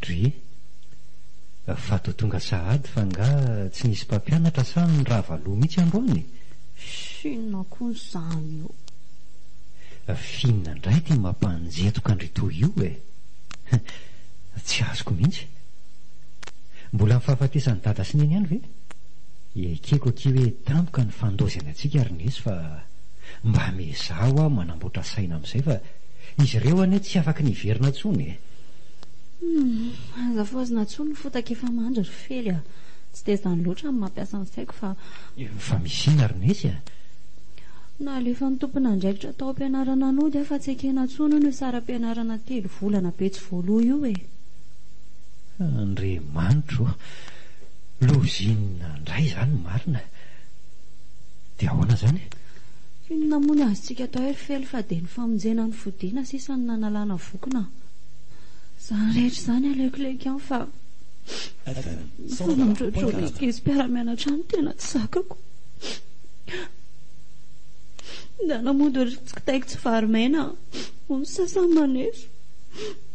Dry. Fa toa tonga sahady fa nga tsy nisy mpampianatra sa nirava loha mihitsy androany e? F'inona koa izany io? F'inona indray ity mampanjetoka an-dry toy io e? Tsy azoko mihitsy. Mbola ny fahafatesan'i dada sy neny ihany ve? Ekeko akia hoe tampoka ny fandaozany antsika ry Nesy fa mba miezaha hoa manamboatra saina amin'izay fa izy ireo anie tsy afaky ny hiverina intsony e! Humm, aza fohazina intsony ny fotaka efa mandry ry Fely a! Tsy dia izany loatra ny mampiasa ny saiko fa. Fa misy inona ry Nesy a? Nalefan'ny tompon'andraikitra tao am-pianarana nody aho fa tsy ekena intsony hono io saram-pianarana telo volana be tsy voaloa io e! Andriamanitro ô! Loza inona indray izany marina? Dia ahoana izany? Inona moa ny azontsika atao hoe ry Fely fa dia ny famonjena ny fodiana sisa no nanalana vokona. Izany rehetra izany aleokoleko ihany fa ny fanondroandroana ankizy mpiara-mianatra any tena tsy zakako. Ndana mody ry tsy kitaiko tsy vary maina hoy ny sasany maneso.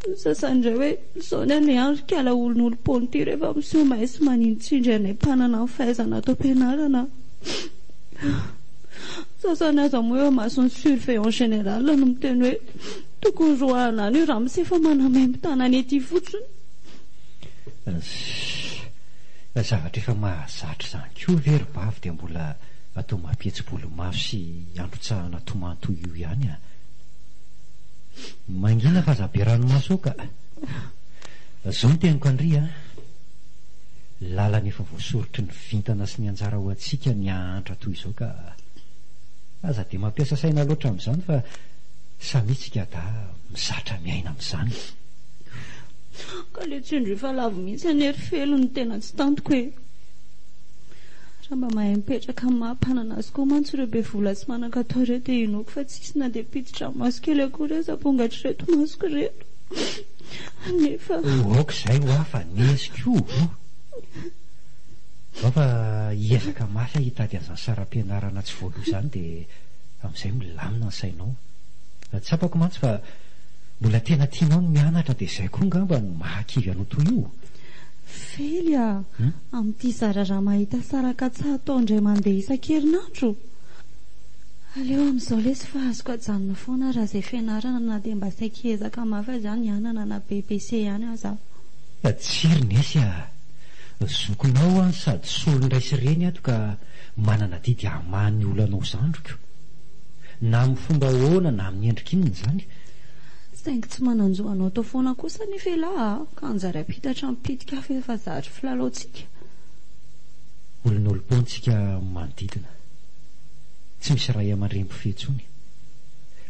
Ny sasany indray hoe izao ny anay any ry kala olon'olom-poana ity rehefa miseho mahay sy manintsindry anay mpanana ny fahaizana ato am-pianarana. Sasany aza moa eo imason'ny surveillant général no miteny hoe tokony roahana any io ramose fa manamaimbo tanana ety fotsiny. Zavatra efa mahazatra izany koa ve ry bavy dia mbola atao mampihetsi-bolomaso sy androtsahana tomany toy io ihany a! Mangina fa aza be ranomaso eo ka! Zao ny teniko an-dry a! Lalana efa voasoritry ny vintana sy ny anjara ho antsika ny hahantra toy izao ka aza dia mampiasa saina loatra amin'izany fa samia tsika dahy mizatra miaina amin'izany. Ka le tsindrio fa lavo mihitsy anie ry Felo no tena tsy tantiko e! Raha mba mahay mipetraka amin'ny maha mpanana azy koa mantsy ireo be vola sy manan-katao ireo dia inoako fa tsy hisy na dia mpiditra-maso kely akory aza hapongatr'ireto masoko ireto. Nefa. Aoka izay hoa fa nesy koa o! Zao fa hiezaka mafy aho hitady an'izany saram-pianarana tsy voaloa izany dia amin'izay milamina ny sainao. Tsapako mantsy fa mbola tena tianao ny mianatra dia izay koa angamba no mahakivy anao toy io. Fely a! Amin'ity zara raha mahita saran-katsaha atao indray mandeha isan-kerinandro? Aleo amin'izao lesy fa azoko ajanona foana raha izay fianarana na dia mba saiky hiezaka mafy aza aho ny hanana na BEPC ihany aza aho. Tsia ry Nesy a! Zokinao aho sady solon-dray sy reny ato ka manana adidy hamaha ny olanao zandriko. Na amin'ny fomba ahoana na amin'ny endrika inona izany. Saingy tsy manan-jo hanao tao foana kosa anefa elah a! Ka hanjary hampitatra ny pitika hafa efa zary filalaontsika. Olon'olom-poantsika manodidina. Tsy misy ray aman-dreny mpifehy intsony.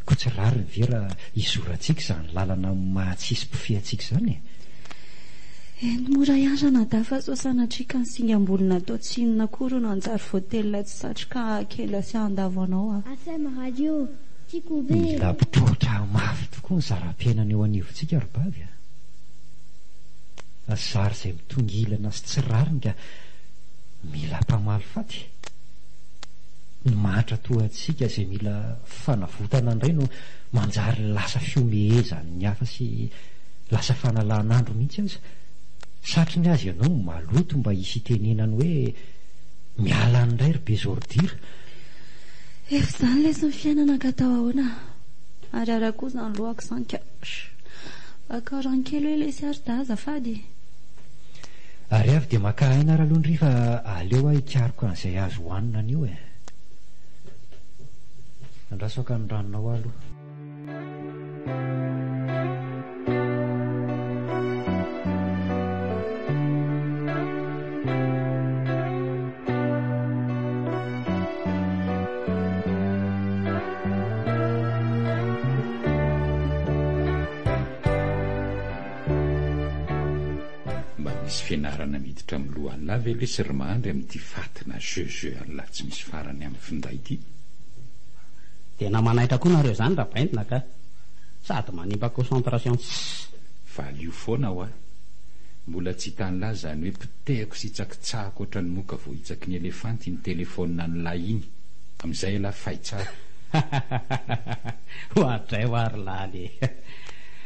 Koa tsy rariny ve raha hizorantsika izany lalana maha tsisy mpifehy antsika izany e? Eny mora ihany ranadahy fa sao sanatria ka ny singam-bolo natao tsy inona akory no hanjary voatelina tsy satry ka hahakendra sy handavo anao a! FM radio, tiako be. Mila mitroatra mafy tokoa ny zara-piainana eo anivontsika ry bavy a! Zary izay mitongilana sy tsy rariny ka mila mpamaly faty. Ny mahantra toa antsika izay mila fanavotana indray no manjary lasa fihomehezan'ny hafa sy lasa fanalan'andro mihitsy aza. Satriny aza ianao maloto mba hisy hitenenany hoe miala any indray ry be ordure. Efa izany lesy ny fiainana ka atao ahoana? Ary ara koa izany lohako izany ka. Bakao rano kely hoe lesy ary da azafady. Ary avy dia maka aina ary aloha ndry fa aleo aho hikaroka an'izay azo hohanina anio e. Andraso haka ny ranonao aho aloha. Mba misy fianarana miditra amin'ny lohan'lah ve lesy ry Mahandry amin'ity fatina jeu jeu an'lah tsy misy farany amin'ny finday ity? Tena manaitra koa nareo zany rabaintina ka! Sady manimba concentration tssy. Valio foana hoa. Mbola tsy hitan'lah zany hoe potehako sy hitsakitsahako ohatran'ny moka voahitsaky ny elefanty iny telephone an'lah iny. Amin'izay elah fay tsara. Oadray hoa ry laly e!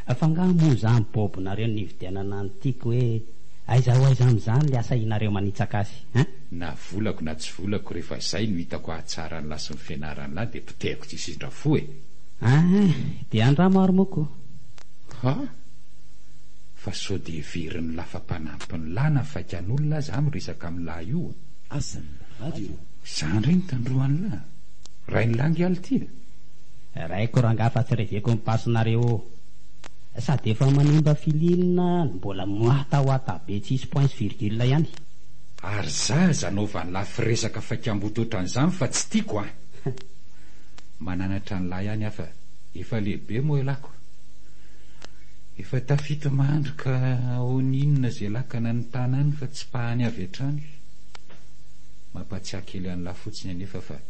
Fa angaha moa izany bôbinareo no nividianana an'ity ko hoe aiza ho aiza amin'izany le asahinareo manitsaka azy hein? Na volako na tsy volako rehefa zay no hitako hahatsara an'lah sy ny fianaran'lah dia potehiko tsy hisindra fo e! Hein! Dia andramo ary moa ko! Ha! Fa sao dia heverin'lah fa mpanampin'lah na faikan'olona aza aho miresaka amin'lah io a! Radio. Za ndray no tandroan'lah! Rain'lah nge aly ty e! Raiko rangaha fa tsy reveko ny pasinareo ô! Sady efa manimba feeling no mbola miwatawata be tsisy point sy virgule ihany. Ary za aza anaovan'lah firesaka faikam-boto otran'izany fa tsy tiako an! Mananatra an'lah ihany aho fa efa lehibe moa elah ko! Efa tafita mandry ka ahoana inona ze lakana ny tanany fa tsy pahany avy hatrany. Mampatsiahy kely an'lah fotsiny anefa fa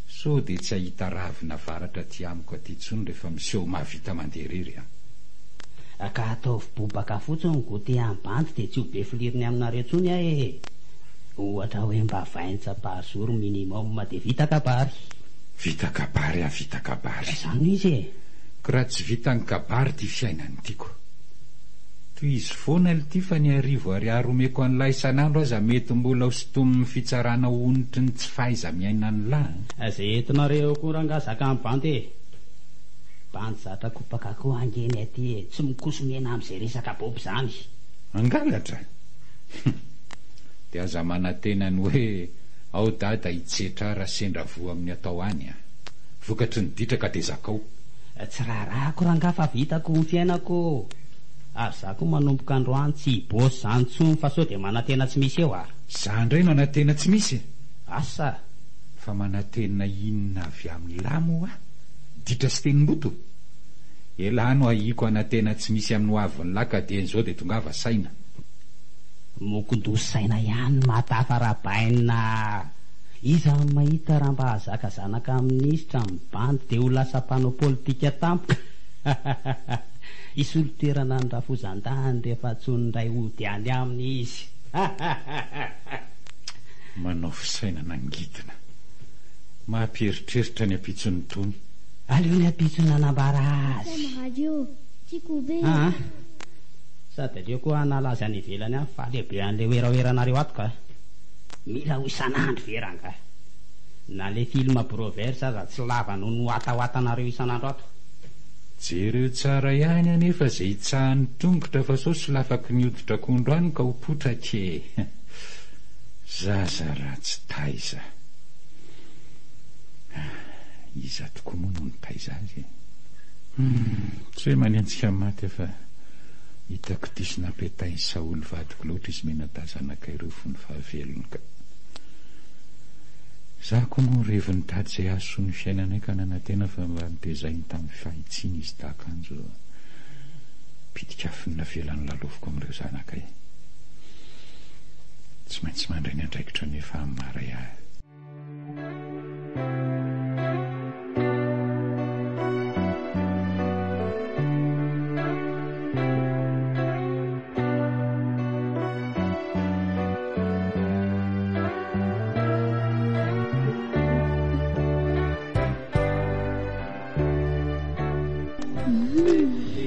Sao dia tsy hahita ravina varatra aty amiko aty intsony rehefa miseho mahavita mandeha irery an. Ka ataovy bobaka fotsiny ny goûter any bandy dia tsy ho be filirony aminareo intsony aho e! Ohatra hoe mba vingt par jour minimum dia vita kabary. Vita kabary ah vita kabary. Izany no izy e! Ko raha tsy vitan'ny kabary ity fiainana ity ko. Tohizo foana lty fa ny arivo ariary omeko an'lah isan'andro aza mety mbola ho sintomin'ny fitsarana onitry ny tsy fahaiza-miaina an'lah an. Ze entinareo eo koa rangaha zakan'ny bandy e! Bandy zatra kopaka koa ange ny aty e! Tsy mikosomena amzay resaka bob zany. Hangalatra? Hum! Dia aza manantena ny hoe ao dada hitsetra ahy raha sendra voa amin'ny atao any an! Vokatry ny ditra ka dia zakao. Tsy raharahako rangaha fa vitako ny fiainako ô! Ary za koa manomboka androany tsy hi-boss zany tsony fa sao dia manantena tsy misy eo a! Za ndray manantena tsy misy e! Asa! Fa manantena inona avy amin'lah moa aho? Ditra sy tenim-boto? Elah no ahiako hanantena tsy misy amin'ny hoavin'lah ka dieny izao dia tongava saina. Mokondoa saina ihany matafa rabainina a! Iza no mahita raha mba hahazaka zanaka minisitra ny bandy dia ho lasa mpanao politika tampoka? Hisolo toerana an'i Rafozandahiny rehefa antsoin'ny ray hody any aminy izy. Manao fisainana angidina. Mampieritreritra ny ampitson'ny tony. Aleo ny ampitso nanambara azy. Radio, tiako be. Aa. Sady aleo koa hanala azy any ivelany any fa aleo be an'ilay werawera-nareo ato ka. Mila ho isan'andro ve rangahy? Na le film Brovers aza tsy lava noho ny watawatanareo isan'andro ato. Jereo tsara ihany anefa izay hitsahan'ny tongotra fa sao solafaky ny hoditr'akondro any ka ho potraka e! Zaza ratsy taiza. Iza tokoa moa no nitaiza azy e? Hum, tsy hoe manenjika maty aho fa hitako diso nampetain'i Saoly vadiko loatra izy mianadahy zanakay ireo fony fahavelony ka. Izaho koa moa revo nitady izay hahasoa ny fiainanay ka nanantena fa mba notezainy tamin'ny fahitsiana izy tahaka anjo pitik'afo ny navelany lalaoviko amin'ireo zanakay. Tsy maintsy mandray ny andraikitro anefa amin'ny maha ray ahy.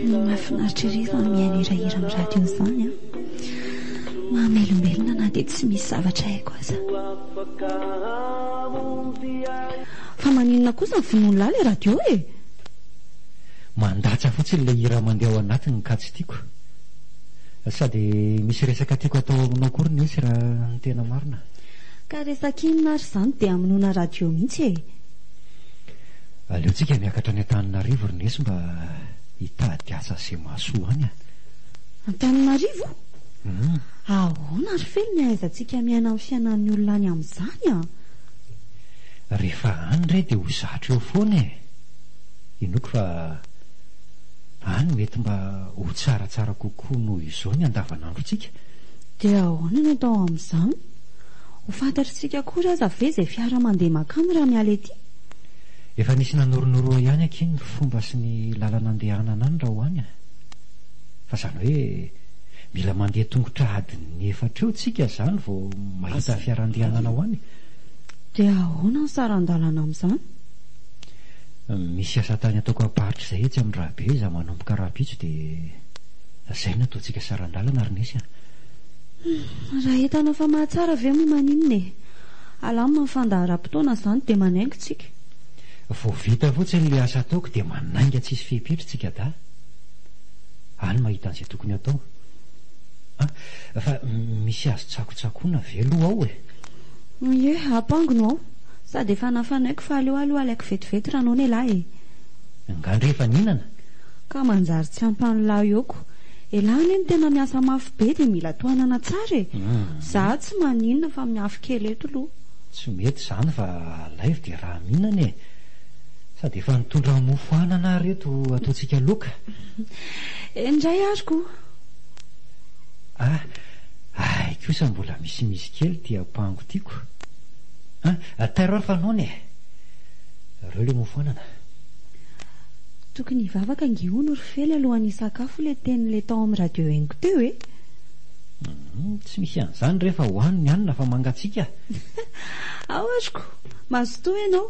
Mahafinaritra ery izany mihaino hirahira amin'ny radio izany an. Mahamelombelona na dia tsy misy zavatra haiko aza. Fa maninona kosa ny vonoan'lah ilay radio e? Mandatsa fotsiny ilay hira mandeha ao anatiny ka tsy tiako. Sady misy resaka tiako atao aminao koa ry Nesy raha ny tena marina. Ka resaka inona ary izany dia hamonoana radio mihitsy e? Aleontsika miakatra any Antananarivo ry Nesy mba hitady asa izay mahasoa any a! Antananarivo? Hum. Ahoana ry Feno ny ahaizantsika miaina amin'ny fiainan'ny olona any amin'izany a? Rehefa any re dia ho zatra eo foana e! Inoako fa any mety mba ho tsaratsara kokoa noho izao ny andavanandrontsika. Dia ahoana no atao amin'izany? Ho fantatr'tsika akory aza ve izay fiara mandeha mankany raha miala ety? Efa nisy nanoronoroa ihany akia ny fomba sy ny lalana andehanana any raha ho any a! Fa izany hoe mila mandeha tongotra adiny efatra eo tsika izany vao mahita fiara andehanana ho any. Dia ahoana ny saran-dalana amin'izany? Misy asa tany ataoko am-paritra izay etsy amin'ny Rabe iza manomboka rahampitso dia izay no ataontsika saran-dalana ry Nesy a! Humm, raha hitanao fa mahatsara ve moa maninona e? Alamina ny fandaharam-potoana izany dia manainga tsika. Vao vita fotsiny ilay asa ataoko dia manainga tsisy fepetra tsika dahy. Any mahita an'izay tokony hatao. An! Fa misy azo tsakotsakoina ve aloha ao e? Ie, apango no ao. Sady efa nafanaiko fa aleo aloha alaiko vetivety raha noana elah e! Nga ndry efa nihinana? Ka manjary tsy ampanolahy eoko. Elah anie no tena miasa mafy be dia mila tohanana tsara e! Za tsy maninona fa miafy kely eto loha. Tsy mety izany fa alaivo dia raha mihinana e! Sady efa nitondra mofo anana aho reto ataontsika loka. Eny indray ary ko! Ah! Hay kosa mbola misimisy kely ity ampango ity ko! An! Tairo ary fa noana e! Reo le mofo anana. Tokony hivavaka ange hono ry Fely alohan'ny hisakafo le tenin'le tao amin'ny radio henoko teo e! Humm, tsy misy an'izany re fa hohano ny hanina fa mangatsiaka. Ao ary ko! Mazotoa ianao.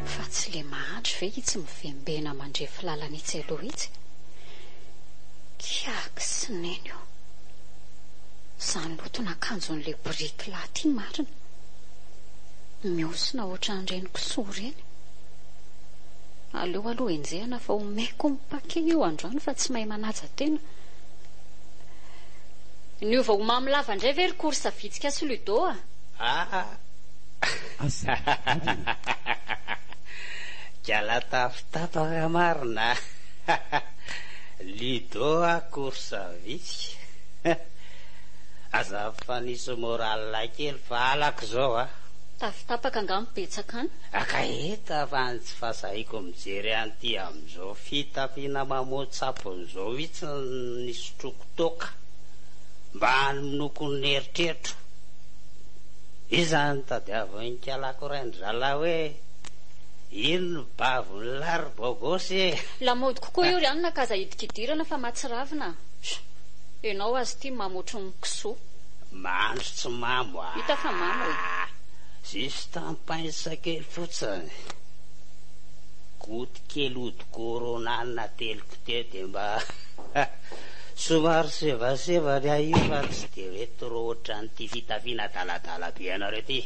Fa tsy le mahantra ve itsy mivembena mandrefy lalana itsy aloha itsy? Kiaky sy neny ô! Zany loton'akanjon'le biriky lahy ty marina! Mihosina ohatran'ireny kisoa ireny. Aleo aloha enjehina fa omeko ny paquet io androany fa tsy mahay manaja tena. Niova ho mamo lava indray ve ry course vitsika sy Ludo a? Aa! Kiala tafitapaka marina a! Ludo a course vitsika. Aza mifanisy moral kely fa halako zao a! Tafitapaka angamba betsaka an! Ka hita fa ny tsy fahasahiako mijery an'ity amin'izao fitafiana mamoa-tsapony izao mihitsy no nisotroako toaka mba hamonoako ny eritreritro. Iza no tadiavin'ny kalako rain-dry zalahy hoe ino ny bavon'lah ry bôgôsy e! Lamaody kokoa io ry anona ka aza hidikidirana fa mahatsiravina a! Enao aza ity mamo ohatry ny kisoa. Mandry tsy mamo a! Hita fa mamo e! Juste un pince kely fotsiny. Goty kely ody corona nateliko teo dia mba somary sevaseva ny ahy io fa tsy dia hoe trop ohatran'ity fitafiana adaladala be anareo ity.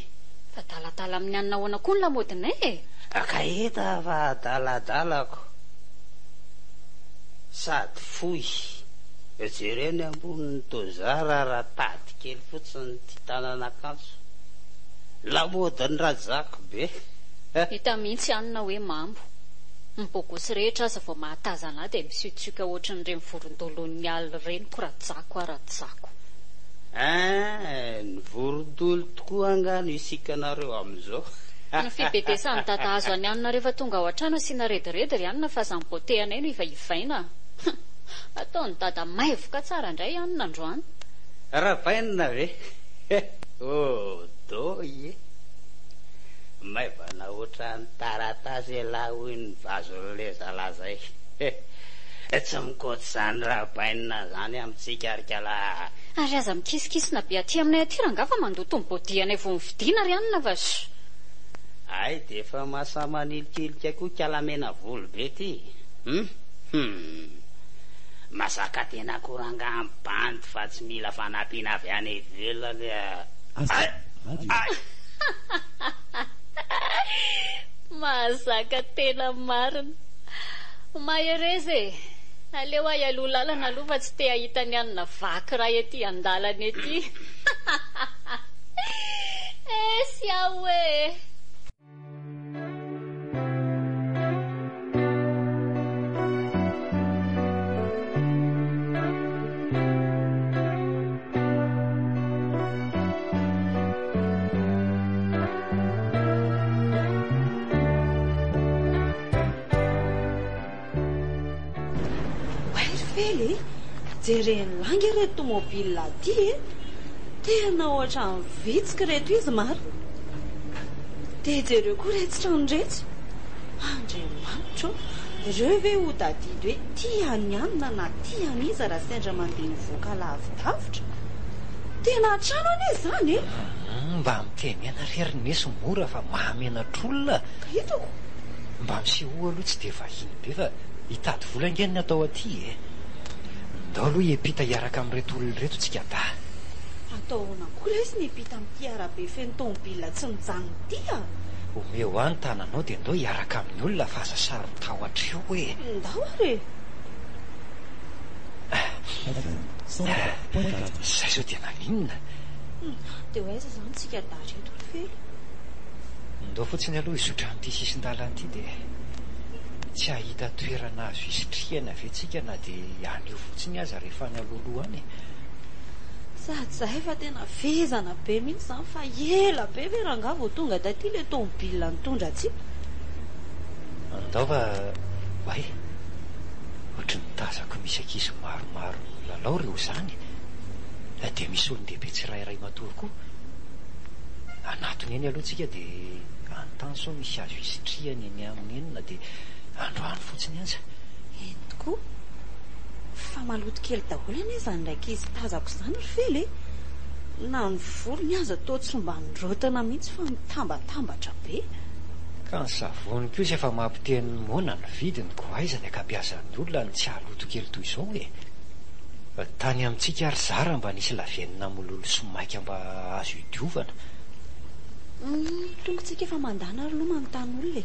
Fa adaladala amin'ny anona ahoana koa ny lamaodinay e? Ka hita fa adaladalako. Sady fohy. Jereo ny amboniny toa zara raha tady kely fotsiny ity tanan'akanjo. Lamaodin'ny rajako be. Hita mihitsy anona hoe mamo. Ny bogosy rehetra aza vao mahatazana ahy dia misiotsioka ohatrin'ireny vorondolon'ny alina ireny ko rajako a rajako. Eeh, ny vorondolo tokoa angaha no isikanareo amin'izao. Ny fibedesan'i dada azo an'i anona rehefa tonga ao an-trano asiana rediredy ry anona fa izany beauté anay no ivaivaina a! Ataon'i dada maivoka tsara indray anona androany. Ravainina ve? Oh doi e! Maivana ohatran'ny taratasy elah hoy ny vazon'le zalahy zay. Tsy mikoty izany rabainina zany amintsika ry kala. Ary aza mikisikisina be aty aminay aty rangaha fa mandoto ny body-anay vao mividiana ry anona fa sh. Hay dia efa mahasahy manilikilika koa kala mena volo be ty. Hum hum. Mazaka tena koa rangaha ny bandy fa tsy mila fanampiana avy any ivelany a. Ay! Ay! Mahazaka tena marina. Mahereza e! Aleo aho hialoha lalana aloha fa tsy te hahita ny anona vaky iray ety an-dalana ety. Esy aho e! Oay ry Fely e! Jeren'lah ange ireto tomobile aty e! Tena ohatran'ny vitsika ireto izy marina. Dia jereo koa iretsy trano iretsy. Andriamanitra ô! Ireo ve ho tadidy hoe tia an'i anona na tia an'iza raha sendra mandeha mivoaka lavidavitra? Tena trano anie izany e! Mba mitenena re ry Nesy mora fa mahamenatr'olona. Hitako. Mba misehoa aloha tsy dia vahiny be fa hitady vola ange ny atao aty e! Ndao aloha hiampita hiaraka amin'ireto olona ireto tsika dahy. Atao ahoana koa lesy ny hiampita amin'ity arabe feno tômôbila tsy mijanona ity a! Omeo ahy ny tananao dia ndao hiaraka amin'ny olona fa aza saro-tahotra eo e! Ndao ary e! Izay izao dia naninona? Dia ho aiza izany tsika dahy ireto ry Felo? Ndao fotsiny aloha hizotra amin'ity sisin-dalana ity dia tsy hahita toerana azo isitrihana ve tsika na dia anio fotsiny aza rehefa any alohaloha any e? Sady izahay efa tena vezana be mihitsy izany fa ela be ve rangahy vao tonga taty ilay tomobile nitondra antsika? Andao fa oay! Ohatry ny tazako misy ankizy maromaro milalao ireo izany e! Dia misy olon-dehibe tsirairay matory koa. Anatony eny aloha tsika dia anontany sao misy azo isitrihana eny aminy eny na dia androany fotsiny aza. Eny tokoa. Fa maloto kely daholo anie izany rankizy tazako izany ry Fely e! Na ny volony aza toa tsy mba nirotana mihitsy fa mitambatambatra be. Ka ny savony kosa efa mampiteny ny moana ny vidiny koa aiza ny ankabeazan'ny olona no tsy haloto kely toy izao e! Tany amintsika ary zara mba nisy lavenona mololo sy maika mba azo idiovana. Humm, tonga tsika efa mandana ary aloha manontany olona e.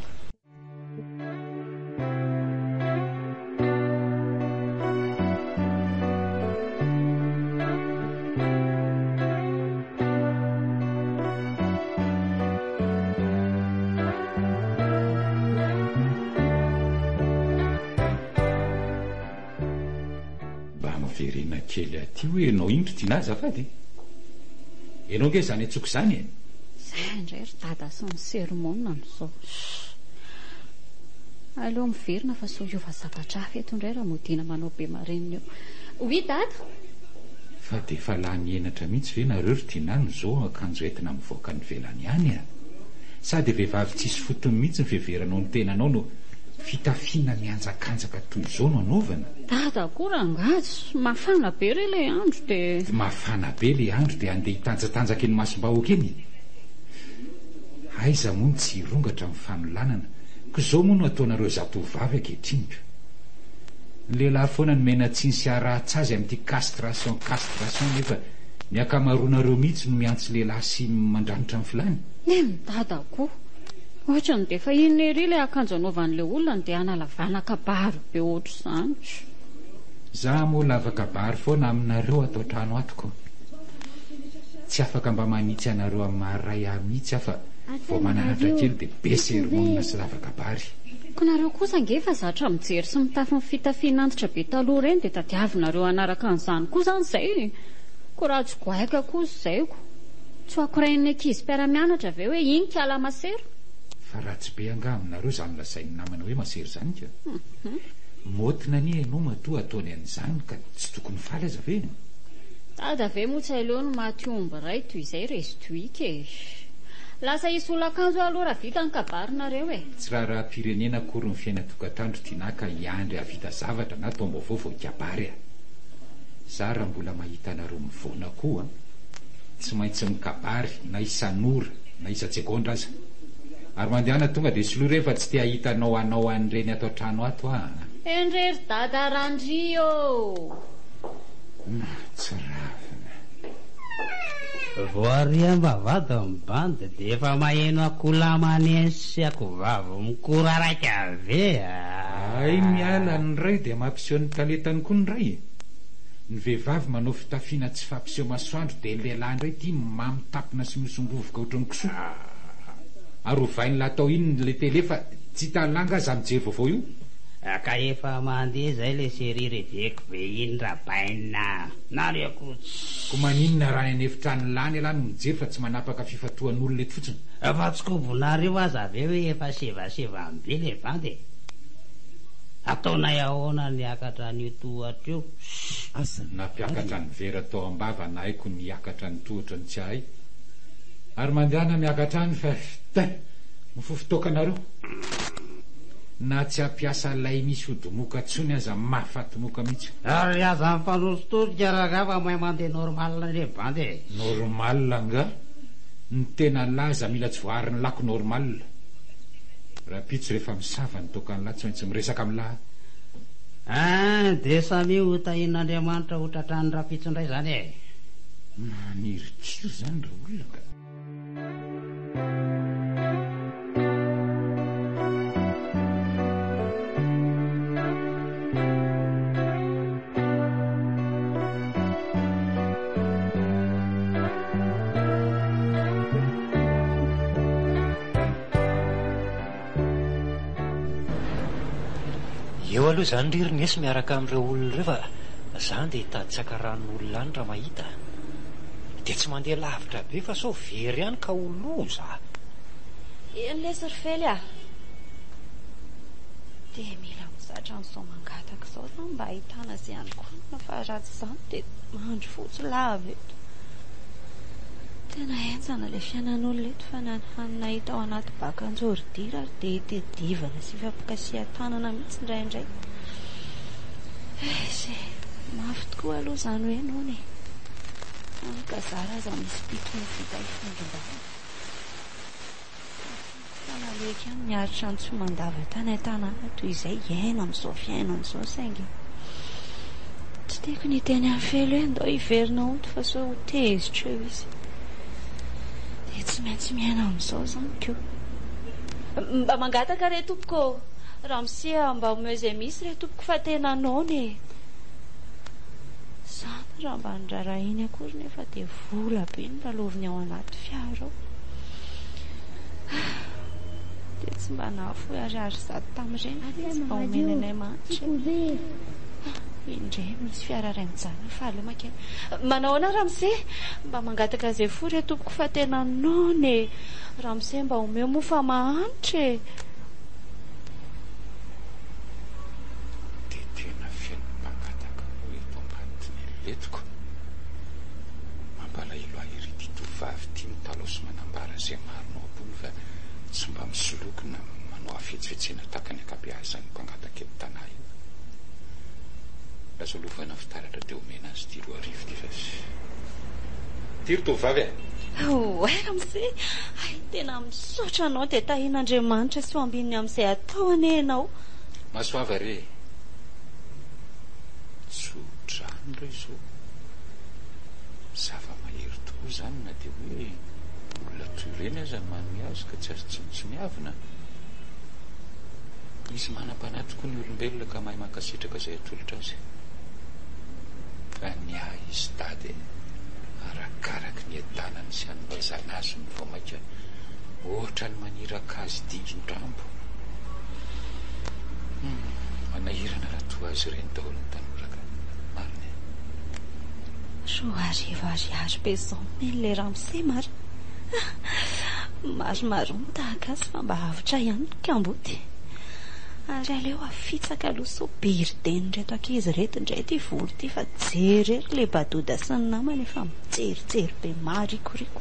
Mba miverena kely aty hoe enao iny ry Tinah azafady e! Enao nge izany antsoiko izany e! Zay indray ry dada sy ny sermon amin'izao. Aleo miverina fa sao hiova zavatra hafa eto indray raha modiana manao be marenina eo. Oui dada! Fa dia efa lany henatra mihitsy ve nareo ry Tinah no zao akanjo entina mivoaka any ivelany any a! Sa dia vehivavy tsisy fotony mihitsy ny fiheveranao ny tenanao no Fitafiana mihanjakanjaka toy izao no anaovana? Dada koa rangahy tsy mafana be re ilay andro dia. Mafana be ilay andro dia handeha hitanjatanjaka eny imasom-bahoaka eny e! Aiza moa no tsy hirongatra amin'ny fanolanana, ko izao moa no ataonareo zatovovavy ankehitriny ko! Ny lehilahy foana no mena tsiny sy arahan-tsazy amin'ity castration castration nefa ny ankamaroanareo mihitsy no miantso lehilahy sy mandranitra ny filany. Neny dada koa! Ohatrany dia efa inona ery ilay akanjo anaovan'ilay olona no dia hanalavana kabary be ohatr'izany. Za moa lava kabary foana aminareo ato an-trano ato ko. Tsy afaka mba manitsy anareo amin'ny maha ray ahy mihitsy aho fa vao mananatra kely dia be sermona sy lava kabary. Ko nareo kosa ange efa zatra mijery sy mitafy ny fitafiana antitra be taloha ireny dia tadiavinareo hanaraka an'izany koa izany izay e! Ko raha tsy goaika kosa izay ko. Tsy ho akorain'ny ankizy mpiara-mianatra ve hoe iny kala masera? Fa ratsy be angaha aminareo izany lazain'ny namana hoe masera izany ka? Maotina anie ianao matoa ataony an'izany ka tsy tokony faly aza ve? Dada ve moa tsy aleo ny maty omby iray toy izay resy tohika e! Lasa hisolo akanjo aho aloha raha vita ny kabarinareo e! Tsy raharaham-pirenena akory ny fiainan-tokantrano ry Tinah ka hiandry hahavita zavatra na taom-baovao vao hikabary a! Za raha mbola mahita anareo mivoana koa an! Tsy maintsy mikabary na isan'ora na isan-tsegondra aza. Ary mandehana tonga dia soloy re fa tsy te hahita anao hanao an'ireny ato an-trano ato aho a! Endre ry dada Randria ô! Mahatsiravina. Vao ary am-bavahady ny bandy dia efa maheno akoholahy maneno sy akohovavy mikoraraika ve a! Hay miala ny ray dia mampiseho ny talentany koa ny ray e! Ny vehivavy manao fitafiana tsy fampiseho masoandro dia ny lehilahy indray ity mimamo tampona sy mihosombovoka ohatran'ny kisoa. Ary ovain'lah atao inona ilay télé fa tsy hitan'lah angaha za mijery vaovao io? Ka efa mandeha izay ilay série reveko be iny rabaina a! Nareo koa tsy. Ko maninona raha any an'efitranon'lah any elah no mijery fa tsy manapaka fifantohan'olona eto fotsiny? Fa tsy kobonareo aza ve hoe efa sevasevany be le bandy e? Ataonay ahoana ny hiakatra an'io tohatra io? Nampiakatra ny vera tao am-bava na haiko ny hiakatra ny tohatra no tsy hahay. Ary mandehana miakatra any fa tain! Mifofo toaka nareo. Na tsy hampiasa lay misy odimoka tsony aza mahafaty moka mihitsy. Ary aza mifanositosika rangahy fa mahay mandeha normal anie bandy e! Normal angaha? Ny tena laza mila tsy voaharin'ny lako normal. Rahampitso rehefa misava ny toakan'lah tsy maintsy miresaka amin'lah aho. Ein, dia samia ho tahian'Andriamanitra ho tratran'ny rahampitso indray izany e! Manirikiry izany ra olona ka. Eo aloha izany ry Ernest miaraka amin'ireo olona ireo fa za andeha hitady tsakaranon'olona any raha mahita. Dia tsy mandeha lavitra be fa sao very any ka ho loza. Eny lesy ry Fely a! Dia mila mizatra an'izao mangataka izao izany mba hahitana izay handokanina fa raha tsy izany dia mandry fotsy lava eto. Tena henjana ilay fiainan'olona eto fa na ny hanina hita ao anaty bakan-jôridira ary dia itedivana sy ifampikasihan-tanana mihitsy indraindray. Eish e! Mafy tokoa aloha izany hoe noana e! Hany ka zara aza misy pitiny vita hifandrombahana. Fa naleoko ihany niaritra ny tsy mandava tany an-tanàna toy izay hiaina amin'izao fiainana izao saingy tsy tiako ny hiteny amin'i Felo hoe ndao hiverina hody fa sao ho tezitra eo izy. Dia tsy maintsy miaina amin'izao izany ko. Mba mangataka re tompoko ô! Ramose a, mba omeo izay misy re tompoko fa tena noana e! Izany raha mba norarahiny akory nefa dia vola be no lalaoviny ao anaty fiara ao. Dia tsy mba nahafoy ariary zato tamin'ireny ve izy mba omeny anay mahantra e? Indray misy fiara iray mijanona fa aleo mankeny. Manao ahoana ramose? Mba mangataka izay fo re tompoko fa tena noana e! Ramose mba omeo moa fa mahantra e! Dia tena feno mpangataka koa eto ambadin'ny letiko. Mampalahelo ahy ery ity tovovavy ity mitalaho sy manambara izay marina ao am-pony fa tsy mba misoloky na manao hafetsifetsena tahaka ny ankabeazan'ny mpangataka eto Tanà io. Lasa lovana fitaratra dia omena azy ity 2000 ity fa Ity ry tovovavy a! Oay ramose, hay tena misaotra anao dia tahian'Andriamanitra sy ho ambininy amin'izay atao anie ianao. Masoava re e! Tso-drano re izao. Zava-mahery tokoa izany na dia hoe olona toy ireny aza no manome azy ka tsy azo tsinontsiniavina. Misy manam-panahy tokoa ny olombelona ka mahay mankasitraka izay atolotra azy. Fa ny ahy izy dada e, arakaraky ny hiadanany sy hanomezana azy no vao mainka ohatra ny maniraka azy dingin-drambo. Hum, manahirana raha toa azy ireny daholo ny tanora ka. Marina e. 2000 ariary be izao omeny ilay ramose marina. Maromaro ny tahaka azy fa mba avotra ihany ny kamboty. Ary aleo afitsaka aloha sao biriden'ireto ankizy ireto indray ity vola ity fa jereo ry le badoda sy ny namany efa mijerijery be maharikoriko.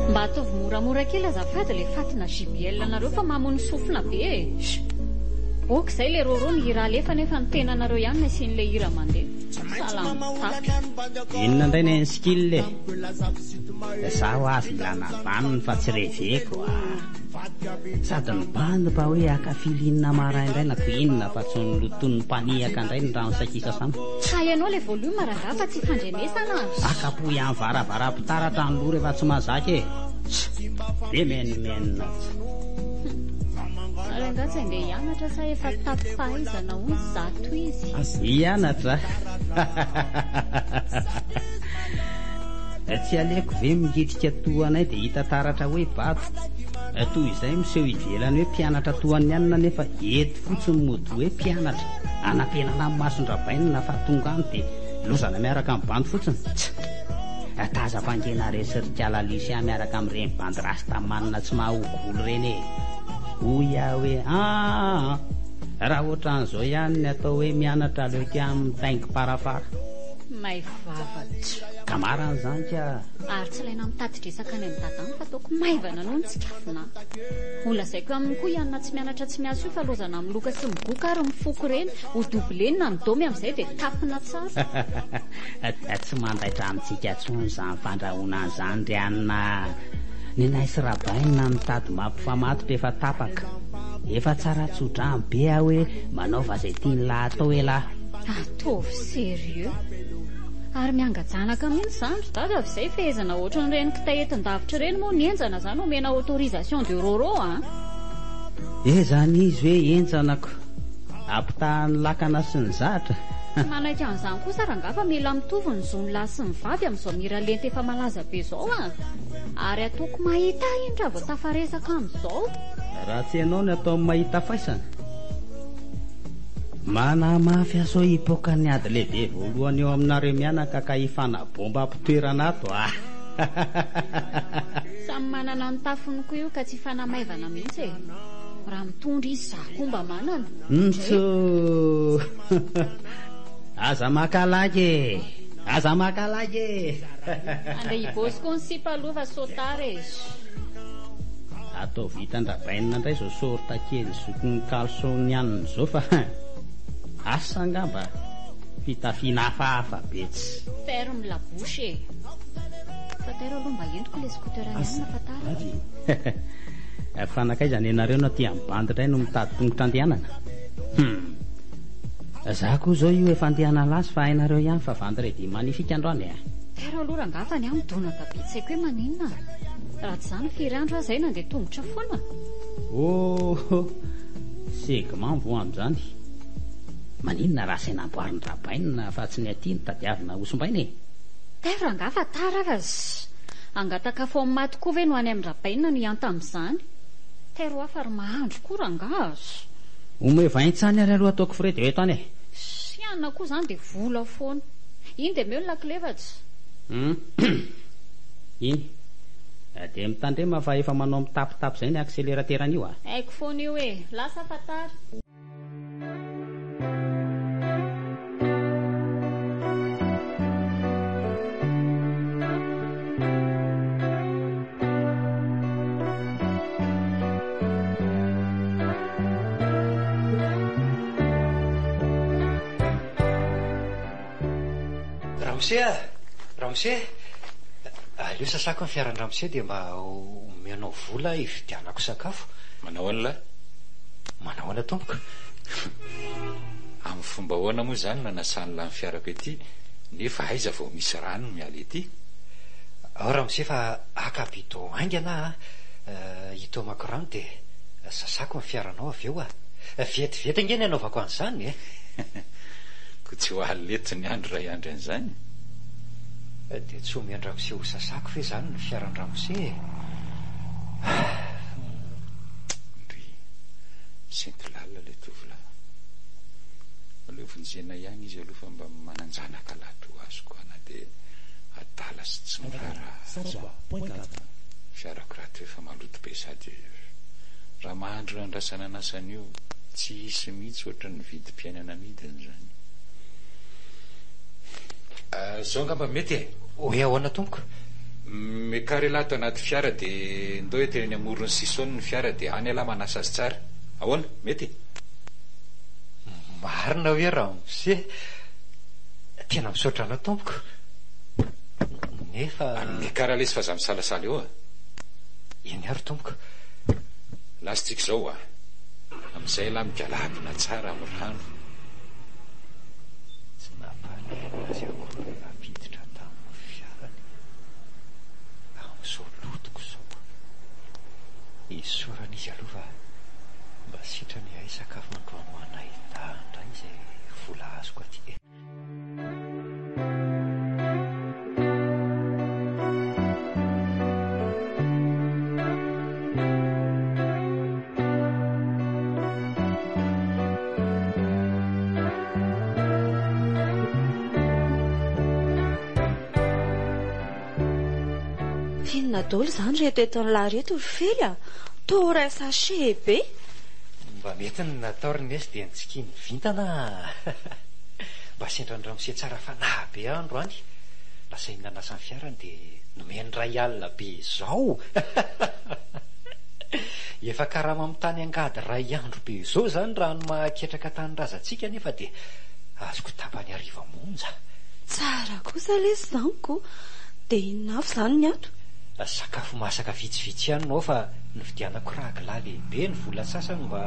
Mba ataovy moramora kely azafady ilay fatina JBL nareo fa mamono sofina be e! Ok izay le roro ny hira alefa nefa ny tenanareo ihany no asian'ilay hira mandeha. Sahala mitapy. Inona indray ny skill e? Zaho aza ilana vaniny fa tsy reveko a! Sady ny bandy mba hoe haka feeling maraindraina ko inona fa tsy ny loton'ny mpanehaka indray ny rano saikisasana. Hay ianao ilay volume rangaha fa tsy ifandrenesana a! Akapohy amin'ny varavaram-pitaratra ny loha rehefa tsy mahazaka e! Be menomenona tsy. Ary angaha tsy handeha hianatra sa efa tapi-pahaizana hono zato izy? Hianatra? Tsy aleoko ve mikitrika toa anay dia hita taratra hoe bado? Toy izay miseho ivelany hoe mpianatra toa an'i anona nefa eto fotsiny mody hoe mpianatra. Anampenana ny mason-dRabainina fa tonga any dia lozana miaraka amin'ny bandy fotsiny. Tsa! Tazako ange nareo sy ry kala Lucia miaraka amin'ireny bandy rastaman tsy mahahogo volo ireny e! Hoy aho hoe aa! Raha ohatran'izao ihany ny atao hoe mianatra aleoko ihany mitaingim-parafara. May vava tsa! Ka marina izany ka! Ary tsy ilaina mitati-dresaka any amin'i Dada any fa ataoko maivana noho ny tsikafona. Ho lazaiko aminy koa i Anna tsy mianatra tsy miasa io fa lozana miloka sy migoka ary mifoka ireny, ho doubler-na ny domy amin'izay dia tapina tsara. Tsy mandaitra amintsika intsony izany fandrahonana izany ry Anna a! Nenay sy Rabainina mitady mampifamatotra efa tapaka. Efa tsara tso-drano be aho hoe manaova izay tian'lah atao elah. Ataovy sérieux. Ary mianga-janaka mihitsy izany ry dada avy izay fehezana ohatran'ireny kitay entin-davitra ireny moa ny henjana izany omena autorisation de roro a! Eh zany izy hoe henjana ko! Ampitahan'ny lakana sy ny zatra. Tsy manaiky an'izany kosa rangaha fa mila mitovy ny zon'ny lahy sy ny vavy amin'izao miralenta efa malaza be izao a! Ary ataoko mahita ahy iny raha vao tafaresaka amin'izao. Raha tsy ianao no ataony mahita faisana. Manamafy aho sao hipoaka ny ady lehibe voalohany eo aminareo mianaka ka hifanabomba am-pitoerana ato a! Samy manana ny tafony koa io ka tsy hifanamaivana mihitsy e! Raha mitondra izy za koa mba manana. Ntsoo! Aza maka lagy e! Aza maka lagy e! Andeha hibosy koa ny sipa aloha fa sao tara e! Ataovy hitan-dRabainina indray izao sorta kely zokin'ny caleçon-ny anona izao fa asa angamba fitafiana hafahafa be tsy. Ferme la bouche e! Fa tairo aloha mba entiko ilay scooter any aminy fa tara e! Fa nankaiza nenareo no aty amin'ny bandy indray no mitady tongotra andehanana? Hum! Za koa izao io efa andeha hanala azy fa hainareo ihany fa vendredi magnifique androany e! Tairo aloha rangaha fa ny ahy midonaka be tsy haiko hoe maninona. Raha tsy izany firy andro aho izay nandeha tongotra foana? Oh! Segment voa amin'izany. Maninona raha asaina amboarin-dRabainina fa tsy ny aty no tadiavina hosimbaina e? Tairo rangaha fa tara fa zzz! Hangataka afo amin'ny maty koa ve no any amin-dRabainina no hihanta amin'izany? Tairo hafa ry mahandro koa rangaha zzz! Omeo vaintsany ary aloha ataoko frais de eto any e! Siana koa izany dia vola foana. Iny dia omeo ny lakile fa zzz! Hum! Iny. Dia mitandrema fa efa manao mitapitapy izay ny accélérateur-n'io a! Haiko foana io e! Lasa fa tara. Ramose a! Ramose! Aleo sasako ny fiaran-dRamose dia mba omenao vola hividianako sakafo. Manao ahoana lahy? Manao ahoana tompoko? Amin'ny fomba ahoana moa izany no anasan'ny lahy ny fiarako ety nefa aiza vao misy rano miala ety? Ao Ramose fa haka bidon haingana aho hitaomako rano dia sasako ny fiaranao avy eo a! Vetivety ange ny hanaovako an'izany e! Koa tsy ho alina eto ny andro raha hiandry an'izany? Dia tsy omen-dRamose ho sasako ve izany ny fiaran-dRamose e? Ndry, misento lalina ilay tovolahy. Aleo vonjena ihany izy aloha fa mba manan-janaka lahy toa azy koa na dia adala sy tsy miraharaha aza. Fiarako rahateo efa maloto be sady raha mahandro andrasana anasana io tsy hisy mihitsy ohatran'ny vidim-piainana amidiny izany. Zao angamba mety e! Hoe ahoana tompoko? Miakara ialahy ato anaty fiara dia ndao eto eny amoron'ny sisony ny fiara dia any ialahy manasa azy tsara. Ahoana? Mety? Marina hoe ramose? Tena misaotra anao tompoko. Nefa. Miakara lesy fa za misalasala eo a! Eny ary tompoko. Lasitsika izao a! Amin'izay ialahy migalabona tsara amin'ny rano. Tsy nampaninona azy akory ny nampiditra tamin'ny fiarany. Amin'izao lotoko izao. Isaorana izy aloha fa mba sitrany hay sakafo androany ho anay dahy indray izay vola azoko aty e. Inona daholo izany ireto entin'lah ireto ry Fely a? Toa iray sachet be. Mba mety ny natao ry Nesy dia nitsikian'ny vintana a! Mba sendra ny ramose tsara fanahy be aho androany. Nasainy nanasa ny fiarany dia nomeny iray alina be izao! Efa karama mitany angady iray andro be izao izany raha ny maha ketraka tanindrazantsika anefa dia azoko tapany hariva monja. Tsara kosa lesy izany ko! Dia inona avy izany ny ato? Sakafo masaka vitsivitsy ihany no ao fa nividianako ragla lehibe ny vola sasany mba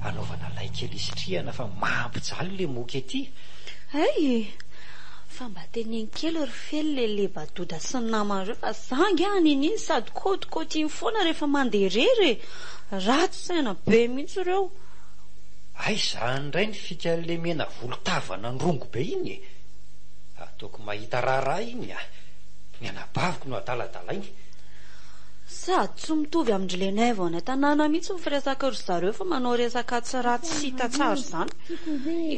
hanaovana lay kely hisitrihana fa mampijaly le moka ety. Hay e! Fa mba teneno kely ry Fely le lebadoda sy ny namany ireo fa za ange an'in'iny sady kôtikôty iny foana rehefa mandeha irery e! Ratsy saina be mihitsy ireo. Aiza izany indray ny fikan'le mena volotava nandrongo be iny e! Ataoko mahita raharaha iny a! Ny anabaviko no adaladalainy. Sady tsy mitovy amin-dry Lenaivo any an-tanàna mihitsy ny firesaky ry zareo fa manao resaka tsy ratsy sy hita tsara izany.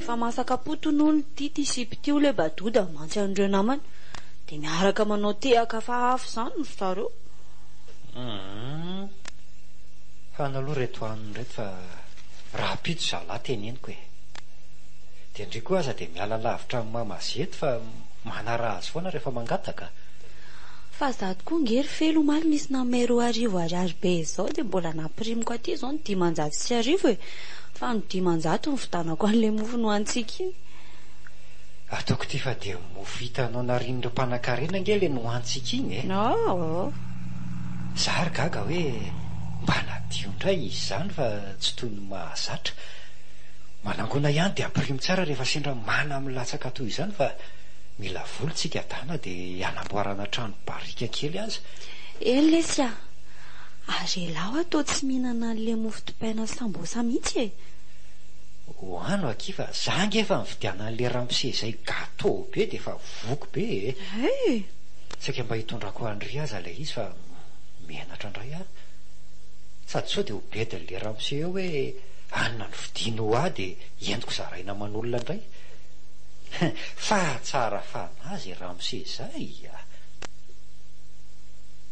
Efa masaka potony hono ity ity sipa ity hoy Lebadoda mantsy an'ireo namany. Dia miaraka manao tehaka hafahafa izany ry zareo. Humm. Hano aloha ireto hanina ireto fa rahampitso zalahy teneniko e. Dia ndry koa aza dia miala lavitra amin'i mama zety fa manaraha azy foana rehefa mangataka. Fa za tokoa nge ry Felo omaly nisy nanome 2000 ariary be izao dia mbola nampirimiko aty izao ny 1500 e! Fa ny 500 nividanako an'ilay mofo nohanintsika iny. Ataoko ity fa dia mofo hitanao narian'ireo mpanankarena ange ilay nohanintsika iny e! Aa! Za ary gaga hoe mba nadio indray izy izany fa tsy toy ny mahazatra. Manangona ihany dia ampirimo tsara rehefa sendra mana milatsaka toy izany fa mila vola tsika dana dia hanamboarana trano barika kely aza. Eny lesy a! Ary elah hoa toa tsy mihinana an'le mofo dipaina sambosa mihitsy e! Hoano akia fa za ange efa nividiana an'le ramose izay gateau be dia efa voky be e! Hay! Saika mba hitondrako an-dry aza ilay izy fa menatra indray aho. Sady sao dia ho bedin'le ramose eo hoe Anona no vidiany ho ahy dia entiko zaraina aman'olona indray. Fa tsara fanahy izay ramose izay a!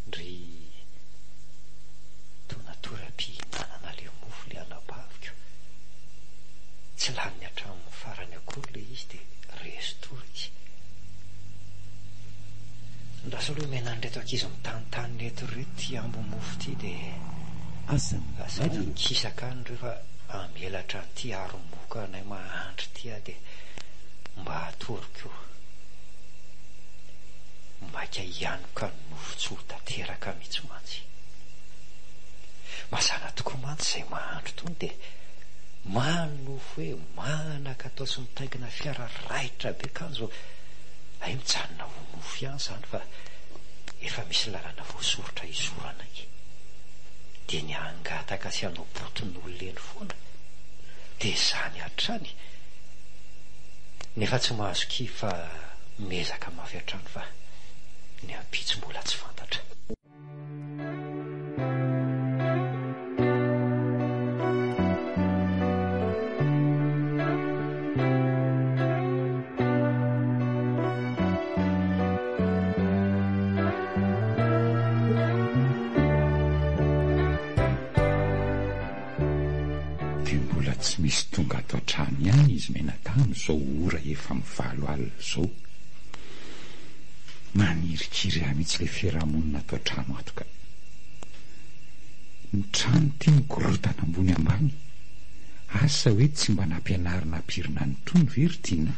Ndry toa natory am-pihinanana ilay mofo ilay anabaviko. Tsy laniny hatramin'ny farany akory ilay izy dia resy tory izy. Andraso aloha omena an'ireto ankizy mitanitany ireto ireto ity ambi-mofo ity dia Aza aza mivaivana. mikisaka any ireo fa hamelatra an'ity haromoka anay mahantra ity aho dia mba hatory koa. Maika hianoka ny nofo tsy ho tanteraka mihitsy mantsy. Mazàna tokoa mantsy izay mahandro itony dia manonofy hoe manan-katao sy mitaingina fiara raitra be kanjo hay mijanona ho nofy ihany izany fa efa misy lalana voasoritra hizoranay. Dia ny hangataka sy hanao boton'olona eny foana. Dia izany hatrany. Nefa tsy mahazo kivy fa miezaka mafy hatrany fa ny ampitso mbola tsy fantatra. Dia mbola tsy misy tonga ato an-trano ihany izy mianadahy amin'izao ora efa amin'ny valo alina izao. Manirikiry ahy mihitsy ilay fiarahamonina ato an-trano ato ka. Ny trano ity mikorontana ambony ambany. Asa hoe tsy mba nampianarina hampirina an'itony ve ry Tiana?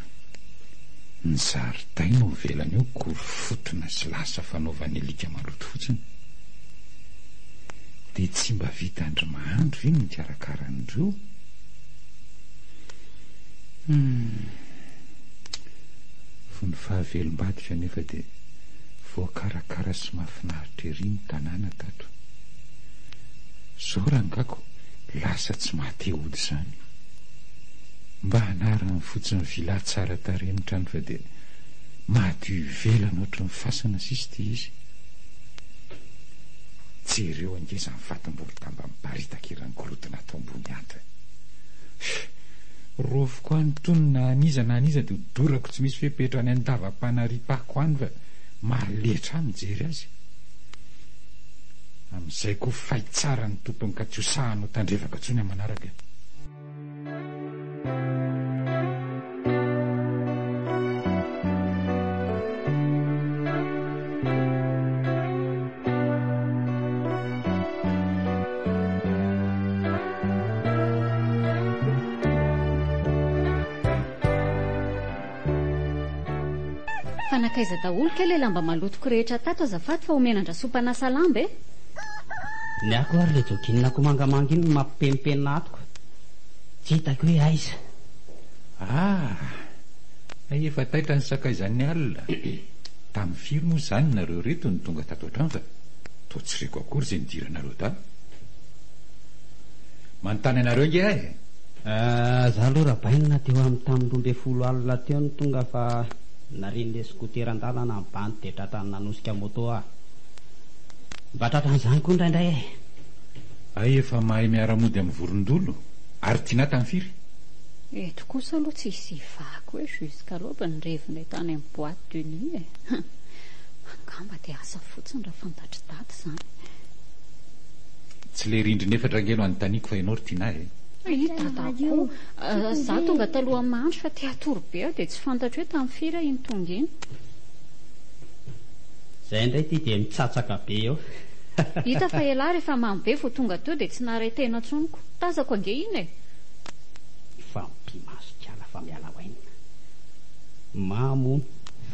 Ny zaridaina ao ivelany ao korofotona sy lasa fanaovan'ny alika maloto fotsiny. Dia tsy mba vitan-dry mahandro ve ny mikarakara an'ireo? Hum. Fony fahavelombadika anefa dia voakarakara sy mahafinaritra ery ny tanàna tato. Zao rangako lasa tsy maha-te hody izany. Mba anarany fotsiny villa tsara tarehy ny trano fa dia madio ivelany ohatry ny fasana sisa ity izy. Jereo ange izany fatim-borodamba miparitaka eran'ny gorodona ato ambony ato e. Rofiko any tony na an'iza na an'iza dia hodorako tsy misy fepetra any an-dava-panariam-pako any fa mahaletra ahy mijery azy. Amin'izay koa fay tsara ny tompony ka tsy ho sahany ho tandrevaka intsony amin'ny manaraka e. Fa nankaiza daholo kay ilay lamba malotoko rehetra tato azafady fa omena an-dRasoa mpanasa lamba e! Ny ahy koa ary ilay jogging-ko mangamanga iny no mampipenipenina ato ka. Tsy hitako hoe aiza. Ah! Hay efa taitra ny sakaizan'ny alina. Tamin'ny firy moa izany nareo ireto no tonga tato an-trano fa toa tsy reko akory izay nidiranareo tato. Manontany anareo ange aho e! Za aloha Rabainina teo amin'ny tamin'ny 12 alina teo no tonga fa narian'ilay scooter an-dalana ny bandy dia tratran'ny nanosika moto aho. Mba tratran'izany koa indraindray e! Hay efa mahay miara-mody amin'ny vorondolo ary tiana tamin'ny firy? Eto kosa aloha tsy hisy hivaky hoe jusqu'à l'aube ny revinay tany amin'ny boite de nuit e! Angamba dia asa fotsiny raha fantatr'i dada izany. Tsy le rindrina efatra ange no anontaniako fa ianao ry Tinah e! I dada koa! Za tonga talohan'ny mahandro fa te hatory be aho dia tsy fantatro hoe tamin'ny firy aho iny tonga iny. Zay indray ity dia mitsatsaka be eo. Hita fa elah rehefa mamo be vao tonga teo dia tsy naharay tena intsony ko. Tazako ange iny e! Hifampimaso kiala fa miala wainina. Mamo hono.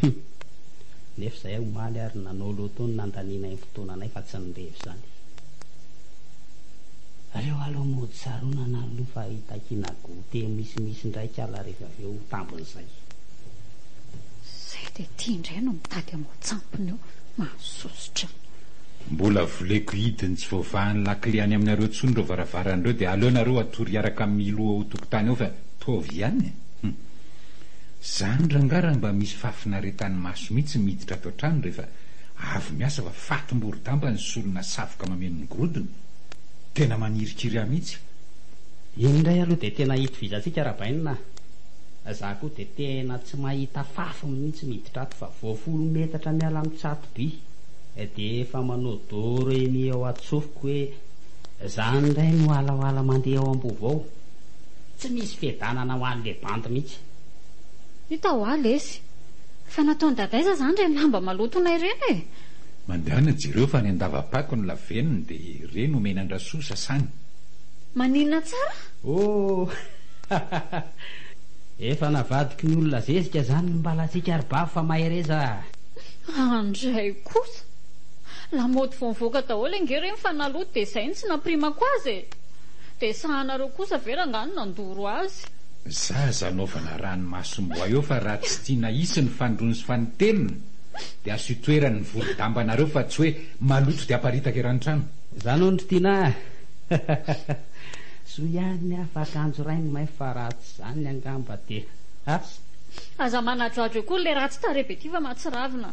Hum. Nefa izahay omaly ary nanao loto no nandanianay ny fotoananay fa tsy nirevy izany. Aleo aloha mody saronana aloha fa hitakiana goûter misimisy indray kala rehefa avy eo tambin'izay. Zay dia ity indray no mitady hamoa-tsampona eo. Mahasosotra. Mbola voleko hidiny tsy voavahan'ny lakile any aminareo intsony ireo varavarana ireo dia aleo nareo hatory hiaraka amin'ny Milo ao tokotany ao fa taovy ihany e! Hum. Zany rangaha raha mba misy fahafinaretan'ny maso mihitsy miditra ato an-trano rehefa avy miasa fa fatim-borodamba ny solona savoka mameno ny gorodona. Tena manirikiry ahy mihitsy. Iny indray aloha dia tena itovizantsika Rabainina a! Za koa dia tena tsy mahita fafiny mihitsy miditra ato fa vao folo metatra miala amin'ny tsato-by dia efa manao do re mi ao an-tsofiko hoe zany indray no alaoala mandeha ao am-bovo ao. Tsy misy fiadanana ho an'le bandy mihitsy. Hita hoa lesy. Fa nataon'i dada aiza zany ireny lamba malotonay ireny e? Mandehana jereo fa any an-dava-pako ny lavenony dia ireny omena an-dRasoa sasany. Maninona tsara? Oh! Efa navadiky ny olona zezika zany ny mbalantsika ry bavy fa mahereza a! Andray kosa! Lamaody vao nivoaka daholo ange ireny fa naloto dia izay no tsy nampirimako azy e! Dia sahanareo kosa ve rangaha no nandoro azy? Zaza anaovana ranomasom-boay eo fa raha tsy tiana hisy ny fanindroany sy fanintelony dia asio toerany ny voro-dambanareo fa tsy hoe maloto dia aparitaka eran'ny trano. Zany hono ry Tiana a! Soa ihany ny ahy fa akanjo iray no may fa raha tsy izany angamba dia asa. Aza manadroadro eo koa ilay ratsy tarehy be ity fa mahatsiravina.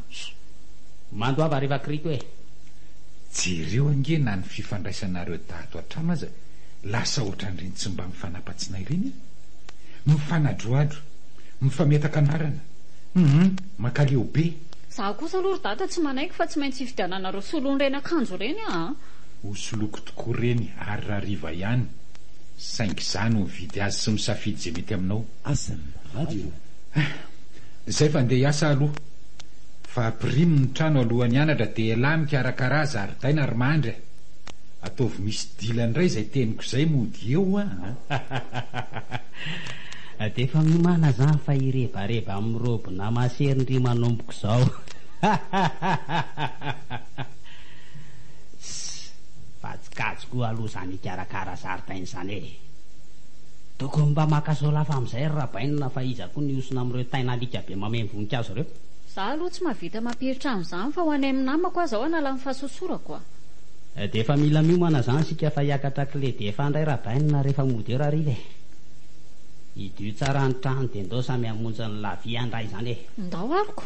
Mandoava rehefa kiriko e! Jereo ange na ny fifandraisanareo tato an-trano aza lasa ohatran'ireny tsy mba mifanapa-tsinay ireny e! Mifanadroadro, mifametaka anarana, hum, mankaleo be. Izaho kosa aloha ry dada tsy manaiky fa tsy maintsy hividiananareo solon'ireny akanjo ireny aho a! Hosoloiko tokoa ireny ary rahariva ihany, saingy izaho no mividy azy sy misafidy izay mety aminao. Asm radio. Ah! Izay fa ndeha hiasa aho aloha. Fa ampirimo ny trano alohan'ny hianatra dia elah mikarakara zaridaina ry mandry a! Ataovy misy dila indray izay teniko izay mody eo a! Dia efa miomàna zany fa hirebareba amin'ny robe namasery ndry manomboka izao. Tss! Fa tsy kajy koa aloha izany hikarakara zaridaina izany e! Tokony mba maka sôlafa amin'izay ry Rabainina fa iza koa ny hihosona amin'ireo tain'alika be mameno voninkazo ireo? Za aloha tsy mahavita mampiritra an'izany fa ho any amin'ny namako aho zao hanala ny fahasosorako a! Dia efa mila miomana izany isika fa hiakatra clé de fa indray Rabainina rehefa mody eo rahariva e! Hidio tsara ny trano dia ndao samy hamonjy ny la vie indray izany e! Ndao ary ko!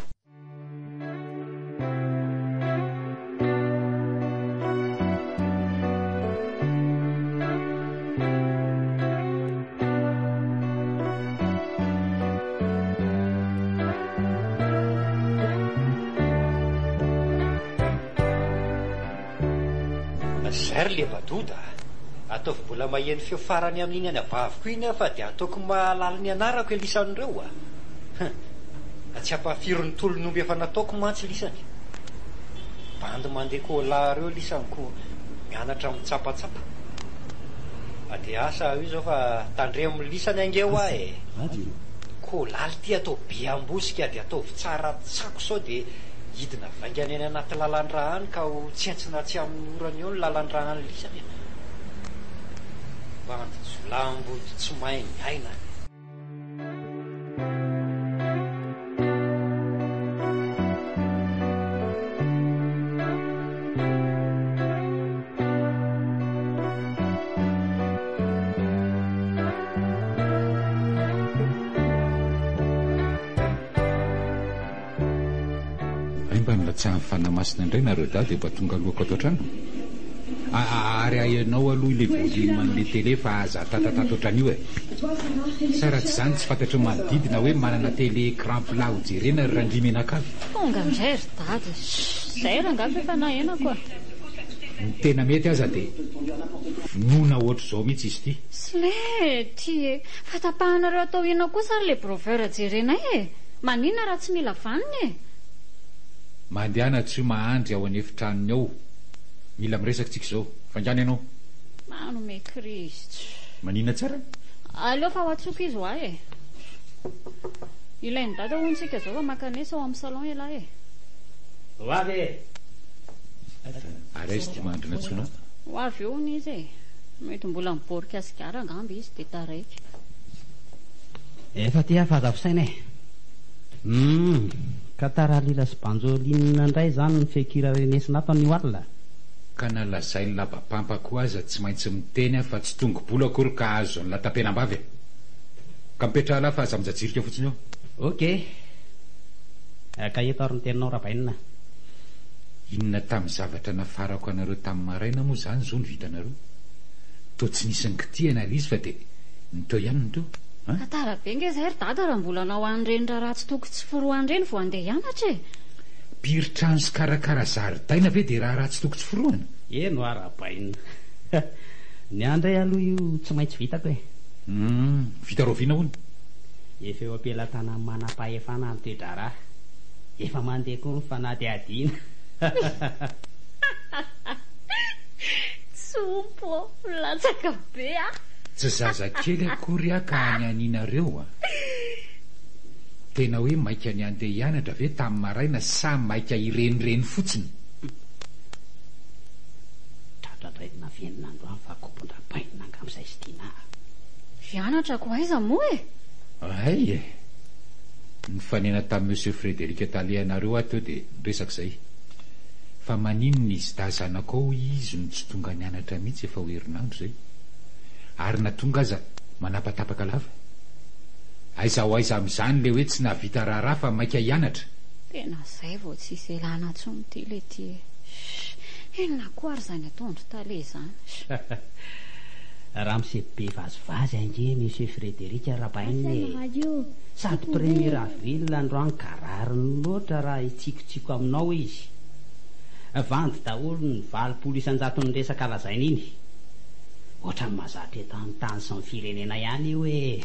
Izay ry Lebadoda a! Ataovy mbola maheno feo farany amin'iny anabaviko iny aho fa dia ataoko mahalala ny anarako elisan'ireo a! Hum! Tsy ampahafirin'ny tolon'omby efa nataoko mantsy lisany. Bandy mandeha cola ireo lisany ko mianatra mitsapatsapa. Dia asa io izao fa tandremo lisany ange hoa e! Cola ity atao be ambosika dia ataovy tsara tsako sao dia hidina vaingana eny anaty lalandrà any ka ho tsentsina tsy amin'ny orana eo ny lalandrà any lisany e! Bandy jiolahimboto tsy mahay miaina. Hay mba nilatsahan'ny Fanahy Masina indray nareo dahy dia mba tonga alohako ato an-trano? Ary ahenao aloha ilay volume an'ilay télé fa aza atatatata ohatran'io e! Sa raha tsy izany tsy fantatry ny manodidina hoe manana télé écran plat ho jerena ry Randria mianakavy? Tonga indray ry dada e! Izay rangahy fa efa nahenako a! Ny tena mety aza dia vonoina ohatr'izao mihitsy izy ity. Slety e! Fa tapahanareo atao inona kosa ary ilay brover jerenay e! Maninona raha tsy mila vanona e! Mandehana tsy mahandry ao an'efitranony ao. Mila miresaka tsika izao. Faingàna ianao. Manome crise tsy. Maninona tsara? Aleo fa ho antsoiko izy ho ahy e. Ilain'i dada hono tsika izao fa mankanesa ao amin'ny salon ialahy e. Ho avy e! Ary aiza ity mahandry nantsoinao? Ho avy eo hono izy e. Mety mbola miborika sigara angamba izy dia taraiky. Efa aty aho fa aza fisaina e. Humm. Ka taralila sy banjoline indray izany ny feon-kira renesina ato anio alina? Ka na lazain'i labapampa koa aza tsy maintsy miteny aho fa tsy tongo-bolo akory ka azo an'la tapenam-bava e! Ka mipetraha lahy fa aza mijajirika fotsiny eo. Ok. Ka eto ary ny teninao Rabainina. Inona tamin'ny zavatra nafarako anareo tamin'ny maraina moa izany izao no vitanareo? Toa tsy nisy nikitihana ilay izy fa dia ny teo ihany no teo. An? Ka tara be nge zay ry dada raha mbola hanao an'ireny raharaha tsy toko tsy forohana ireny vao handeha hianatra e! Mpiry trano sy karakara zaridaina ve dia raharaha tsy toko tsy forohana? Eny hoa Rabainina. Ny ahy indray aloha io tsy maintsy vitako e! Humm, vita rahoviana hono? Efa eo am-pelatanan'ny manam-pahefana ny toe-draharaha. Efa mandeha koa ny fanadihadiana. Tsompo ô, latsaka be a! Tsy zazakely akory aho ka hanianianareo a! Tena hoe maika ny handeha hianatra ve tamin'ny maraina sa maika hirenireny fotsiny? Tratra indray ny navenona androany fa kobon-dRabainina angamba izay sy Dina a! Hianatra ko aiza moa e? Hay e! Nifanena tamin'i Monsieur Frédéric tale anareo aho teo dia niresaka izay. Fa maninona izy dahy zanakao hoy izy no tsy tonga nianatra mihitsy efa ho herinandro izay. Ary na tonga aza manapatapaka lava. Aiza ho aiza amin'izany ilay hoe tsy nahavita raharaha fa maika hianatra? Tena izay vao tsisy elana intsony ity le ty e. Inona koa ary izany ataon-dry tale izany? Ramose be vazivazy ange Monsieur Frédéric Rabainina e! Sady premier avril androany ka rariny loatra raha hitsikotsiko aminao izy. Vandy daholo ny 80 isan-jaton'ny resaka lazainy iny. Ohatran'ny mahazatra eto an-tany sy ny firenena ihany io e!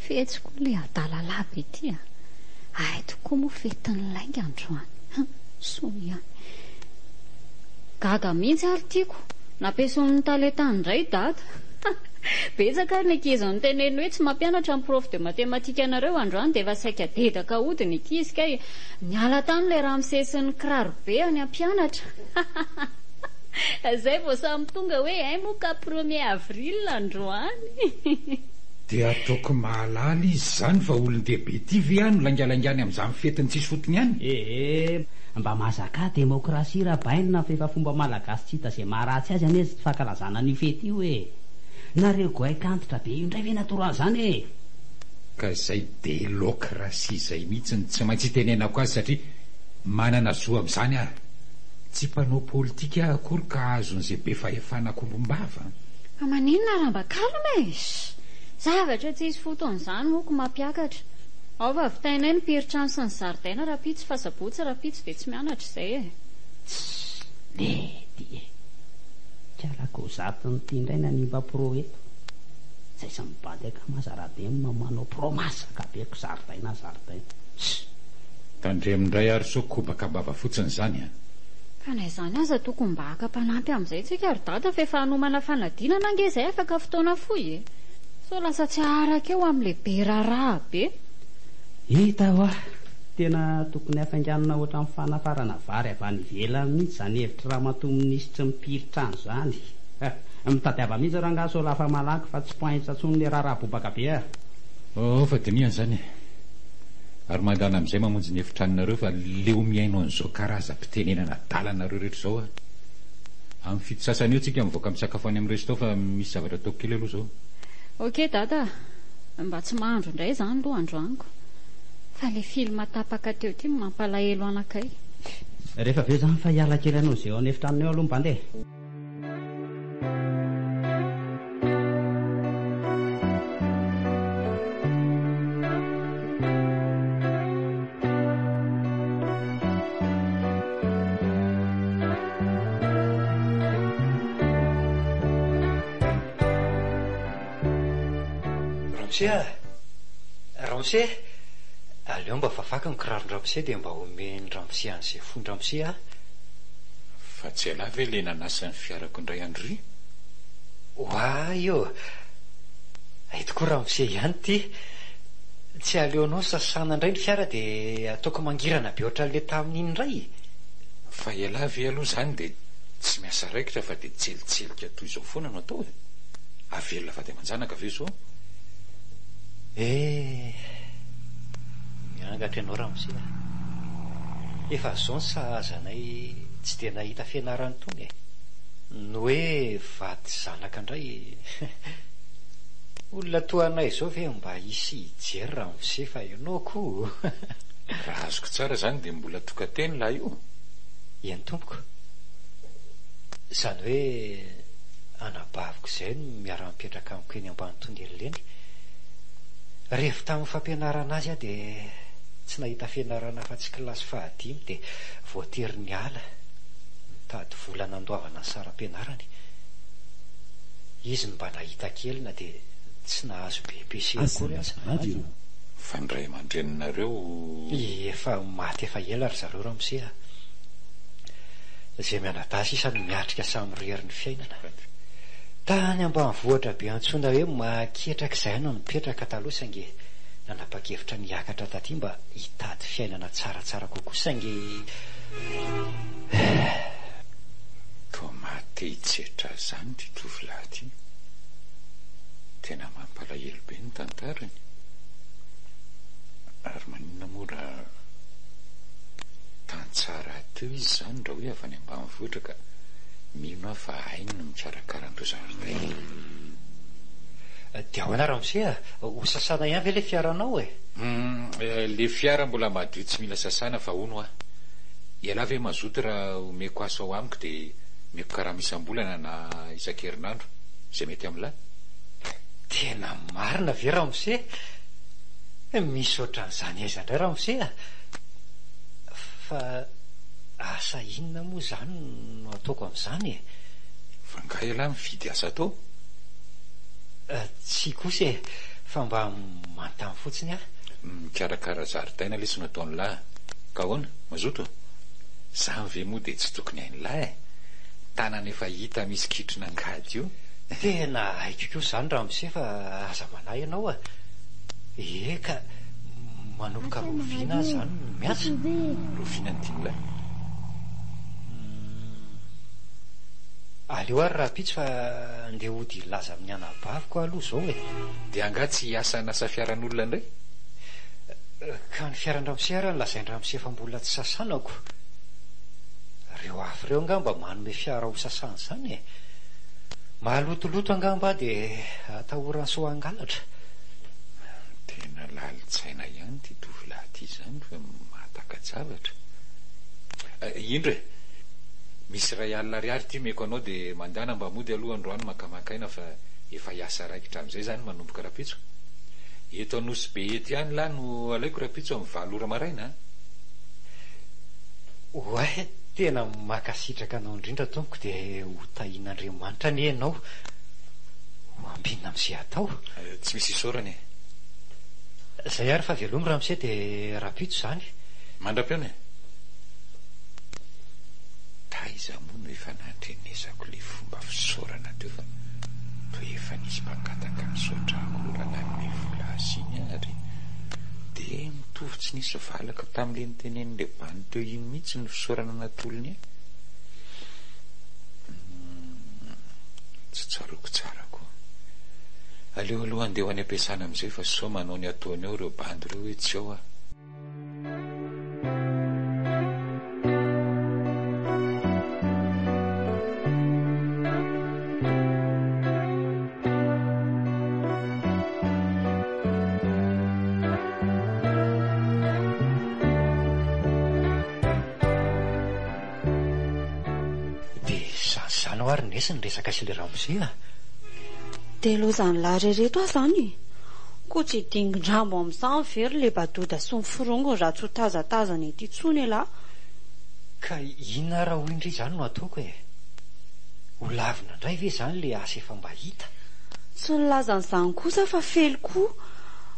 Fetsy koa ilay adala lava ity a! Hay tokoa moa fetin'ny lainga androany. Soa ihany. Gaga mihitsy ary tiako. Nampiasoan'ny tale tany indray i Dada. Betsaka ary ny ankizy niteneniny hoe tsy mampianatra ny prof de mathématique anareo androany dia efa saika dedaka hody ny ankizy kay. Niala tany ilay ramose sy ny kiraro be any hampianatra. Zay vao samy tonga hoe hay moa ka premier avril androany. Dia ataoko mahalala izy izany fa olon-dehibe ity ve aho no laingalaingany amin'izany fetiny tsisy fotony any? Ee, mba mahazakà demokrasia ra bainina fa efa fomba malagasy tsy hita izay maharatsy azy anie ny fankalazana an'io fety io e! Nareo goaika antitra be io indray ve natoro an'izany e! Ka izay delokrasia izay mihitsy no tsy maintsy itenenako azy satria manana zo amin'izany aho. Tsy mpanao politika aho akory ka azon'izay be fahefana kombom-bava. Fa maninona raha mba calme e! Zavatra tsisy fotony izany moa ko mampiakatra. Ao fa vitainay ny piry-trano sy ny zaridaina rahampitso fa sabotsy rahampitso dia tsy mianatra izay e! Tssy! Lety e! Kala kozatiny ity indray nanimba pro eto. Zay sy mivady akama aza raha dia manao pro masaka be ko zaridaina zaridaina. Ss. Tandremo indray ary sao kobaka am-bava fotsiny izany an! Ka na izany aza tokony mba haka mpanampy amin'izay tsika ry dada fa efa hanomana fanadinana ange izay afaka fotoana fohy e! Sao lasa tsy haharaka eo amin'ilay be raharaha be. Hita hoa! Tena tokony hafainganina ohatran'ny fanafarana vary avy any ivelany mihitsy izany hevitr'i ramatoa minisitry ny mpiritrano izany. Mitadiava mihitsy rangahy sao lafa malaky fa tsy points intsony le raharaha bobaka be a! Oh fa dinihana izany e! Ary mandana amin'izay mamonjy ny efitranonareo fa leo mihaino an'izao karazam-pitenenana adalanareo rehetra izao aho. Amin'ny fito sasany eo tsika mivoaka misakafo any amin'ny resto fa misy zavatra ataoko kely aloha izao. Ok dada a! Mba tsy mahandro indray izany aloha androany ko! Fa le film tapaka teo ity no mampalahelo anakay. Rehefa avy eo izany fa hiala kely hanao izay ao an'efitranonay ao aloha ny bandy e! Ramose a! Ramose! Aleo mba fafako ny kiraron-dRamose dia mba omen-dRamose an'izay fon-dRamose aho. Fa tsy ialahy ve ilay nanasa ny fiarako indray andro ry? Oay ô! Hay tokoa Ramose ihany ity! Tsy aleonao sasana indray ny fiara dia ataoko mangirana be ohatran'ilay tamin'iny indray? Fa ialahy ve aloha izany dia tsy miasa raikitra fa dia tselitselika toy izao foana no atao e? Avelona vady aman-janaka ve izao? Eh! Miangatra ianao ramose a! Efa izao ny sahaza anay tsy dia nahita fianarana itony e! Ny hoe vady zanaka indray Olona toa anay izao ve mba hisy hijery ramose fa ianao koa? Raha azoko tsara izany dia mbola tokan-teny lahy io? Eny tompoko. Izany hoe anabaviko izay no miara-mipetraka amiko eny ambany tonelina eny. Revo tamin'ny fampianarana azy aho dia tsy nahita fianarana afa-tsy kilasy fahadimy dia voatery niala nitady vola nandoavana ny saram-pianarany. Izy no mba nahita kely na dia tsy nahazo BEPC akory aza. Fa ny ray aman-dreninareo. Efa maty efa ela ry zareo ramose a! Izay mianadahy sisa no miatrika samirery ny fiainana. Tany ambanivohitra be antsoina hoe Mahaketraka izahay no nipetraka taloha saingy nanapa-kevitra ny hiakatra taty mba hitady fiainana tsaratsara kokoa saingy. Toa maha-te hitsetra azy izany ity tovolahy ity. Tena mampalahelo be ny tantarany. Ary maninona moa raha tantsaha rahateo izy izany raha hoe avy any ambanivohitra ka mino aho fa hainy ny mikarakara an'ireo zaridaina. Dia ahoana ramose a? Ho sasana ihany ve ilay fiaranao e? Hum, ilay fiara mbola madio tsy mila sasana fa hono hoa. Ialahy ve mazoto raha omeko asa ao amiko dia omeko karama isam-bolana na isan-kerinandro, izay mety amin'lah? Tena marina ve ramose? Misy ohatran'izany aiza indray ramose a! Fa asa inona moa izany no ataoko amin'izany e? Fa angaha ialahy mifidy asa atao? Tsia kosa e, fa mba manontany fotsiny aho. Mikarakara zaridaina lesy no ataon'lah a! Ka ahoana? Mazoto? Zany ve moa dia tsy tokony hain'lah e? Tanana efa hita misy kitron'angady io. Tena haiko kosa izany ramose fa aza manahy ianao a! Eka, manomboka rahoviana aho izany no miasa? Rahoviana ny tian'lah? Aleo ary rahampitso fa andeha hody hilaza amin'ny anabaviko aho aloha izao e! Dia angaha tsy hiasa hanasa fiaran'olona indray? Ka ny fiaran-dramose ary no lazain-dramose fa mbola tsy sasanako. Ireo hafa ireo angamba manome fiara ho sasana izany e! Malotoloto angamba aho dia atahorany sao hangalatra. Tena lalin-tsaina ihany ity tovolahy ity izany fa mahataka-javatra. Indro e! Misy iray alina ariary ity omeko anao dia mandehana mba mody aloha androany makamaka aina fa efa hiasa raikitra amin'izay izany manomboka rahampitso. Eto Anosibe eto ihany lahy no alaiko rahampitso amin'ny valo ora maraina a! Oay! Tena mankasitraka anao indrindra tompoko dia ho tahian'Andriamanitra anie ianao. Ho ambinina amin'izay atao. Tsy misy isaorana e. Zay ary fa velomy ramose dia rahampitso izany. Mandra-pihaona e. Taiza moa no efa nandrenesako ilay fomba fisaorana teo fa toa efa nisy mpangataka nisaotra ahy koa raha nanome vola azy iny ary dia mitovy tsy nisy valaka tamin'ilay notenenin'ilay bandy teo iny mihitsy ny fisaorana natolony ahy. Humm, tsy tsaroako tsara koa. Aleo aloha handeha ho any am-piasana amin'izay fa sao manao ny ataony ao ireo bandy ireo hoe tsy ao aho. Dia izany izany hoa ry Nesy ny resaka sy ilay ramose a! Dia lozan'lah ry reto aho izany e! Koa tsy hidingin-drambo amin'izany ve ry lebadoda sy ny forongony raha tsy ho tazatazana ety intsony elah? Ka inona ara hoy ndry izany no ataoko e? Ho lavina indray ve izany ilay asa efa mba hita? Tsy nilaza an'izany kosa fa fely koa.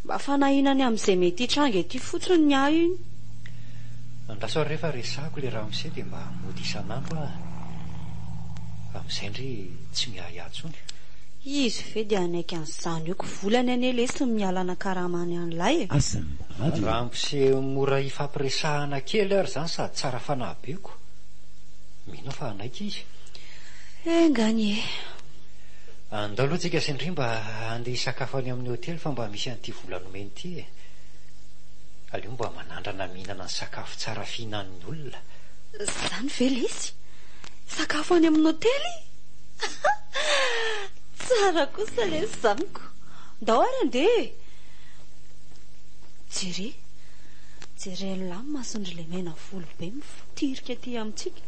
Mba fanahiana ny amin'izay mety hitranga ety fotsiny ny ahy iny. Andraso ary re fa resahako ilay ramose dia mba mody isan'andro aho. Amin'izay ndry tsy miahiahy intsony. Izy ve dia hanaiky an'izany io ko volany anie lesy ny miala anakaramany an'ilay e. Ramose mora ifampiresahana kely ary izany sady tsara fanahy be ko. Mino aho fa hanaiky izy. Enga anie. Andao aloha tsika sy ndry mba handeha hisakafo any amin'ny hotely fa mba misy an'ity vola nomeny ity e. Aleo mba manandrana mihinana ny sakafo tsara fihinan'ny olona. Zany ve lesy? Sakafo any amin'ny hotely? Tsara kosa lesy zany ko. Ndao ary andeha e! Jere, jeren'lah ny mason'dry le mena volo be mivotirika aty amintsika.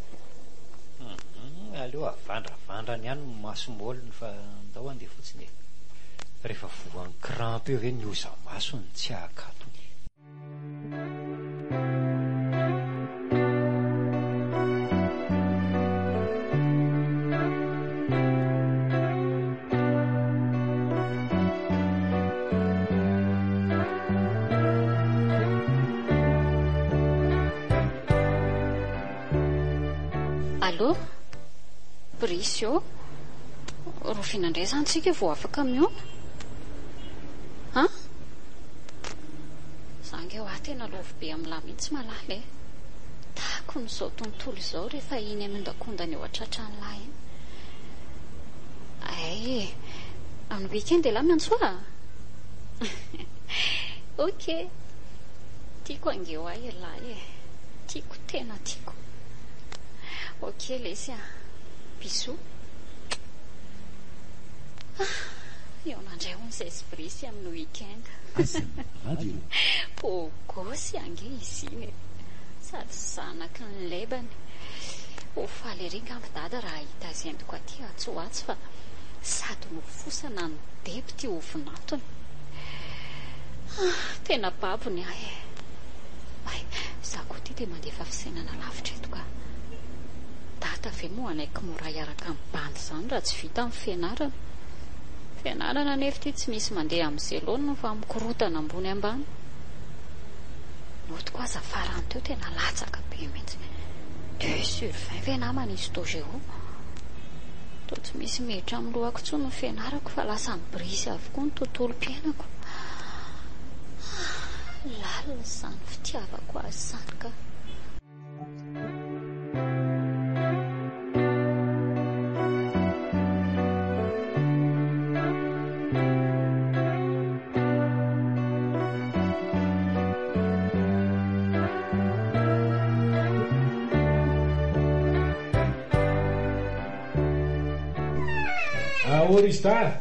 Hum, aleo avandravandrany ihany ny masom-baoliny fa ndao andeha fotsiny e. Rehefa voan'ny crampe eo ve ny hoza-masony tsy hahakatony. Allô? Brice ô? Rahoviana indray izany tsika vao afaka mihaona? An? Za ange hoa tena love be amin'lah mihitsy malala e! Takona izao tontolo izao rehefa iny miondakondana eo an-tratran'lah iny. Hay e! Amin'ny week-end elah miantso ahy? Ok! Tiako ange hoa elah e! Tiako tena tiako. Ok lesy a! Bisous. Ah! Hihaona indray hono izay sy Brice amin'ny week-end. Beau gosse ange izy iny e! Sady zanaky ny lebany. Ho faly ery angamba dada raha hahita azy entiko aty atsy ho atsy fa sady nofosana no depy ity ovinantony. Ah! Tena babo ny ahy e! Hay, izaho koa ity dia mandefa fisainana lavitra eto ka. Dada ve moa hanaiky mora hiaraka amin'ny bandy izany raha tsy vita ny fianarana? Fianarana anefa ity tsy misy mandeha amin'izay laoniny fa mikorontana ambony ambany. Notiko aza farany teo tena latsaka be mihitsy. Deux sur 20 ve namana histo géo? Toa tsy misy miditra amin'ny lohako intsony ny fianarako fa lasa mibirisy avokoa ny tontolom-piainako. Lalina izany fitiavako azy izany ka. Ahoana izy ta?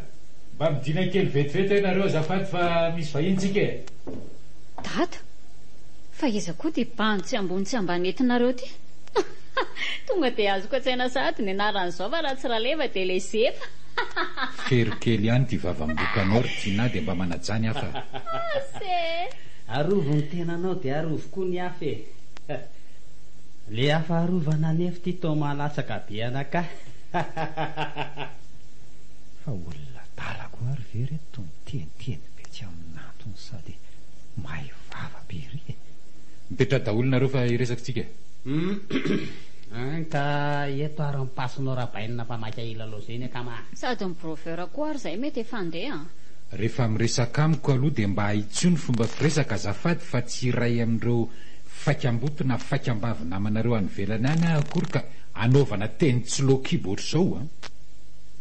Mba midina kely vetivety hoe nareo azafady fa misy vahiny tsika e! Dada, fa iza koa ity bandy tsy ambony tsy ambany entinareo ity? Tonga dia azoko an-tsaina sahady ny anaran'izao fa raha tsy Raleva dia ilay Zefa. Fero kely ihany ity vavam-bokanao ry Tinah dia mba manajà ny hafa a! Asa e! Arovy ny tenanao dia arovy koa ny hafa e! Le hafaharovana anefa ity toa mahalatsaka be anakahy. Fa olona adala koa ary ve reto to miteniteny be tsy amin'antony sady mahay vava be ery e. Mipetraha daholo nareo fa hiresaka tsika e. Hum ka eto ary ny pasinao rabainina fa maika hilalao zeny akama a. Sady ny brover koa ary zay mety efa handeha an. Rehefa miresaka amiko aloha dia mba ahitsio ny fomba firesaka azafady fa tsy iray amin'ireo faikam-boto na faikam-bavy namanareo any ivelany any aho akory ka anaovana teny tsy loakibo ohatr'izao an!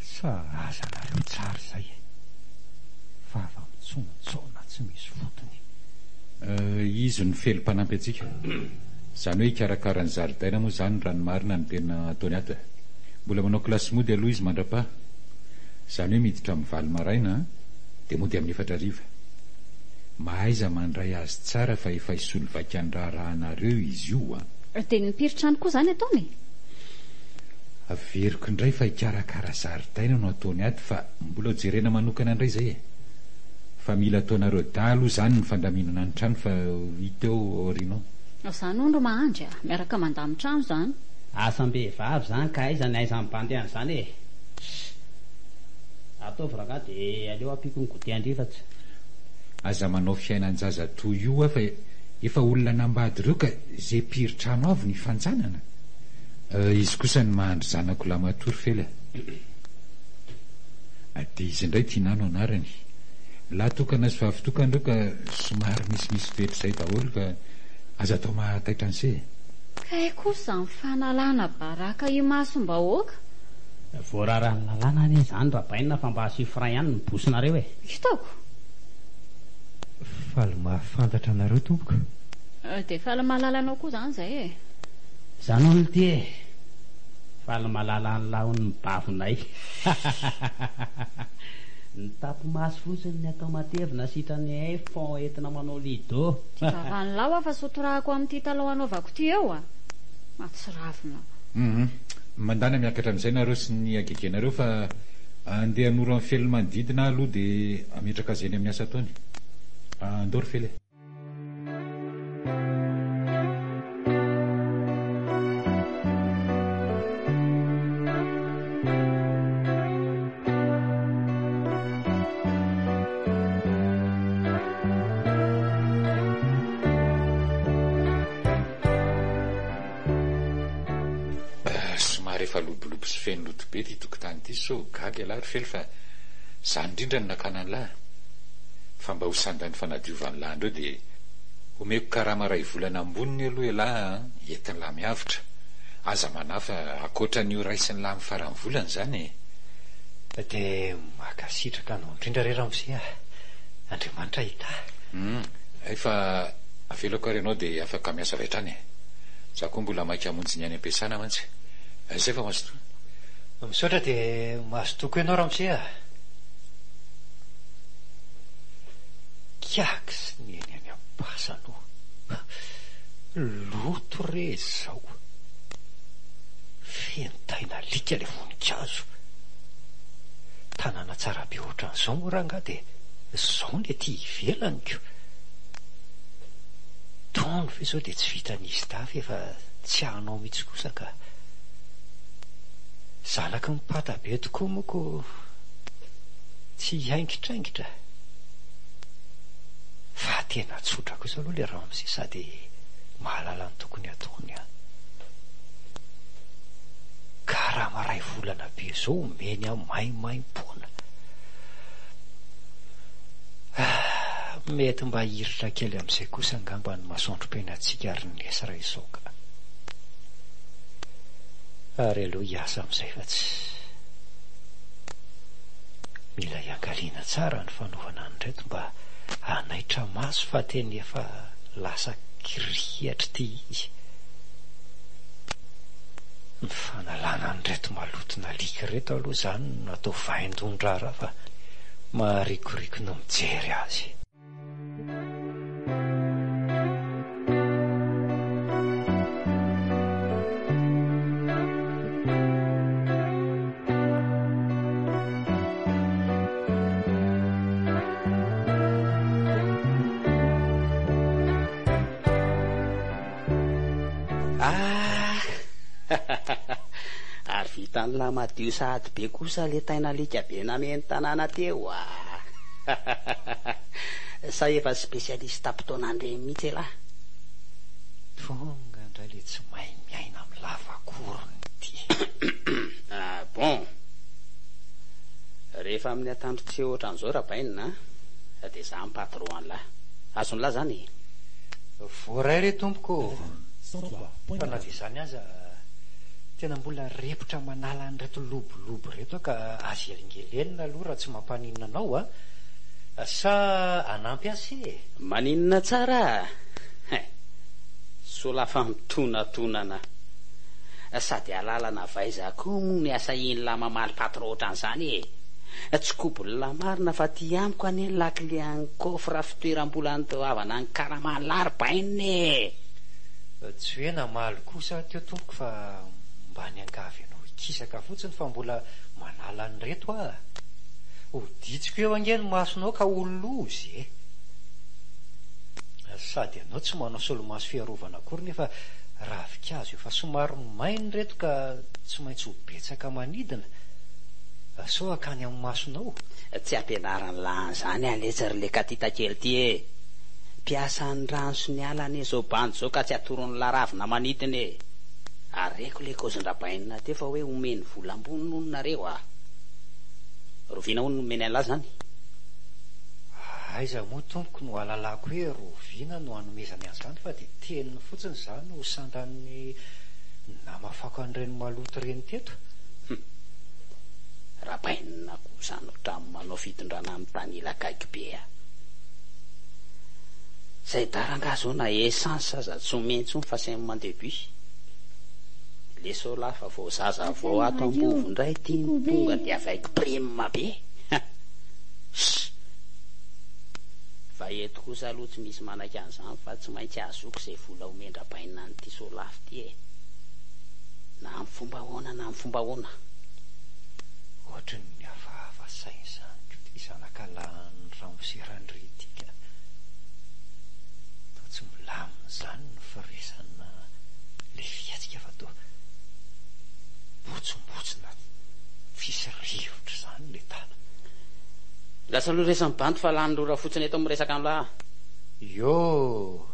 Sahaza anareo tsara izay e! Vava mitsontsona tsy misy fotony. Euh, izy no fely mpanampy antsika. Izany hoe hikarakara ny zaridaina moa izany raha ny marina no tena ataony ato e. Mbola manao kilasy mody aloha izy mandra-paha. Izany hoe miditra amin'ny valo maraina dia mody amin'ny efatra hariva. Mahaiza mandray azy tsara fa efa hisolo vaika ny raharahanareo izy io a! Dia ny mpiry-trano koa izany ataony e? Averiko indray fa hikarakara zaridaina no ataony ato fa mbola ho jerena manokana indray izay e! Fa mila ataonareo dahy aloha izany ny fandaminana ny trano fa ho hita eo aoriana ao. Izany hono ry Mahandry a! Miaraka mandamin-trano izany. Asam-behivavy izany ka aiza ny ahaizan'ny bandy an'izany e! Ssss! Ataovy rangahy dia aleo ampiako ny goûter an-drivatsy. Aza manao fiainan-jaza toy io hoa fa efa olona nambady ireo ka ze mpiry trano avy no ifanjanana. Izy kosa ny mahandry zanako lamatoa ry Fely a. Dia izy indray Tinah no anarany. Lahy tokana sy vavy tokana ireo ka somary misimisy toetra izay daholo ka aza atao mahataitra an'se e. Kay kosa izany fanalana baraka imasom-bahoaka. Voararan'ny lalàna anie izany Rabainina fa mba asio frein ihany ny bosinareo e! Hitako! Faly mahafantatra anareo tompoko. Dia faly mahalala anao koa izany izay e! Izany hono ity e! Faly mahalala an'lah hono ny bavonay. Ny tapi-maso fotsiny ny atao matevina sitrany hay fond entina manao lido. Ty vavan'lah hoa fa sao torahako amin'ity talon anaovako ity eo a! Mahatsiravina. Hum. Mandana miakatra amin'izay nareo sy ny hagegenareo fa andeha hanoro an'i Fely ny manodidina aho aloha dia hametraka azy eny amin'ny asa ataony. Andao ry Fely e. Somary efa lobolobo sy feno loto be ity tokotany ity sao gaga ialahy ry Fely fa izany indrindra no nakana an'lah. Fa mba ho sandan'ny fanadiovan'lah indreo dia omeko karama iray volana amboniny aloha ialahy an, entin'lah miavotra. Aza manahy fa ankoatran'io raisin'lah amin'ny faran'ny volana izany e. Dia mankasitraka anao indrindra re ramose a! Andriamanitra hitahy. Hum, hay fa avelako ary ianao dia afaka miasa avy hatrany e. Za koa mbola maika hamonjy ny any am-piasana mantsy. Zay fa mazotoa. Misaotra dia mazotoa koa ianao ramose a! Kiaky sy neny any am-pasana o! Loto re izao! Feno tain'alika ilay voninkazo. Tanàna tsara be ohatran'izao moa rangahy dia izao ny aty ivelany ko! Tony ve zao dia tsy vitan'izy dahy ve fa tsy hanao mihitsy kosa ka. Zanaky ny pata be tokoa moa ko tsy hihaingitraingitra. Fa tena tsotra kosa aloha le ramose sady mahalala ny tokony hataony an. Karama ray volana be zao omeny ahy maimaimpoana. Ah, mety mba hiritra kely amin'izay kosa angamba ny masoandrom-piainantsika ry Nesy raha izao ka. Ary aleo hiasa amin'izay fa tsy. Mila iangaliana tsara ny fanaovana an'ireto mba hanaitra maso fa tena efa lasa kirihitr'ity izy. Ny fanalana an'ireto maloton'alika ireto aloha izany no atao vaindohan-draharaha fa Maharikoriko ny mijery azy. Ary vitan'lah madio sahady be kosa le tain'alika be nameno tanàna teo a! Sa efa spécialiste am-potoanan'ireny mihitsy elah? Tonga indray le tsy mahay miaina amin'ny lavakorony ity. Ah bon! Rehefa amin'ny atandro tsy ohatran'izao Rabainina a, dia za ny patron an'lah. Azon'lah zany e! Voaray re tompoko ô! Fa na dia izany aza, tena mbola repotra manala an'ireto lobolobo ireto aho ka aza elingelenina aloha raha tsy mampaninona anao a! Sa hanampy ahy se e? Maninona tsara a! Hein! Solafa mitonatonana. Sady alalana avy aiza koa moa ny asahian'lah mamaly patron ohatran'izany e! Tsy kobon'lah marina fa aty amiko anie ny lakile an'ny coffre fitoeram-bola andoavana ny karaman'lah ry bainina e! Tsy hoe namaly kosa aho teo tompoko fa mba niangavy anao hikisaka fotsiny fa mbola manala an'ireto aho. Ho ditsiko eo ange ny masonao ka ho loza e! Sady ianao tsy manao solomaso fiarovana akory nefa ravinkazo efa somary maina ireto ka tsy maintsy ho betsaka manidina sao hakany amin'ny masonao. Tsy ampianaran'lah an'izany aho letsy ry le katita kely ty e! Mpiasan'ny rano sy ny ala anie zao bandy zao ka tsy atoron'lah ravina manidina e! Ary reko le kaozin-drabainina teo fa hoe omeny vola ambony hono nareo a! Roviana hono no omeny an'lah zany? Aiza moa tompoko no ahalalako hoe roviana no anomezany an'izany fa dia teniny fotsiny izany ho sandan'ny namafako an'ireny maloto ireny teto. Hum. Rabainina koa izany ohatran'ny manao fitondrana mitanila gaigy be a. Zay dara angaha zao na essence aza tsy omeny intsony fa sainy mandeha bus. Le solafa vao zaza vao ato am-bovo indray ity no tonga dia avec prime be. Ssss. Fa eto kosa aloha tsy misy manaiky an'izany fa tsy maintsy ahazoako izay vola omen-dRabainina an'ity Solafy ity e. Na amin'ny fomba ahoana na amin'ny fomba ahoana. Ohatry ny hafahafa saina izany koa ity zanakalahin'i Ramose Randria ity ka. Toa tsy milamina izany ny firesany na ilay fihetsika fa toa mbotsombotsona tsisy rivotra izany ilay tany. Lasa aloha resany bandy fa lany rora fotsiny eto miresaka anlah a. Yoo!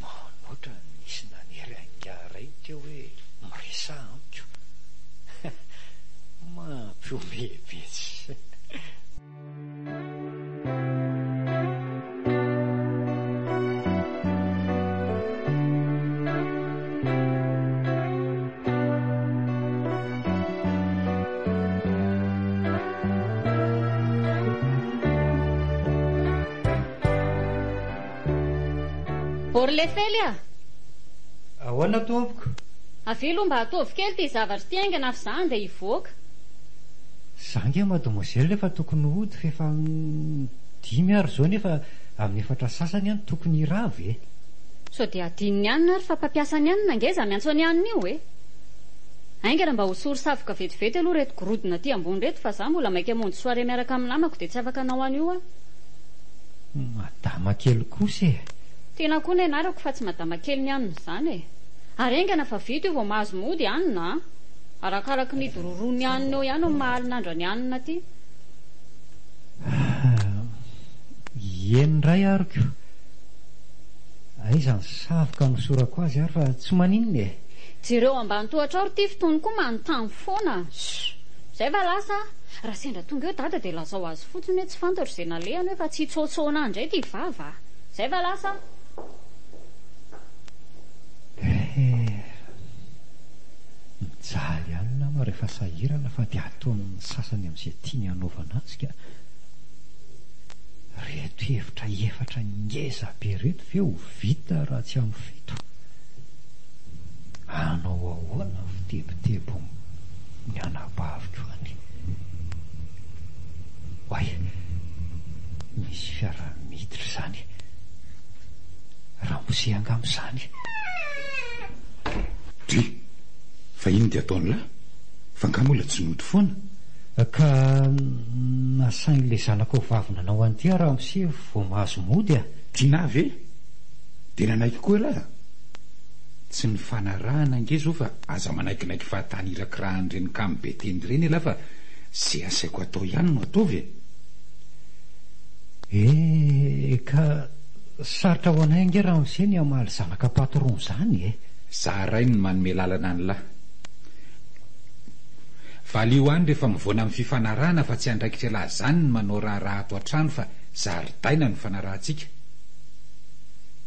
Manoatra nisy nanery an'ingahy ray teo hoe miresaha amiko. Mampihomehy be tsy. Orlefely a! Ahoana tompoko? Avia aloha mba ataovy kely ity zavatra ity haingana fa za andeha hivoaka. Za ange mademoiselle efa tokony hody f'efa dimy ary izao nefa amin'ny efatra sasany aho no tokony hirava e! Sao dia adinon'i anona ary fa mpampiasa an'i anona ange za miantso an'i anona io e! Haingana mba hosory savoka vetivety aloha ireto gorodona aty ambony ireto fa za mbola maika hamonjy soirée miaraka amin'ny namako dia tsy afaka hanao an'io aho. Madama kely kosa e! Tiana koa ny anarako fa tsy madama kely ny anona izany e! Ary haingana fa vita io vao mahazo mody anona a! Arakaraky ny hidororoan'ny anona eo ihany no maha alin'andro an'i anona aty. Ieny indray ary ko! Aiza ny savoka nosorako azy ary fa tsy maninona e! Jereo ambany tohatra ao ry Tify tony koa manontany foana. Shh! Zay va lasa a! Raha sendra tonga eo dada dia lazao azy fotsiny hoe tsy fantatro izay nalehany hoe fa tsy hitsôtsôna ahy indray ity vava a! Zay va lasa a! Eh! Mijaly ihany nama rehefa sahirana fa dia ataon'ny sasany amin'izay tiany hanaovana azy ka! Reto hevitra efatra ngeza be reto ve ho vita raha tsy amin'ny fito? Hanao ahoana ny fitebitebin'ny anabaviko any? Oay! Misy fiara miditra izany. Ramose angamba izany. Dry! Fa inn dia ataon'lah? Fa nga mbola tsy nody foana? Ka nasain'ilay zanakao vavy nanao an'ity aho ramose vao mahazo mody a! Tinah ve? Dia nanaiky koa ialahy a? Tsy nifanarahana ange zao fa aza manaikinaiky fahatany irakirahan'ireny kamo be teny ireny elah fa ze asaiko atao ihany no ataovy e! Eh ka sarotra ho anay ange ramose ny hamaly zanaka patron zany e! Za ray no manome lalana an'lah. Valio any rehefa mivoana amin'ny fifanarahana fa tsy andraikitr'elah zany ny manao raharaha ato an-trano fa zaridaina no fanarahantsika.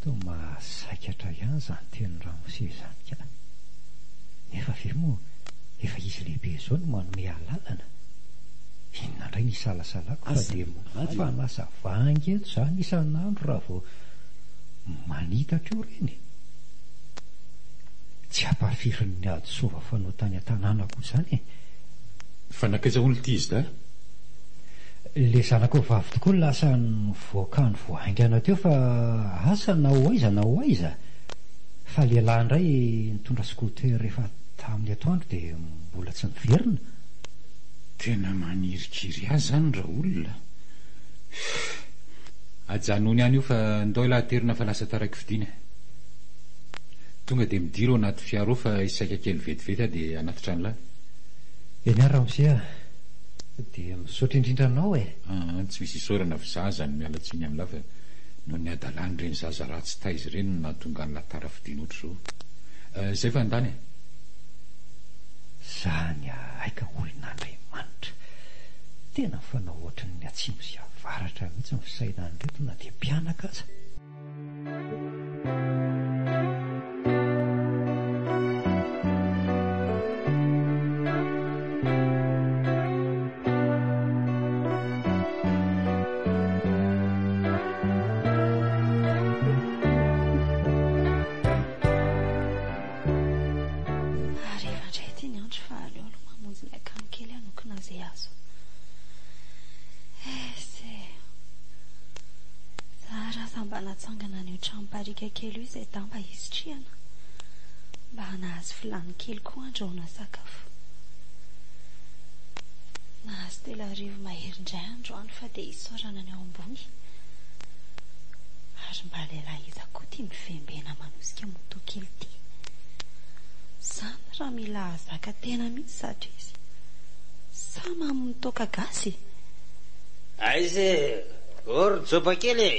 Toa mahasaikatra ihany izany tenin'i ramose izany ka. Nefa ve moa efa izy lehibe izao no manome alalana? Inona indray ny hisalasalako fa dia mpanasa vangy eto izany isan'andro raha vao manitatra eo ireny. Tsy ampahafirin'ny hadisoava fanao tany an-tanàna koa izany e. Fa nankaiza hono ity izy dahy? Le zanakao vavy tokoa lasa nivoaka andro vao haingana teo fa asa na ho aiza na ho aiza? Fa lehilahy indray nitondra scooter efa tamin'ny atoandro dia mbola tsy niverina. Tena manirikiry ahy zany raolona a! Ajanony any io fa ndao elah aterina fa lasa taraiky fidina e! Tonga dia midira ao anaty fiara ao fa hisaika kely vetivety aho dia hanatitra an'lah. Eny ary ramose a! Dia misaotra indrindra anao e! Aa tsy misy isaorana fa za azany miala tsiny amin'lah fa noho ny hadalan'ireny zaza ratsy taiza ireny no nahatonga an'lah tara fidina ohatr'izao. Zay fa andany e! Zany ahay ka olon'Andriamanitra! Tena mifanao ohatran'ny atsimo sy avaratra mihitsy ny fisainan'ireto na dia mpianaka aza. Hariva indray ity ny andro fa aleo aloha mamonjy ny akany kely hanokina izay azo. Ese. Zara aza mba natsangana an'io tranom-parika kely io izay damba hisitrihana. Mba nahazo vilany kely koa andrahoana sakafo. Nahazo 3000 mahery indray androany fa dia isaorana ny ao ambony. Ary mba lehilahy iza koa ity mivembena manosika moto kely ity? Zany raha mila hahazaka tena mihitsy zato izy. Sa mamo ny toaka gasy? Aiza e! Ô ry joba kely e!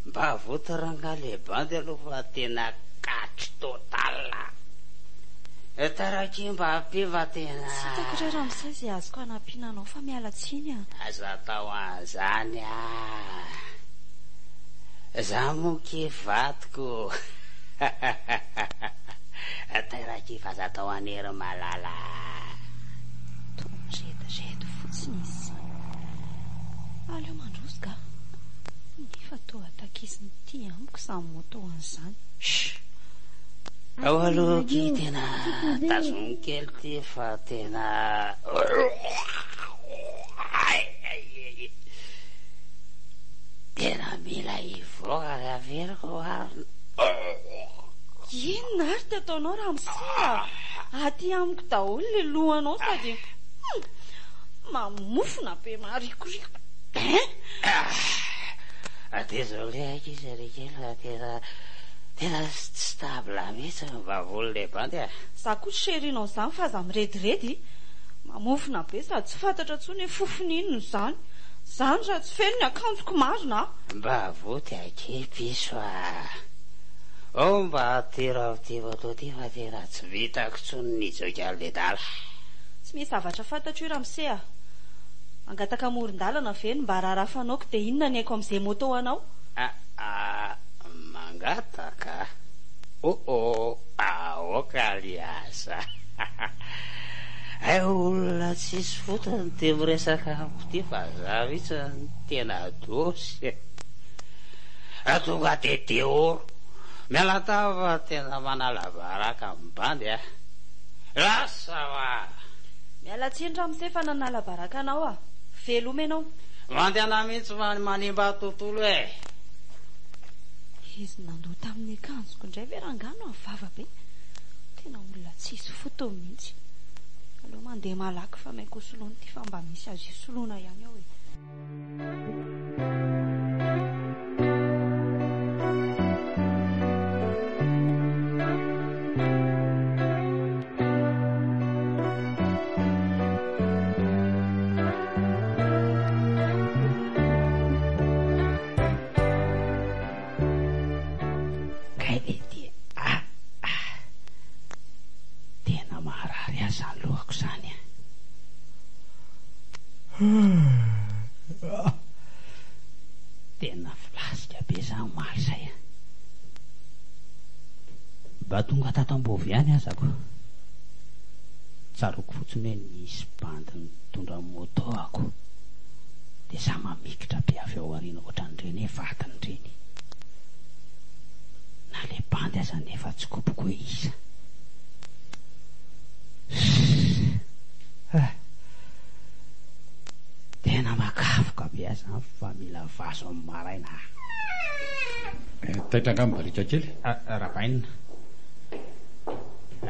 Mba avoto rangahy le bandy aloha fa tena katry total a! Taraiky mba ampio fa tena. Tsy hitako re ramose izay azoko hanampiana anao fa miala tsiny a! Aza atao an'izany ah! Za moa ky vadiko Teraka fa aza atao an'hery malala ah! Toa mirediredy fotsiny izy izany. Aleo mandroso ka! Nefa toa takisin'ity amiko izany moto an'izany. Shh! Ao aloha ky tena tazomiko kely ty fa tena. Tena mila hivoaka ry averiko ary. Inona ary ty ataonao ramose a? Aty amiko daholo le lohanao sady mamofona be marikoriko hein! Désolé ankizy ry kely fa tena tena tsy stable mihitsy ny vavony le bandy a. Za koa tsy chérie-nao zany fa aza mirediredy. Mamofona be sady tsy fantatra intsony hoe fofona inona izany. Izany raha tsy feno ny akanjoko marina a! Mba avoty akia piso a! Ao mba atero amin'ity moto ity fa tena tsy vitako intsony ny hijoika an'ledala. Tsy misy zavatra fantatro io ramose a! Hangataka amoron-dalana ve no mba raharaha fanaoko dia inona ny haiko amin'izay moto anao? Aa mangataka? Oh oh aoka ry aza. Hay olona tsisy fotony ty miresaka amiko ty fa za mihitsy no tena dosy e. Tonga de dehors. Miala tava fa tena manala baraka ny bandy a. Lasa wa! Miala tsiny ramose fa nanala baraka anao aho. Veloma ianao. Mandehana mihitsy fa manimba tontolo e. Izy nandoa tamin'ny akanjoko indray ve rangahy no avava be? Tena olona tsisy fotony mihitsy. Aleo mandeha malaky fa maika ho soloina ity fa mba misy azo isoloana ihany ao e. Tena flasika be za omaly zay a. Mba tonga tato Ambovy ihany aza ko. Tsaroako fotsiny hoe nisy bandy nitondra moto ako. Dia za mamikitra be avy ao aoriana ohatran'ireny hoe vadiny ireny. Na le bandy aza nefa tsy koboko hoe iza. Huhh. Tena makafoka be ahy zany fa mila vazo amin'ny maraina ah. Taitra angamba barika kely? Rabainina.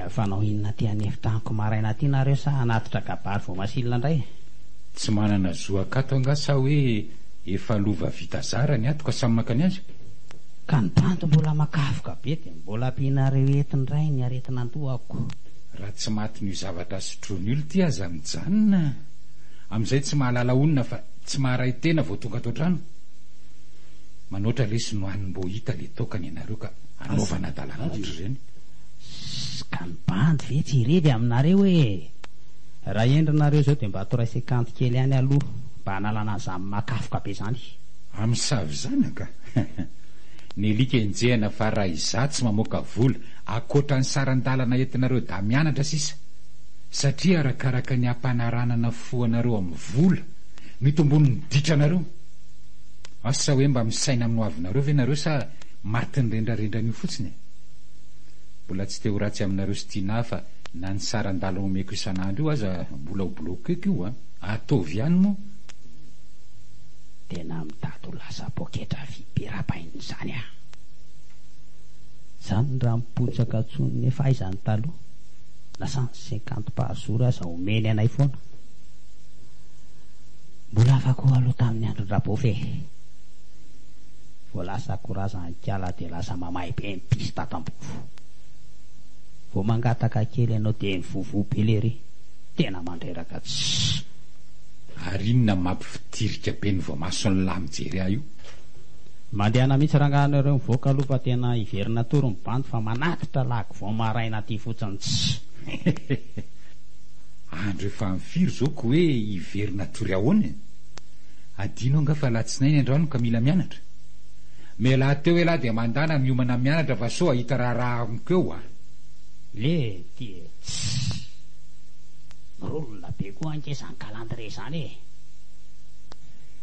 Fanao inona aty an'efitranoko maraina aty nareo sa hanatitra kabary voamasilina indray? Tsy manana zo hakato angaha sa hoe efa lova vita zara ny ato ka samy maka ny azy? Ka ny bandy mbola makafoka be dia mbola ampianareo eto indray ny aretin'andohako. Raha tsy matin'io zavatra sotroin'io lty aza mijanona amin'izay tsy mahalala honina fa tsy maharay tena vao tonga ato an-trano. Manoatra lesy no any mbô hita le toaka ny anareo ka anaovana adalana ohatr'ireny. Ssss ka ny bandy ve tsy hirevy aminareo e! Raha hendry nareo zao dia mba toray sekanty kely ihany aloha mba hanalana an'izany makafoka be zany. Amin'ny savy zanaka? Ny alika enjehana fa raha izaho tsy mamoaka vola akoatra ny saran-dalana entinareo dahy mianatra sisa satria arakaraka ny hampanaranana fo anareo amin'ny vola no itombon'ny ditranareo. Asa hoe mba misaina amin'ny hoavinareo ve nareo sa matin'ny rendrarendran'io fotsiny e? Mbola tsy te ho ratsy aminareo sy Tinah fa na ny saran-dalana omeko isan'andro io aza mbola ho bloqueko io an! Ataovy ihany moa! Tena mitady ho lasa poketra vy be rabainina izany ah! Zany raha mipotsaka tsony nefa aiza ny taloha? Na 150 par jour aza omeny anay foana. Mbola hafa koa aloha tamin'ny andron-dRabofy e! Vao lasa korazan-kiala dia lasa mamay be ny piste ato am-bovo. Vao mangataka kely ianao dia mivovoa be lery. Tena mandreraka tss. Ary inona mampifitirika be ny voamason'ny lahy mijery ahy io? Mandehana mihitsy rangaha nareo mivoaka aloha fa tena hiverina hatory ny bandy fa manatitra lagy vao maraina aty fotsiny tss. Andro efa amin'ny firy izao ko hoe hiverina hatory ahoana e? Adino angaha fa alatsinainy androany ka mila mianatra? Mialà teo elah dia mandàna miomana mianatra fa sao hahita raharaha amiko eo a! Le ty e! Tssy! Mirolona be koa ange izany calendrier izany e!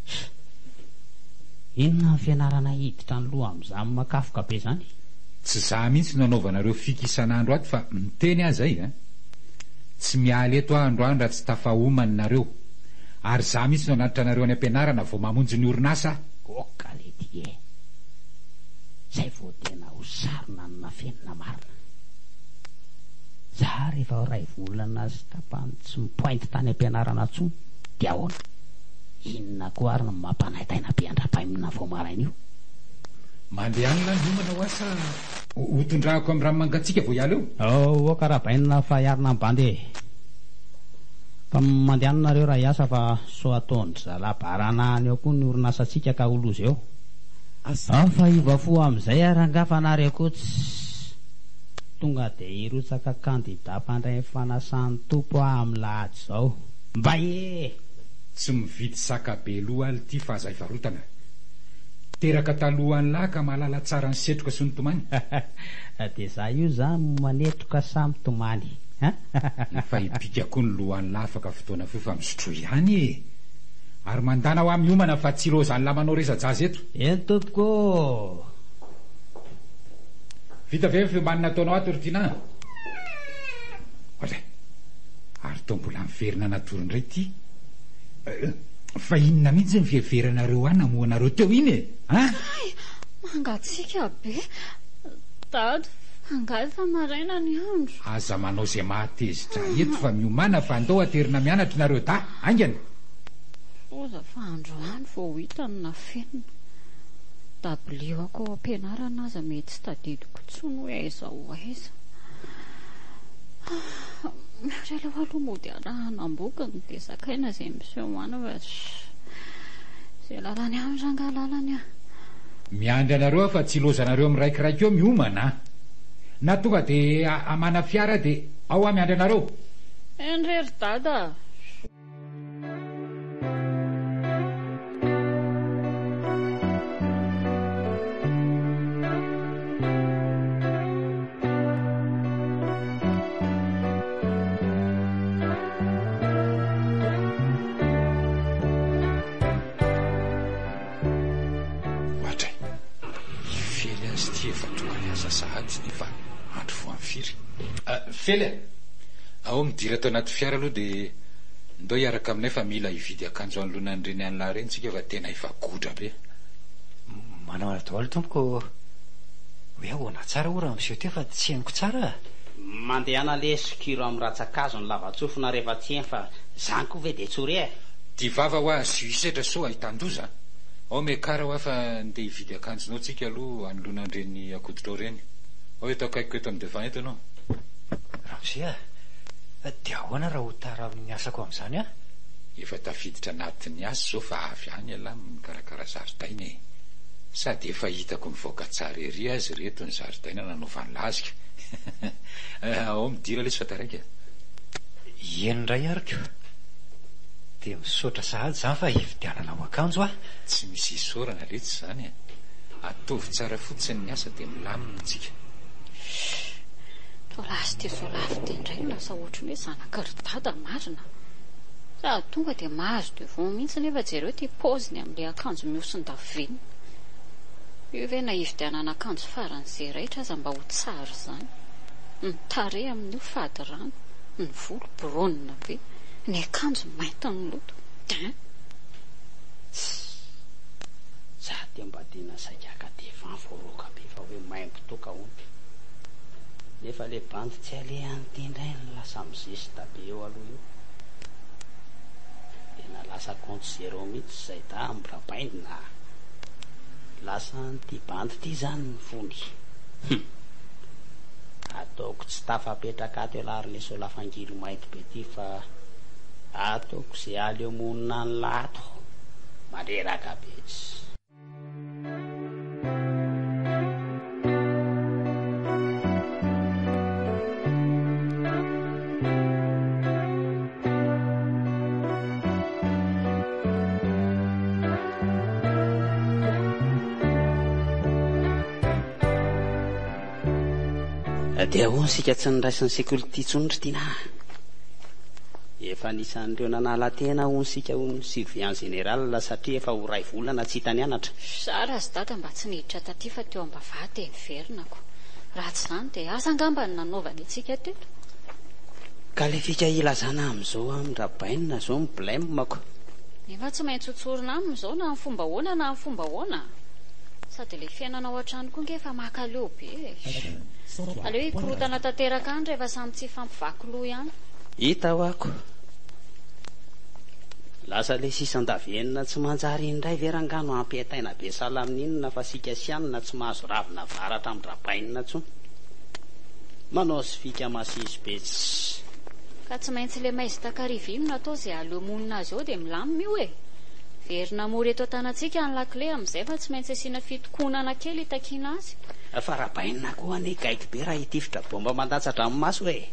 Ssy! Inona ny fianarana hiditra ny loha amin'izany makafoka be izany? Tsy za mihitsy no anaovanareo fika isan'andro ato fa miteny aho zay a! Tsy miala eto aho androany raha tsy tafahomana nareo. Ary za mihitsy no hanatitra anareo any am-pianarana vao mamonjy ny orinasa aho. Oka lety e! Zay vao tena ho sarona ny nafenina marina. Za ary efa iray volana sy tapany tsy mi-pointe tany am-pianarana intsony dia ahoana? Inona koa ary no mampanaintaina be an-dRapaimina vao maraina io? Mandeha any lahy miomana hoa sa ho tondrahako amin'ny rano mangatsiaka vao hiala eo? Oka Rabainina fa hiarina ny bandy e! Fa mandehana nareo raha hiasa fa sao ataon-dry zalahy baranahany eo koa ny orinasantsika ka ho loza eo. Ao fa hiova fo amin'izay ary angaha fa nareo koa tsy tonga dia hirotsaka kandida mpandray ny fanasan'ny Tompo aho amin'ny lahady izao. Mbay e! Tsy mividy saka be loha lty fa aza ivarotana. Teraka talohan'lah ka mahalala tsara ny setroka sy ny tomany. Dia za io zany manetroka sa mitomany an? Efa hibika koa ny lohan'lah afaka fotoana fohy fa misotroa ihany e! Ary mandana hoa miomana fa tsy ilaozan'lah manao resa-jaza eto. Eny tompoko ô! Vita ve ny fiomanana ataonao ato ry Tinah a? Oadray! Ary toa mbola miverina natory indray ity. Fa inona mihitsy ny fiheveranareo ahy namoha anareo teo iny e? An? Kay! Mangatsiaka be. Dada, fa angaha efa maraina ny andro? Aza manao izay mahatezitra ahy eto fa miomàna fa andao aterina mianatra nareo dahy! Haingana! Loza fa androany vao hita ny nafenina. Dabilio-ako ao am-pianarana aza mety tsy tadidiko intsony hoe aiza ho aiza. Ary aleo aloha mody arahana ambokony dia zakaina izay miseho any fa izay lalany any rangaha lalany ah. Miandry anareo aho fa tsy ilaozanareo miraikiraiky eo miomana a! Na tonga dia hamana fiara dia ao aho miandry anareo. Eny re ry dada a! izy ity efa tonga niasa sahady nefa andro vao amin'ny firy? Fely a! Ao midira ato anaty fiara aloha dia ndao hiaraka aminay fa mila hividy akanjo hanoloana an'ireny an'lah ireny tsika fa tena efa godra be. Manao daholo tompoko Hoe ahoana tsara oa raha miseho teo fa tsy henoko tsara a! Mandehana lesy sokiro amin'ny ratsan-kazo ny lava-tsofina rehefa tsy heno fa zany koa ve dia tsy ho re e! Ty vava hoa asio hisetra sao ahitan-doza a! Ao miakara hoa fa ndeha hividy akanjonao tsika aloha hanoloana an'ireny akoditrao ireny. Ao eto akaikiko eto amin'ny devant eto ianao. Ramose a! Dia ahoana raha ho tara amin'ny asako amin'izany aho? Efa tafiditra anatin'ny asa izao fa avy any ialahy mikarakara zaridaina e! Sady efa hitako mivoaka tsara ery aza ireto ny zaridaina nanaovany lazika. Ao midira lesy fa taraiky a! Eny indray ary ko! Dia misaotra sahady izany fa hividiananao akanjo aho. Tsy misy isaorana letsy izany e! Ataovy tsara fotsiny ny asa dia milamina tsika. Shh! Toa lasa ity Solafy ity indray no lasa ohatry ny hoe zanaky ry dada marina. Sady tonga dia mahazo devant mihitsy nefa jereo ity paoziny amin'ilay akanjo mihoson-davenona. Io ve na hividianana akanjo faran'izay raitra aza mba ho tsara izany. Ny tarehy amin'io fady rano, ny volo brônina be, ny akanjo maintin'ny loto. Din! Tssy! Za dia mba tena saika haka devant voaroaka be fa hoe maimbo toka hono. Nefa le bandy tsy alehany ty indray no lasa mizesta be eo aloha eo. Tena lasa compte zéro mihitsy zay da amborabaindina a. Lasa an'ity bandy ty zany ny fony. Hum. Ataoko tsy tafapetraka ato elah ry le solafangilo mainty be ty fa ataoko ze aleo monina an'lah ato. Mandreraka be tsy. Dia ahoana isika tsy niraisin'ny sekoly ity intsony ry Tiana a? Efa anisan'ireo nanala tena hono isika hono ny surveillant général satria efa ho iray volana tsy hita nianatra. Zara azy dada mba tsy niditra taty fa teo ambavaha dia niverinako. Raha tsy izany dia asa angamba ny nanaovany antsika teto. Ka le fika hilazana amin'izao amin-dRabainina izao ny blème-ko. Nefa tsy maintsy ho tsorina aminy izao na amin'ny fomba ahoana na amin'ny fomba ahoana. Sady ilay fiainana ao an-trano koa ange efa makaleo be e. Aleo hikorontana tanteraka any rehefa samy tsy hifampivaky loha ihany. Hita ho'ako. Lasa le sisan-davenona tsy manjary iny indray ve rangaha no ampiaitaina be sahala amin'inona fa sika sy anona tsy mahazo ravina varatra amin-dRabainina intsony. Manao sy fika masiso be tssy. Ka tsy maintsy le maizin-takariva iny no atao izay aleo monina azy eo dia milamina io e! Verina mora eto an-tanantsika ny lakile amin'izay fa tsy maintsy asiana fitokonana kely hitakiana azy. Fa Rabainina koa anie gaigy be raha hitifitra bomba mandatsa-dranomaso e!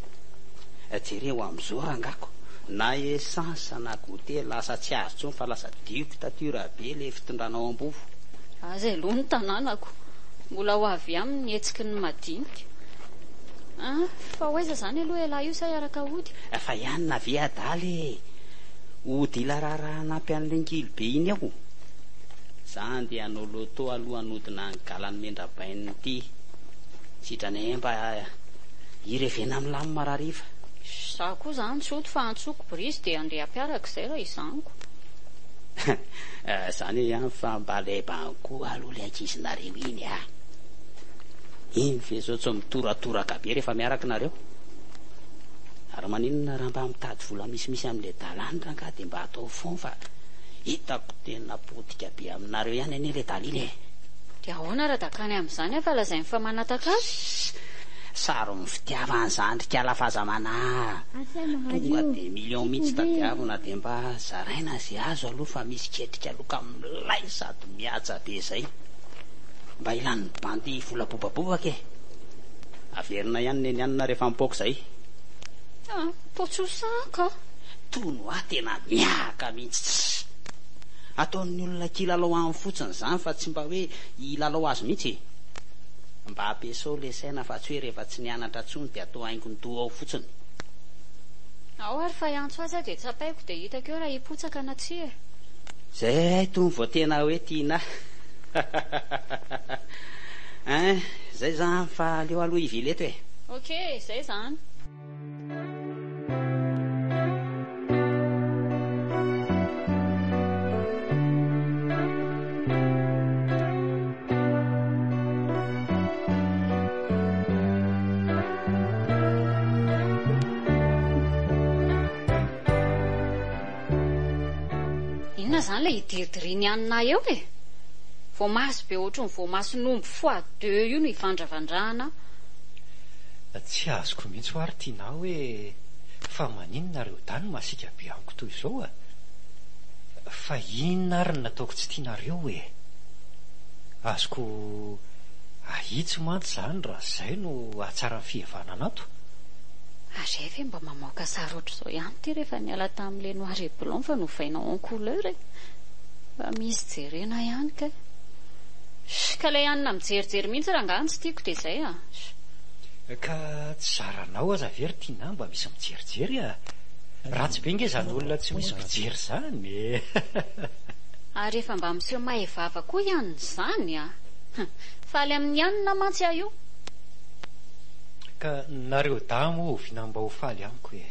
Jereo amin'izao rangako, na essence na goûter lasa tsy azo intsony fa lasa dictature be le fitondrana ao ambovo. Aza aloha ny tanànako, mbola ho avy aminy ny hetsiky ny madinika. An, fa ho aiza izany aloha ialahy io sa hiaraka hody? Fa ianona ve adala e! Hody hila raharaha hanampy an'ilay ngilo be iny ao. Za andeha hanao loto aloha hanodina ny galan'i Mendrabainina ity. Sitrana mba hirevena milamina rahariva. Za koa zany tsy hody fa antsoiko Brice dia andeha hampiaraka izay raha izany ko. Zany ihany fa mba lebany koa aloha le ankizinareo iny a! Iny ve zao tsy mitoratoraka be rehefa miaraka nareo? Ary maninona raha mba mitady vola misimisy amin'le dala any rangaha dia mba atao fond fa hitako tena potika be aminareo ihany anie le dala iny e! Dia ahoana raha dakany amin'izany aho fa lazainy fa manataka azy? Saron'ny fitiavana izany ry kala f'aza manahy. Tonga dia million mihitsy tadiavina dia mba zaraina izay azo aloha fa misy ketrika loka milay sady mihaja be izay. Mba ilan'ny bandy vola bobabobaka e. Averina ihany neny anona rehefa mipoaka izay. Ah, toa tsy ho sahy ka. Tony hoa tena miahaka mihitsy tss. Ataon'ny olona kilalao aminy fotsiny izany fa tsy mba hoe hilalao azy mihitsy e. Mba ampiasao le saina fa tsy hoe rehefa tsy nianatra tsony dia atao haingon-doha ao fotsiny. Ao ary fa hiantso azy aho dia tsapaiko dia hitako eo raha hipotsaka na tsia e. Zay tony vao tena hoe tiana. Ein, zay zany fa aleo aloha hivily eto e. Ok, zay zany. Inona izany ilay idiridirian'i Anna eo e? Voamaso be ohatry ny voamason'omby fois deux io no ivandravandrahana aho. Tsy azoko mihitsy hoa ry Tinah hoe fa maninona nareo dahy no masiaka be amiko toy izao a? Fa inona ary no nataoko tsy tianareo e? Azoko ahitsy mantsy izany raha izay no hahatsara ny fihevanana ato. Ary hay ve mba mamoaka sary ohatr'izao ihany ity rehefa niala tamin'ilay noir et blanc fa novaina en couleur e? Mba misy jerena ihany kay. Sh, ka ilay anona mijerijery mihitsy rangaha no tsy tiako dia izay a. Sh. Ka tsy zaranao aza ve ry Tinah mba misy mijerijery a? Ratsy be nge izany olona tsy misy mpijery izany e! Ary efa mba miseho mahay vava koa i anona izany a! Faly amin'ny anona mantsy aho io. Ka nareo dahy moa oviana mba ho faly amiko e!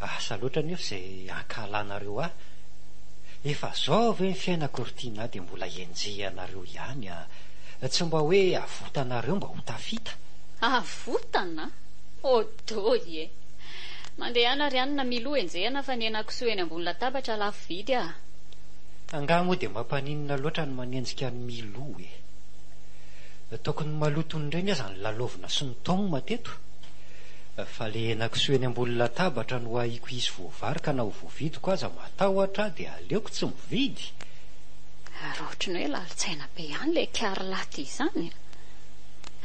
Asa loatra anefa izay ankahalanareo ahy. Efa zao ve ny fiainako ry Tinah dia mbola enjehanareo ihany a! Tsy mba hoe avotanareo mba ho tafita. Avotana? Odoy e! Mandehana ry anona Milou enjehana fa ny henakisoa eny ambony latabatra lafo vidy a! Angaha moa dia mampaninona loatra ny manenjika an'i Milou e! Tokony maloton'ireny aza ny lalaovina sy ny Tom teto. Fa le henakisoa eny ambony latabatra no ahiako hisy voavary ka na ho voavidiko aza matahotra aho dia aleoko tsy mividy. Ary ohatry ny hoe lalin-tsaina be ihany ilay Carla ty izany a!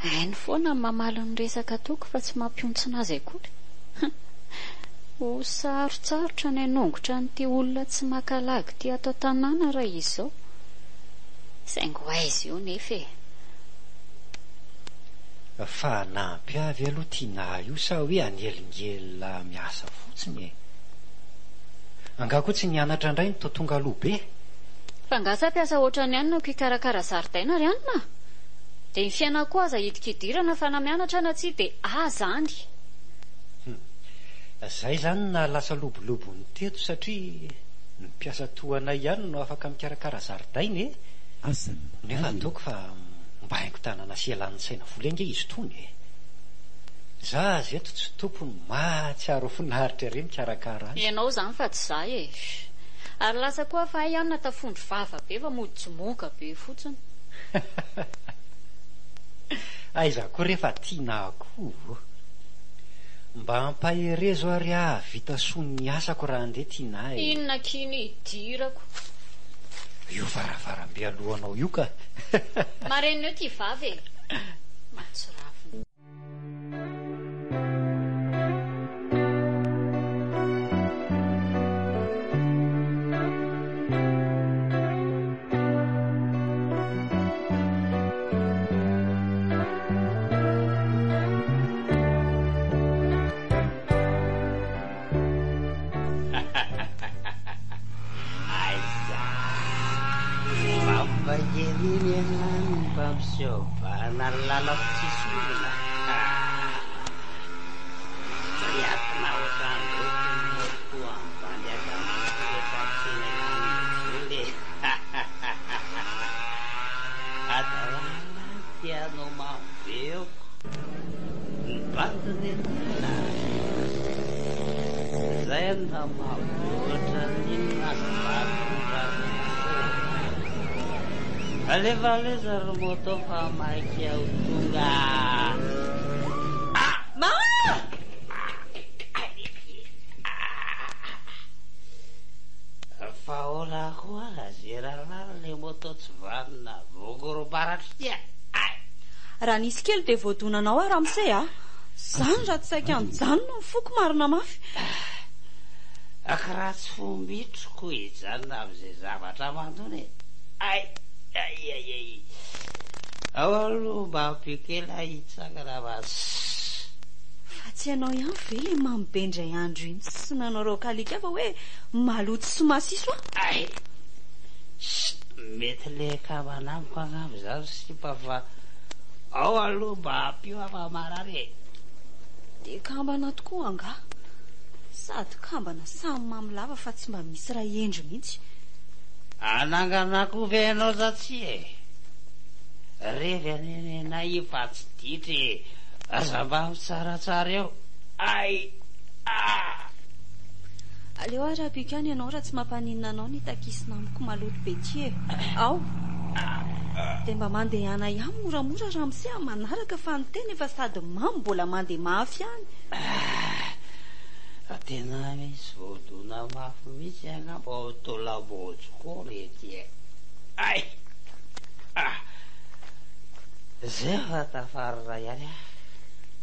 Hainy foana ny mamaly ny resaka ataoko fa tsy mampihontsina azy akory. Ho sarotsarotra ny hanongotra an'ity olona tsy maka lagy ity ato an-tanàna raha izy izao. Saingy ho aiza io nefa e! Fa hanampy ahy ve aloha Tinah io sa hoe hanelingelina miasa fotsiny e? Angaha koa tsy nianatra indray no toa tonga aloha be? Fa angaha tsy hampiasa ohatran'ny anona ko hikarakara zaridaina ry anona? Dia ny fiainako koa aza hidikidirana fa na mianatra na tsia dia aza any. Hum. Zay zany no nahalasa lobolobo ny teto satria ny mpiasa toa anay ihany no afaka mikarakara zaridaina e! Nefa ataoko fa mba haingo tanana sy ialan'ny saina voly ange izy itony e! Za aza eto tsy tompony mahatsiaro ho finaritra ery mikarakara azy. Ianao izany fa tsy za e! Ary lasa koa fa hay anona tafondro vava be fa mody jimoka be fotsiny. Aiza koa re fa tiana koa. Mba ampaherezo ary aho hahavita soa ny asako raha andeha Tinah e. Inona akia ny hidirako. Io varavarambe alohanao io ka. Marenina eo ty vava e. Mahatsiravina. Aiza! Mamba kely iny ianah no mpampiseho bahana lalako tsisy olona. Riatina ohatran'ireto ny moto ambany akamako rehefa tsena eny vola e. Adalana ty anao mamo be eo ko. Ny bandiny anie zay na mamo be ohatran'inona aza mba tonga foana. Alefa aleza ry moto fa maika ho tonga. Mama! Fa ahoana koa zerana le moto tsy vanona vogorom-baratra ity a! Ay! Raha nisy kely dia voadonanao aho ramose a! Zany raha tsy saika nijanona ny foko marina mafy. Ak raha tsy fombitriko hijanona amin'izay zavatra mandona e! Ay! Ay ay ay! Ao aloha mba ampio kely aho hitsangana fa sss. Fa tsy ianao ihany ve ilay mamo be indray andro iny sy nanao raoka alika fa hoe maloto sy masiso aho? Ay! Sst! Mety le kambana amiko angamba izany ry sipa fa ao aloha mba ampio aho fa marary e. Dia kambana tokoa angaha? Sady kambana samy mamo lava fa tsy mba misy ray hendry mihitsy. Hanangana koa ve ianao sa tsia e? Revy anie nenay io fa tsy ditra e! Aza mba mitsaratsara eo! Ay! Ah! Aleo ary ampiako ihany ianao raha tsy mampaninona anao ny takisina amiko maloto be ity e! Ao! Dia mba mandehana ihany moramora ramose a! Manaraka fa ny tena efa sady mamo mbola mandeha mafy ihany. Ah! Tena misy voadona mafy mihitsy angamba ao Tolabojoko ry ety e! Ay! Ah! Zay fa tafarina ihany ah!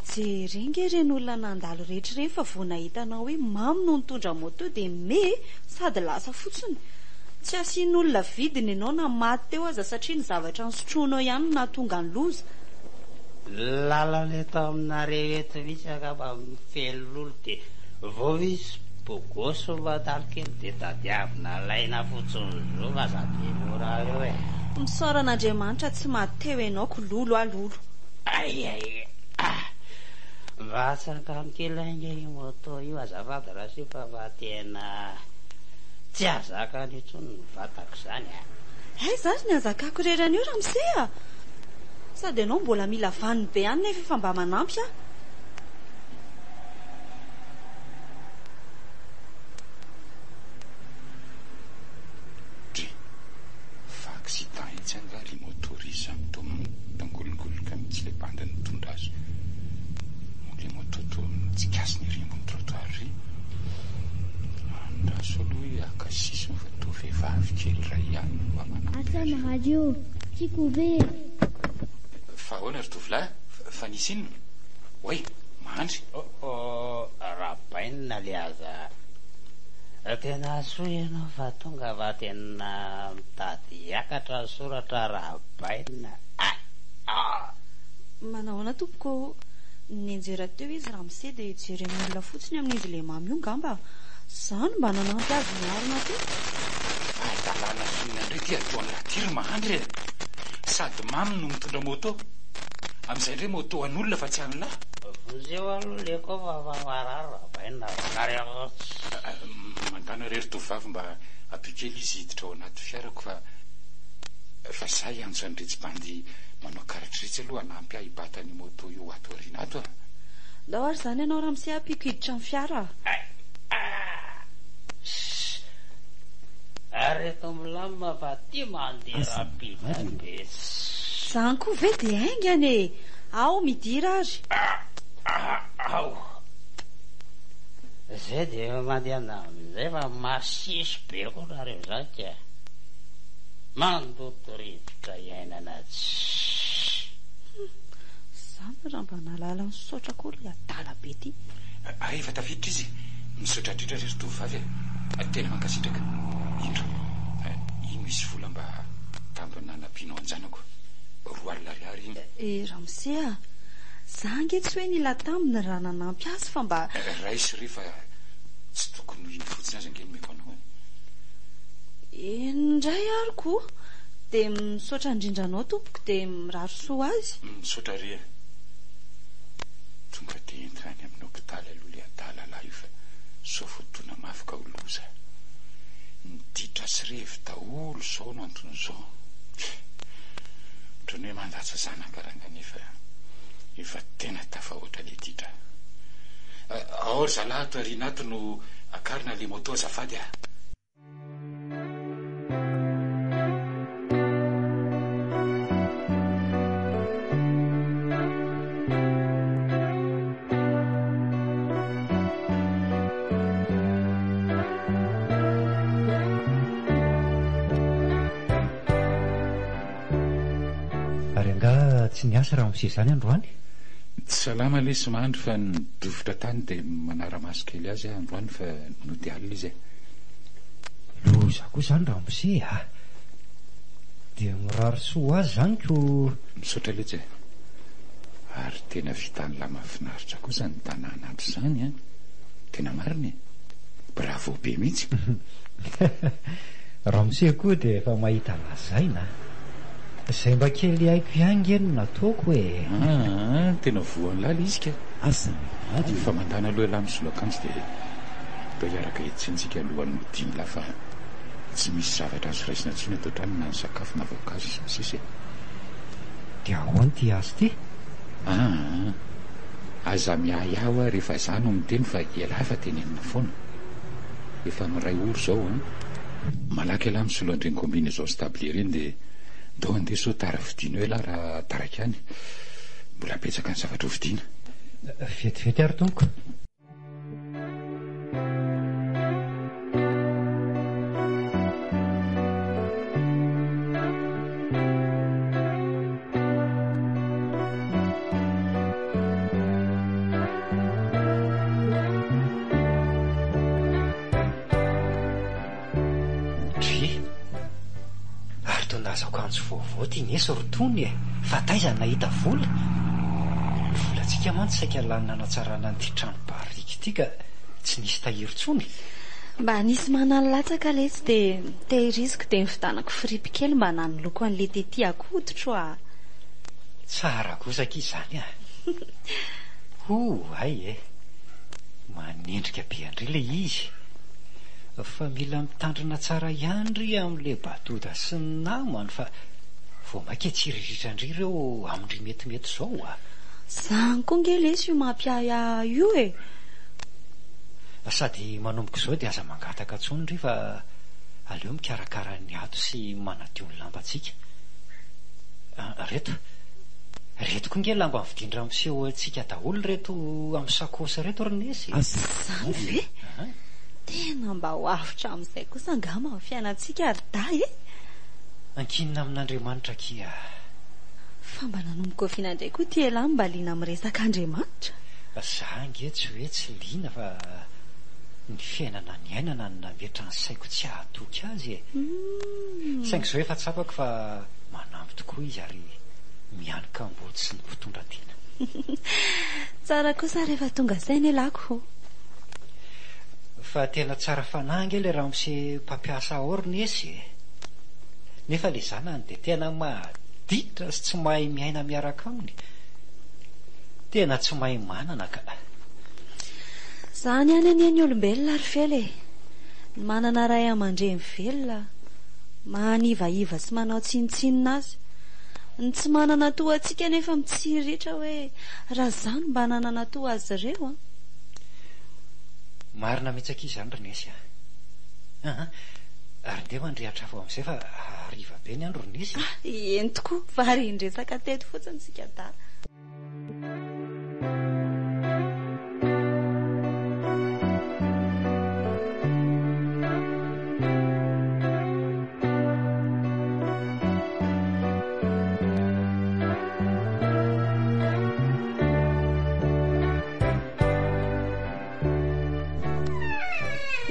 Jereo nge ireny olona nandalo rehetra ireny fa vao nahita anao hoe mamo no nitondra moto dia me sady lasa fotsiny. Tsy asian'olona vidiny ianao na maty teo aza satria ny zavatra nosotroinao ihany no nahatonga ny loza. Lalana eto aminareo eto mihitsy angamba mifely lolo dia vao misy bogosy mandalo kely dia tadiavina alaina fotsiny zo fa aza be mora eo e. Misaora an'Andriamanitra tsy maty teo ianao ko lolo a lolo. Ay ay ah! Mba atsangano kely ange io moto io azafady Rasipa fa tena tsy ahazakany intsony ny vatako izany a! Aiza ary ny ahazakako irery an'io ramose a! Sady ianao mbola mila vaniny be any nefa efa mba manampy aho. Dry, fa accident etsy angaha ry moto ry izany toa mitangolingolika mihitsy ilay bandy nitondra azy. Moa ilay moto toa mitsikasina ery ambony trottoir ery. Andraso aloha hoe haka sisiny fa toa vehivavy kely iray ihany no mba manampy azy Asa eo. radio, tiako be e. Fa ahoana ry tovolahy? Fa nisy inona? Oay, mandry. Oh oh, rabainina le aza. Tena soa ianao fa tonga fa tena mitady hiakatra ny soratra rabainina a! Ah! Manahoana tompoko ô? Nianjera teo izy ramose dia jeren'ny olona fotsiny amin'izy le mamy io ngamba. Za no mba nanampy azy niarina teo. Hadalana inona indray ity ataon'lah ty ry Mahandry e! Sady mamy no mitondra moto. Amin'izay indray moto an'olona fa tsy an'lah. Vonjeo aloha le kôfa fa marary rabainina fa Mandàna re ry tovovavy mba ampio kely izy hiditra ao anaty fiarako fa fa za hiantso an'iretsy bandy manao karatra iretsy aloha hanampy ahy hibata an'io moto io ato aoriana ato a! Ndao ary izany ianao ramose ampiako hiditra ny fiara a! Ary eto milamina fa ty mandeha rapide be. Zany koa ve dia haingana e! Ao midira ary. Ao. Zay dia mandehana amin'izay fa masiso be koa nareo zany ka. Mandoto rivotra iainana tsy. Zany raha mba nahalala nisaotra koa ilay adala be ty. Hay efa tafiditra izy e! Misaotra indrindra re ry tovovavy a! Tena mankasitraka. Indro, iny misy vola mba tambina hanampianao an-janako. 20 ariary iny. Eh ramose a! Za ange tsy hoe nila tambiny raha nanampy azy fa mba. Raiso re fa tsy tokony ho iny fotsiny aza ange no omeko anao e! Eny indray ary ko! Dia misaotra indrindra anao tompoko dia mirary soa azy. Misaotra re a! Tonga dia entina any amin'ny hopitaly aloha ilay adala lahy io fa sao voadona mafy ka ho loza. Ny ditra sy revy daholo izao no anton'izao. Ohatran'ny hoe mandatsa zanaka ranga nefa efa tena tafahoatra ilay ditra. Ao ry zalahy ato aoriana ato no akarina ilay moto azafady a! Ary angaha tsy niasa ramose izany androany? Tsy salama lesy Mandry fa nidofotra tany dia manara-maso kely azy aho androany fa nody alina izy e. Loza koa izany ramose a! Dia mirary soa ho azy izany ko. Misaotra letsy e! Ary tena vitan'lah mahafinaritra koa izany tanàna ato izany an! Tena marina e! Bravo be mihitsy! Ramose koa dia efa mahita lazaina a! Izay mba kely haiko ihany nge no nataoko e! Aa, tena voan'lah le izy ka! Asa mivady Fa mandana aloha elah misolo akanjo dia ndao hiaraka hiantsena isika alohan'ny hodian'lah fa tsy misy zavatra azo raisina intsony ato an-trano na ny sakafo na voankazo sy ny sisa e! Dia ahoana ity azy ity? Aa, aza miahiahy hoa rehefa za no miteny fa elah efa tenenina foana. Efa miray ora izao an! Malaky elah misolo an'ireny combinaison sy tablier ireny dia ndao andeha sao tara vidiana eo elah raha taraiky any. Mbola betsaka ny zavatra ho vidiana. Vetivety ary tompoko. Dry! Ary toa nahazo akanjo vaovao ty Nesy ry Tony e! Fa taiza no nahita vola? Ny volantsika mantsy saika lany nanatsarana an'ity trano barrique ity ka tsy nisy tahiry intsony. Mba nisy manana latsaka letsy dia tehiriziko dia nividanako fripy kely mba nanoloko an'ilay tety akoditro a! Tsara kosa akia izany a! Ho hay e! Manendrika be an-dry ilay izy. Fa mila mitandrina tsara ihany ry amin'ilay badoda sy ny namany fa vao mainka hitsiriritra an-dry ireo amin-dry metimety izao a! Zany koa nge lesy io mampiahiahy io e! Sady manomboka izao dia aza mangataka intsony ry fa aleo mikarakara ny ato sy manadio ny lambantsika. Reto, reto koa nge lamba novidian-dramose ho antsika daholo ireto amin'ny sakaosy ireto ry Nesy e! Zany ve? Tena mba ho avotra amin'izay kosa angamba ny fiainantsika ry dahy e! Ankinina amin'Andriamanitra akia. Fa mba nanomboka oviana indray koa ity elah mba liana amin'ny resaka Andriamanitra? Za ange tsy hoe tsy liana fa ny fiainana niainana no nametra ny saiko tsy hahatoky azy e! Saingy izao efa tsapako fa manampy tokoa izy ary mianoka ambody sy ny mpitondra tena. Tsara kosa rehefa tonga saina elah ko. Fa tena tsara fanahy ange ilay ramose mpampiasa ao ry Nesy e! Nefa ilay zanany dia tena maditra sy tsy mahay miaina miaraka aminy. Tena tsy mahay manana ka. Zany ihany anie ny olombelona ry Fela e! Ny manana ray aman-dreny velona, manivaiva sy manao tsinontsinona azy. Ny tsy manana toa antsika anefa mitsiriritra hoe raha izaho no mba nanana toa azy ireo an! Marina mihitsy akia izany ry Nesy a! Aa! Ary ndeha mandrehatra afo amin'izay fa hariva be ny andro ry Nesy a! Eny tokoa, varian-dresaka teto fotsiny isika dahy.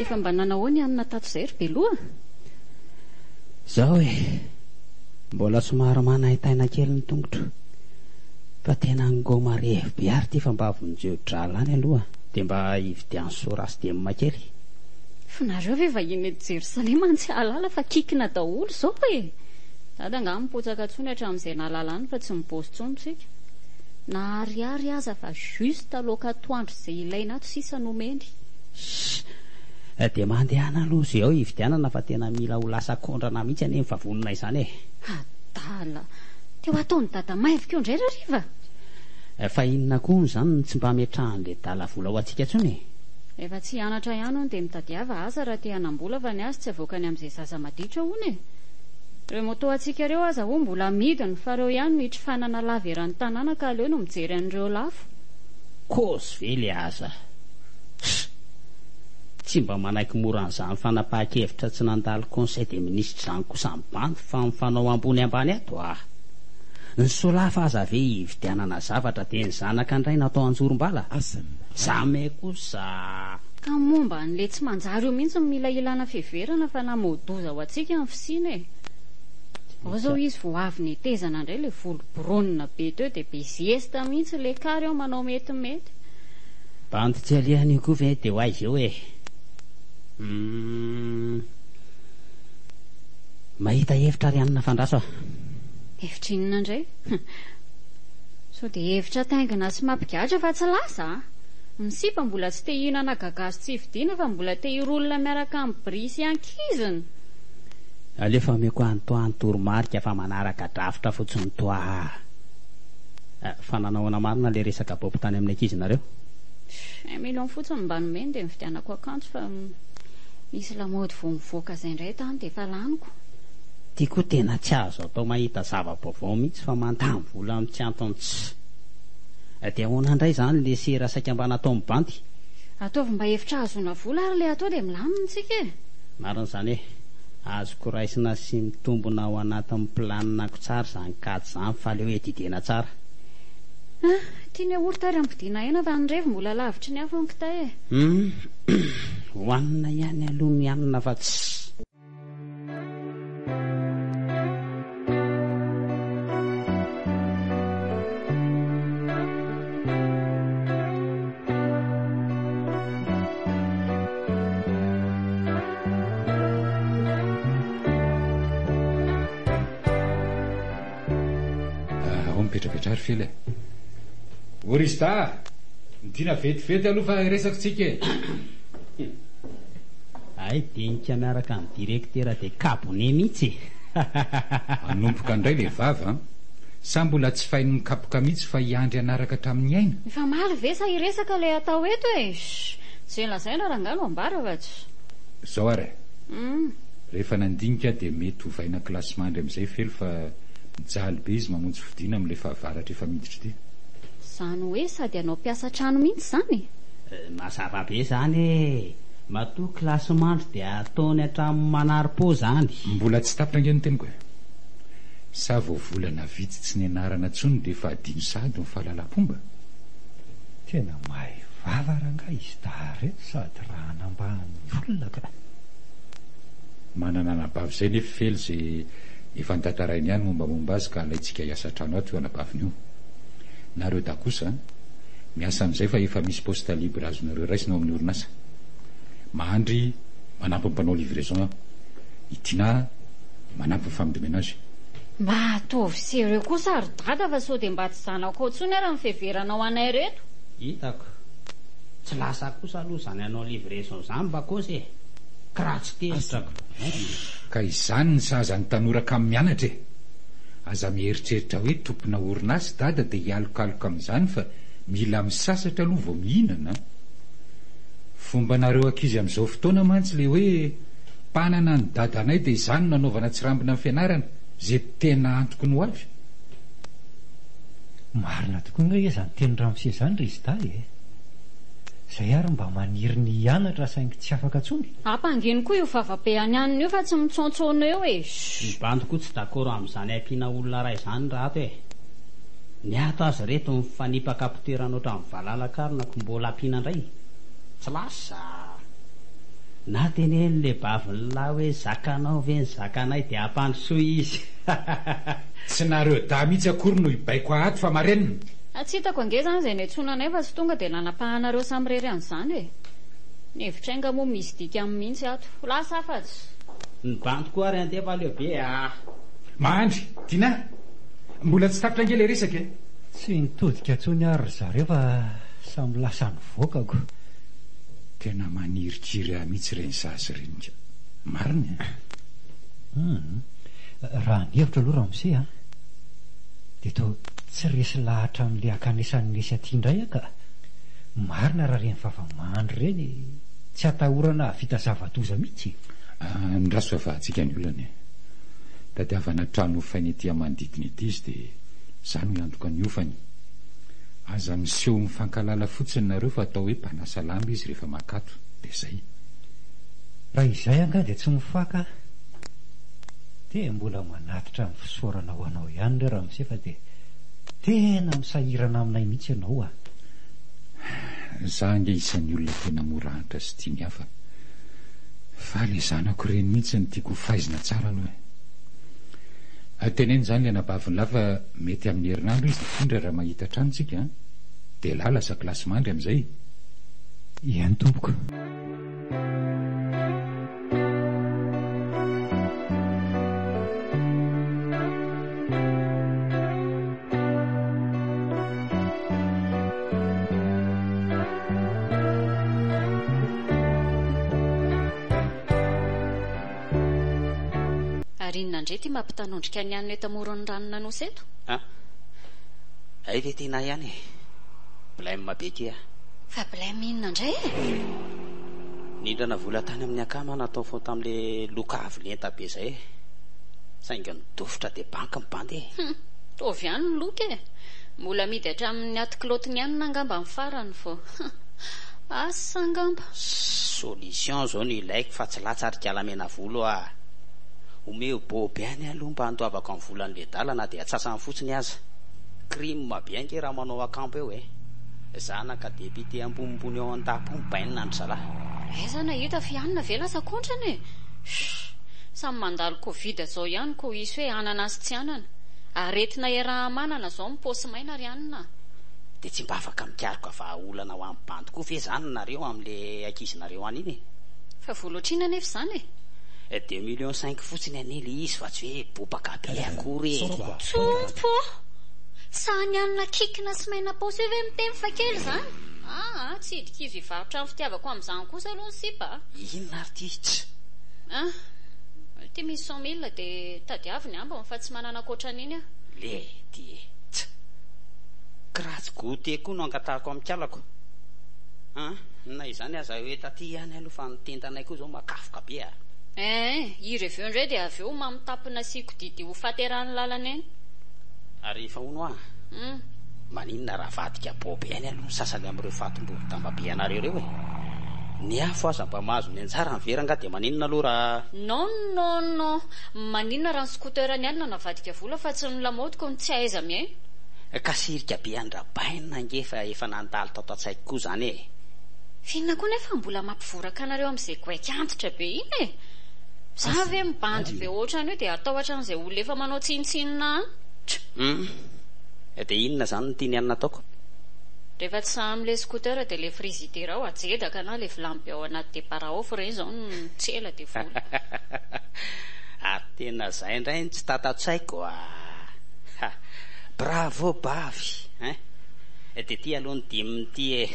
Efa mba nanao ny hanina tato izay ry Beloha? Zao e! Mbola somary manaintaina kely ny tongotro. Fa tena ngôma revy be ary ity fa mba vonjeo drala any aloha dia mba hividiano sora sy diem kely. Fa nareo ve vahiny eto Jerosalema no tsy hahalala fa kikina daholo izao e! Dada angaha mipotsaka intsony hatramin'izay nahalalany fa tsy mibozy intsony tsika. Na ariary aza fa juste laoka atoandro izay ilaina ato sisa no omeny. Ssss! Dia mandehana aloha izay ao hividianana fa tena mila ho lasa kondrana mihitsy anie ny vavonina izany e! Adala! Dia ho ataon'i dada maiviko eo indray rariva? Fa inona koa hono izany no tsy mba ametrahan'ilay dala vola ho antsika intsony e? Efa tsy hianatra ihany hono dia mitadiava asa raha te hanam-bola fa ny azy tsy avoakany amin'izay zaza maditra hono e! Ireo moto antsika ireo aza hono mbola amidiny fa ireo ihany no hitrifanana lava eran'ny tanàna ka aleo no mijery an'ireo lafo. Kôzy ve le aza? Ssy! Tsy mba manaiky mora an'izany fanapahan-kevitra tsy nandalo conseil des ministres izany kosa ny bandy fa mifanao ambony ambany ato ah! Ny solafa aza ve hividianana zavatra dia ny zanaka indray natao anjorom-bala? Jamais kosa! Ka momba an'ilay tsy manjary io mihitsy no mila ilana fiheverana fa namoa-doza ho antsika ny fisiana e! Ao zao izy vao avy netezana indray ilay volo brune be teo dia be zesta mihitsy ilay kary ao manao metimety. Bandy tsy alehany io koa ve dia ho aiza eo e? Humm. Mahita hevitra ry anona fandraso a! Hevitra inona indray? Sao dia hevitra taingina sy mampigadra fa tsy lasa a! Ny sipa mbola tsy te hihinana gagazo tsy vidiana fa mbola te hirolona miaraka amin'ny bry sy ankiziny! Aleo fa omeko an'i toi ny toromarika fa manaraka drafitra fotsiny toi a! Fa nanao ahoana marina ilay resaka bob tany amin'ny ankizinareo? Un million fotsiny mba nomeny dia nividianako akanjo fa nisy lamaody vao nivoaka izay indray tany dia efa laniko. Ty koa tena tsy azo atao mahita zava-baovao mihitsy fa mandany vola amin'ny tsy antony tsy. Dia ahoana indray izany le sera saika mba nataon'i bandy? Ataovy mba hevitra ahazoana vola ary le atao dia milamina tsika e! Marina izany e! Azoko raisina sy mitombina ao anatin'ny planina-ko tsara izany kajy izany fa aleo edidena tsara. Ah! Ity ny yaourt ary ampodiana hena fa ny revy mbola lavitry ny afo ny kitay e! Hum! Hohanina ihany aloha ny hanina fa tsy. Ao mipetrapetraha ry Fela e. O ry Zda a! Midina vetivety aloha fa hiresaka tsika e. Hay dinika miaraka amin'ny direktera de kabone mihitsy e! Hanomboka indray le vava an! Sa mbola tsy fainy mikapoka mihitsy fa hiandry hanaraka hatramin'ny aina? Mifamaly ve sa hiresaka ilay atao eto e! Shh! Izay lazaina rangahy no ambara fa tsy. Izao ary e! Rehefa nandinika aho dia mety hovaina kilasimandry amin'izay Felo fa mijaly be izy mamonjy fodiana amin'ilay fahavaratra efa miditra ity. Izany hoe sady hanao mpiasa trano mihitsy izany e? Mazava be izany e! Matoa kilasimandry dia ataony hatramin'ny manari-po izany. Mbola tsy tapitra ange ny teniko e! Sa vao volana vitsy tsy nianarana intsony dia efa adino sahady ny fahalalam-pomba? Tena mahay vava rangahy izy dahy reto sady raha hanambany olona ka. Manana anabavy izay nefa Fely izay efa notantarainy ihany mombamomba azy ka alaintsika hiasa an-trano ato io anabaviny io. Nareo dahy kosa miasa amin'izay fa efa misy poste libre azonareo raisina ao amin'ny orinasa. Mahandry manampy ny mpanao livraison aho. I Tinah manampy ny femme de ménage. Mba ataovy sérieux kosa ry dada fa sao dia mba tsy zanakao intsony ary ny fiheveranao anay ireto. Hitako. Tsy lasa kosa aloha izany hanao livraison izany mba kôsy e! Kiraha tsy tezitra ko. Ka izany ny sahaza ny tanora kamo mianatra e! Aza mieritreritra hoe tompona orinasa dada dia hialokaloka amin'izany fa mila misasatra aloha vao mihinana an! Fombanareo ankizy amin'izao fotoana mantsy le hoe mpanana ny dadanay dia izany no anaovana tsirambina ny fianarana, izay tena antoky ny ho avy. Marina tokoa ange izany tenin'i ramose izany ry Zda e! Izay ary mba maniry ny hianatra saingy tsy afaka intsony. Ampangino koa io vavabe any anona io fa tsy mitsontsono eo e! Ny bandy koa tsy d'accord amin'izany ampiana olona iray izany raha ato e! Ny ato aza reto mifanipaka am-pitoerana ohatran'ny valala karona ko mbola ampiana indray? Tsy lasa! Na teneno le bavin'lah hoe zakanao ve ny zakanay dia ampandrosoy izy! Tsy nareo dahy mihitsy akory no hibaiko ahy ato fa marenina! Tsy hitako ange izany izay niantsoana anay fa tsy tonga dia nanapahanareo samirery an'izany e! Ny hevitray nga moa misy dikany mihitsy ato. Lasa afatsy! Ny bandy koa ary andeha fa leo be ah! Mahandry! Dinah! Mbola tsy tapitra ange ilay resaka e! Tsy nitodika intsony ary ry zareo fa samy lasa nivoaka ko! Tena manirikiry ahy mihitsy ireny zaza ireny ka! Marina e! Hum! Raha ny hevitro aloha ramose a! Dia toa tsy resy lahatra amin'ilay hankanesan'i Nesy aty indray aho ka! Marina raha ireny vava-mandry ireny tsy atahorana hahavita zava-doza mihitsy e! Andraso fa vahantsika ny olana e! Tadiavana trano hofaina ety amin'ny manodidina ety izy dia izaho no hiantoka ny hofany. Aza miseho mifankahalala fotsiny nareo fa atao hoe mpanasa lamba izy rehefa makato dia izay. Raha izay angaha dia tsy mifaka aho. Dia mbola manatitra ny fisaorana ho anao ihany re ramose fa dia tena misahirana aminay mihitsy ianao a! Za ange isan'ny olona tena mora antra sy tia ny hafa fa le zanako ireny mihitsy no tiako ho faizina tsara aloha e! Teneno izany le anabavin'lah fa mety amin'ny herinandro izy hifindra raha mahita trano tsika an! Dia lah lasa kilasimandry amin'izay. Eny tompoko. Ary inona indray ity mampitanondrika ny anona eto amoron'ny ranon'Anosy eto? An! Hay ve tena ihany e! Blème be kea. Fa blème inona indray e? Nindrana vola tany amin'ny akama natao fao tamin'le loka avo lenta be zay e! Saingy nidofotra dia banky ny bandy e! Hum! Tovy ihany ny loka e! Mbola amidy hatramin'ny aty kilaotiny ihany angamba ny farany vao. Asa angamba. Solution zao no ilaiko fa tsy latsa ry kala menavolo a! Omeo bobe any aloha mba handoavako ny volan'ny ledala na dia atsasany fotsiny aza. Crime be ange raha manao akambo eo e! Zanaka député ambonimbony ao an-dapa io mibainina an-dry zalahy. Aiza nahita fihanina ve lasa kontrana e! Shh! Samy mandalo covid zao ihany ko hisy hoe hanana sy tsy hanana. Aretina iaraha-manana zao ny paosy maina ry anona a! Dia tsy mba afaka mikaroka vahaolana ho an'ny bandy koa ve izany nareo amin'le ankizinareo any iny e? Fa vola otrina anefa izany e? Deux millions cinq fotsiny anie le izy fa tsy hoe bobaka be akory e! Tompo ô! Sahy ny anona kikina sy maina paosy io ve miteny fa kely izany? Aa tsy hidik'izo hivarotra ny fitiavako amin'izany kosa aloha ny sipa a! Inona ary ity? Tsa! Ah! Ity misy cent mille dia tadiavo ny ambiny fa tsy manana ankoatran'iny aho. Le ty e! Tsa! Kiratsy goûter koa no angatahako amin'ny kalako an! Na izany aza hoe taty ihany aloha fa ny tendanay koa izao makafoka be a! Eeh! I reveo indray dia avy eo mamy tapina asiako didi ho faty eran'ny lalana eny. Ary efa hono hoa, maninona raha avadika bobe ihany aloha ny sasany amin'ireo fatim-borodamba be anareo ireo e? Ny afo aza mba mahazo ny anjarany ve rangaha dia maninona aloha raha. Non non non! Maninona raha ny scooter ny alina no avadika vola fa tsy ny lamaodiko no tsy ahaiza-miaina? Ka sirika be an-dRabaina ange fa efa nandalo tato an-tsaiko koa izany e! F'inona koa nefa mbola mampivoraka anareo amin'izay goaika antitra be iny e! Za ve mibandy be ohatran'io dia hatahotra an'izay olona efa manao tsinontsinona any? Hum! Dia inona izany no tian'i Anna ataoko? Rehefa tsy sahy amin'ilay scooter dia ilay frizidera ao ajedaka na ilay vilany be ao anaty debara off ireny izao no tsy ela dia vola. Ary tena izay indray no tsy tata-tsaiko a! Ha! Bravo bavy hein! Dia ity aloha ny dimy ity e!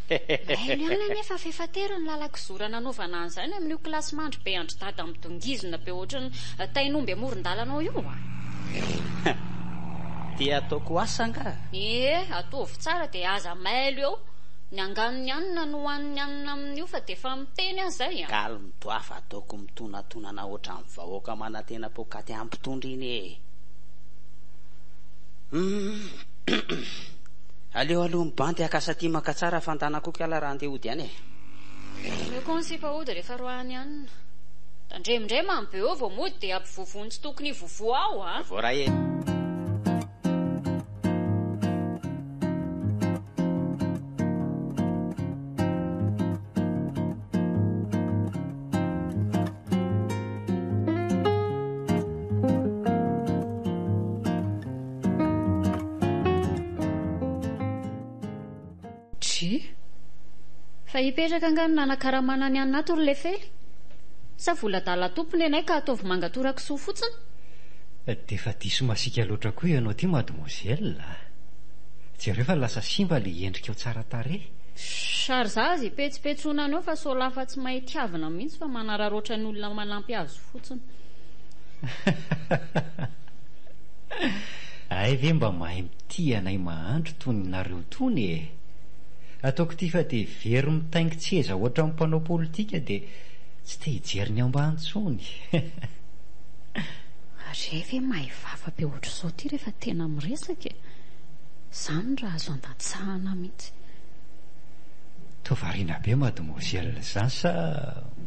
Mailo ihany anefa fa efa tery ny lalan-kizora nanaovana an'izany amin'io kilasimandry be an-dry dada midongizina be ohatran'ny tain'omby amoron-dalana ao io a! Dia ataoko asa angaha? Ie, ataovy tsara dia aza mailo eo. Ny anganon'ny anona no hohanin'ny anona amin'io fa dia efa miteny aho izay a! Calme toi fa ataoko mitonatonana ohatran'ny vahoaka manantena poakaty hampitondra iny e! Humm Aleo aloha mibandy haka satia maka tsara fa ndana koa kala raha andeha hody any e! Omeo koa ny sipa hody rehefa roahiny anona. Tandremo indray mamy be eo vao mody dia ampivovoa ny tsy tokony hivovoa ao a! Voaray e! Dry. Fa hipetraka angaha ny nanakaramana ny anona ato ry Lefely? Sa vola adala tompony ianay ka ataovy manga torakisoa fotsiny? Dia efa diso masiaka loatra koa ianao ity mademoiselle a! Jereo fa lasa simba ilay endrikao tsara tarehy. Ary za aza ipetsopetsona anao fa sôlafa tsy mahay tiavina mihitsy fa manararaotra ny olona manampy azy fotsiny. Hay ve mba mahay mitia anay mahandro toy ny nareo tony e! Ataoko ity fa dia very mitaingin-tseza ohatran'ny mpanao politika dia tsy te hijery ny ambany intsony. Re ve mahay vava be ohatr'izao ity rehefa tena miresaka e! Izany raha azo andatsahana mihitsy. Toa variana be mademoiselle izany sa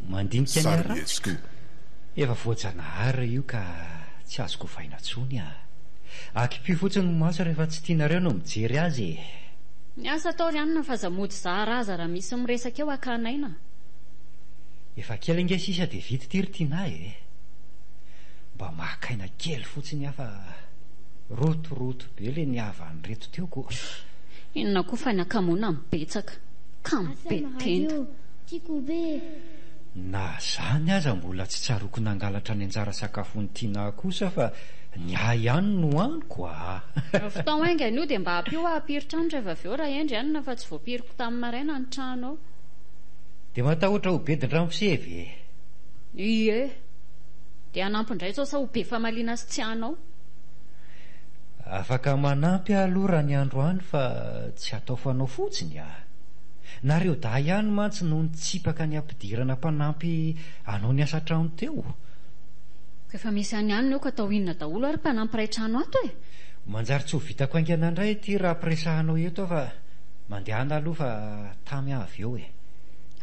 mandinika ny haratsiko? Efa voajanahary io ka tsy azoko ovaina intsony ah. Akipio fotsiny ny maso rehefa tsy tianareo no mijery azy e. Ny asa atao ry anona fa aza mody zara aza raha misy miresaka eo hakana aina. Efa kely ange sisa dia vita ity ry Tinah e. Mba maka aina kely fotsiny aho fa rotoroto be le nihavan'ireto teo ko. Inona koa fa ny hakamoana no betsaka. Kamo be tenda. Tiako be e. Na zany aza mbola tsy tsaroako nangalatra ny anjara sakafon'i Tinah kosa fa ny ahy ihany no haniko aa. Vitao haingana io dia mba ampio aho hampiry trano rehefa avy eo raha hendry anona fa tsy voapiriko tamin'ny maraina ny trano ao. Dia matahotra ho bedin-dramose ve? Ie. Dia hanampy indray izao sa ho be famaliana sy tsy hanao? Afaka manampy aho aloha raha ny androany fa tsy atao fanao fotsiny a! Nareo dahy ihany mantsy no nitsipaka ny hampidirana mpanampy hanao ny asa trano teo. Ka efa misy any ihany eo ka atao inona daholo ary mpanampy iray trano ato e? Manjary tsy ho vitako haingana indray ity raha ampiresahanao eto aho fa mandehana aloha fa tamy aho avy eo e.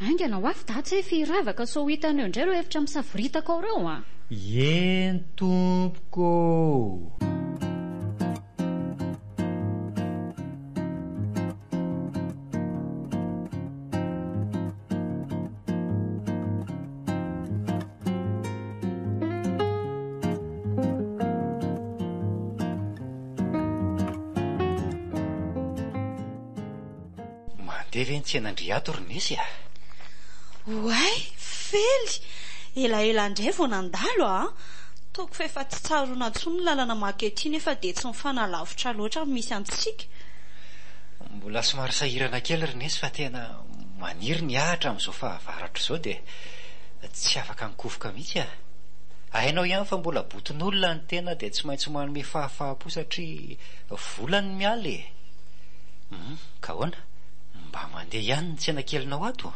Haingana ho avy datsy e firavaka sao ho hitany eo indray ireo hevitra misavoritaka ao ireo a! Eny tompoko ô! Mandeha ve ny tsenan-dry ato ry Nesy a? Oay, Fely! Elaela indray vao nandalo a! Ataoko fa efa tsy tsaroana intsony ny lalana maka ety nefa dia tsy mifanalavitra loatra ny misy antsika. Mbola somary sahirana kely ry Nesy fa tena maniry ny ahitra amin'izao fahavaratra izao dia tsy afaka mikofoka mihitsy a! Hainao ihany fa mbola boton'olona ny tena dia tsy maintsy manome fahafaham-po satria vola ny miala e! Hum, ka ahoana? Mba mandeha ihany ny tsena kelinao ato?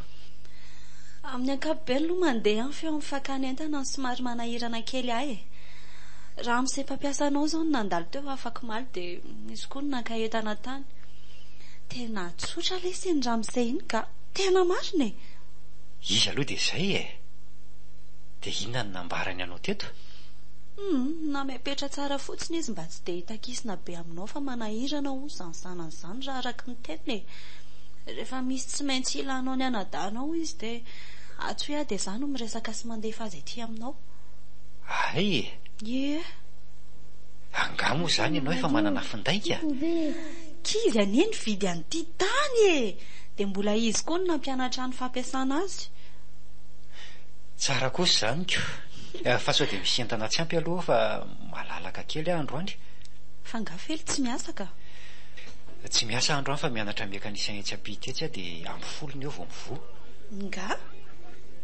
Amin'ny ankapobeny aloha mandeha ihany fa eo amin'ny fakana entana no somary manahirana kely ahy e. Ramose mpampiasa anao izao no nandalo teo afak'omaly dia nisy koa ny naka entana tany. Tena tsotra lesy iny ramose iny ka! Tena marina e! Izy aloha dia izay e! Dia inona no nambarany anao teto? Humm, namepetra tsara fotsiny izy mba tsy dia hitakisina be aminao fa manahirana hono izany zanany izany raha araka ny teniny e! Rehefa misy tsy maintsy ilanao ny anadahinao hoy izy dia antsoy aho dia izaho no miresaka sy mandefa azy aty aminao. Hay e! Ie. Angaha moa izany ianao efa manana finday ka? K'izy anie nividy an'ity tany e! Dia mbola izy koa no nampianatra ahy ny fampiasana azy. Tsara kosa izany ko! Fa sao dia misy entana tsy ampy aloha fa malalaka kely aho androany. Fa angaha Fely tsy miasa ka? Tsy miasa aho androany fa mianatra mécanicien etsy ampita etsy aho dia amin'ny folony eo vao mivoha. Nga?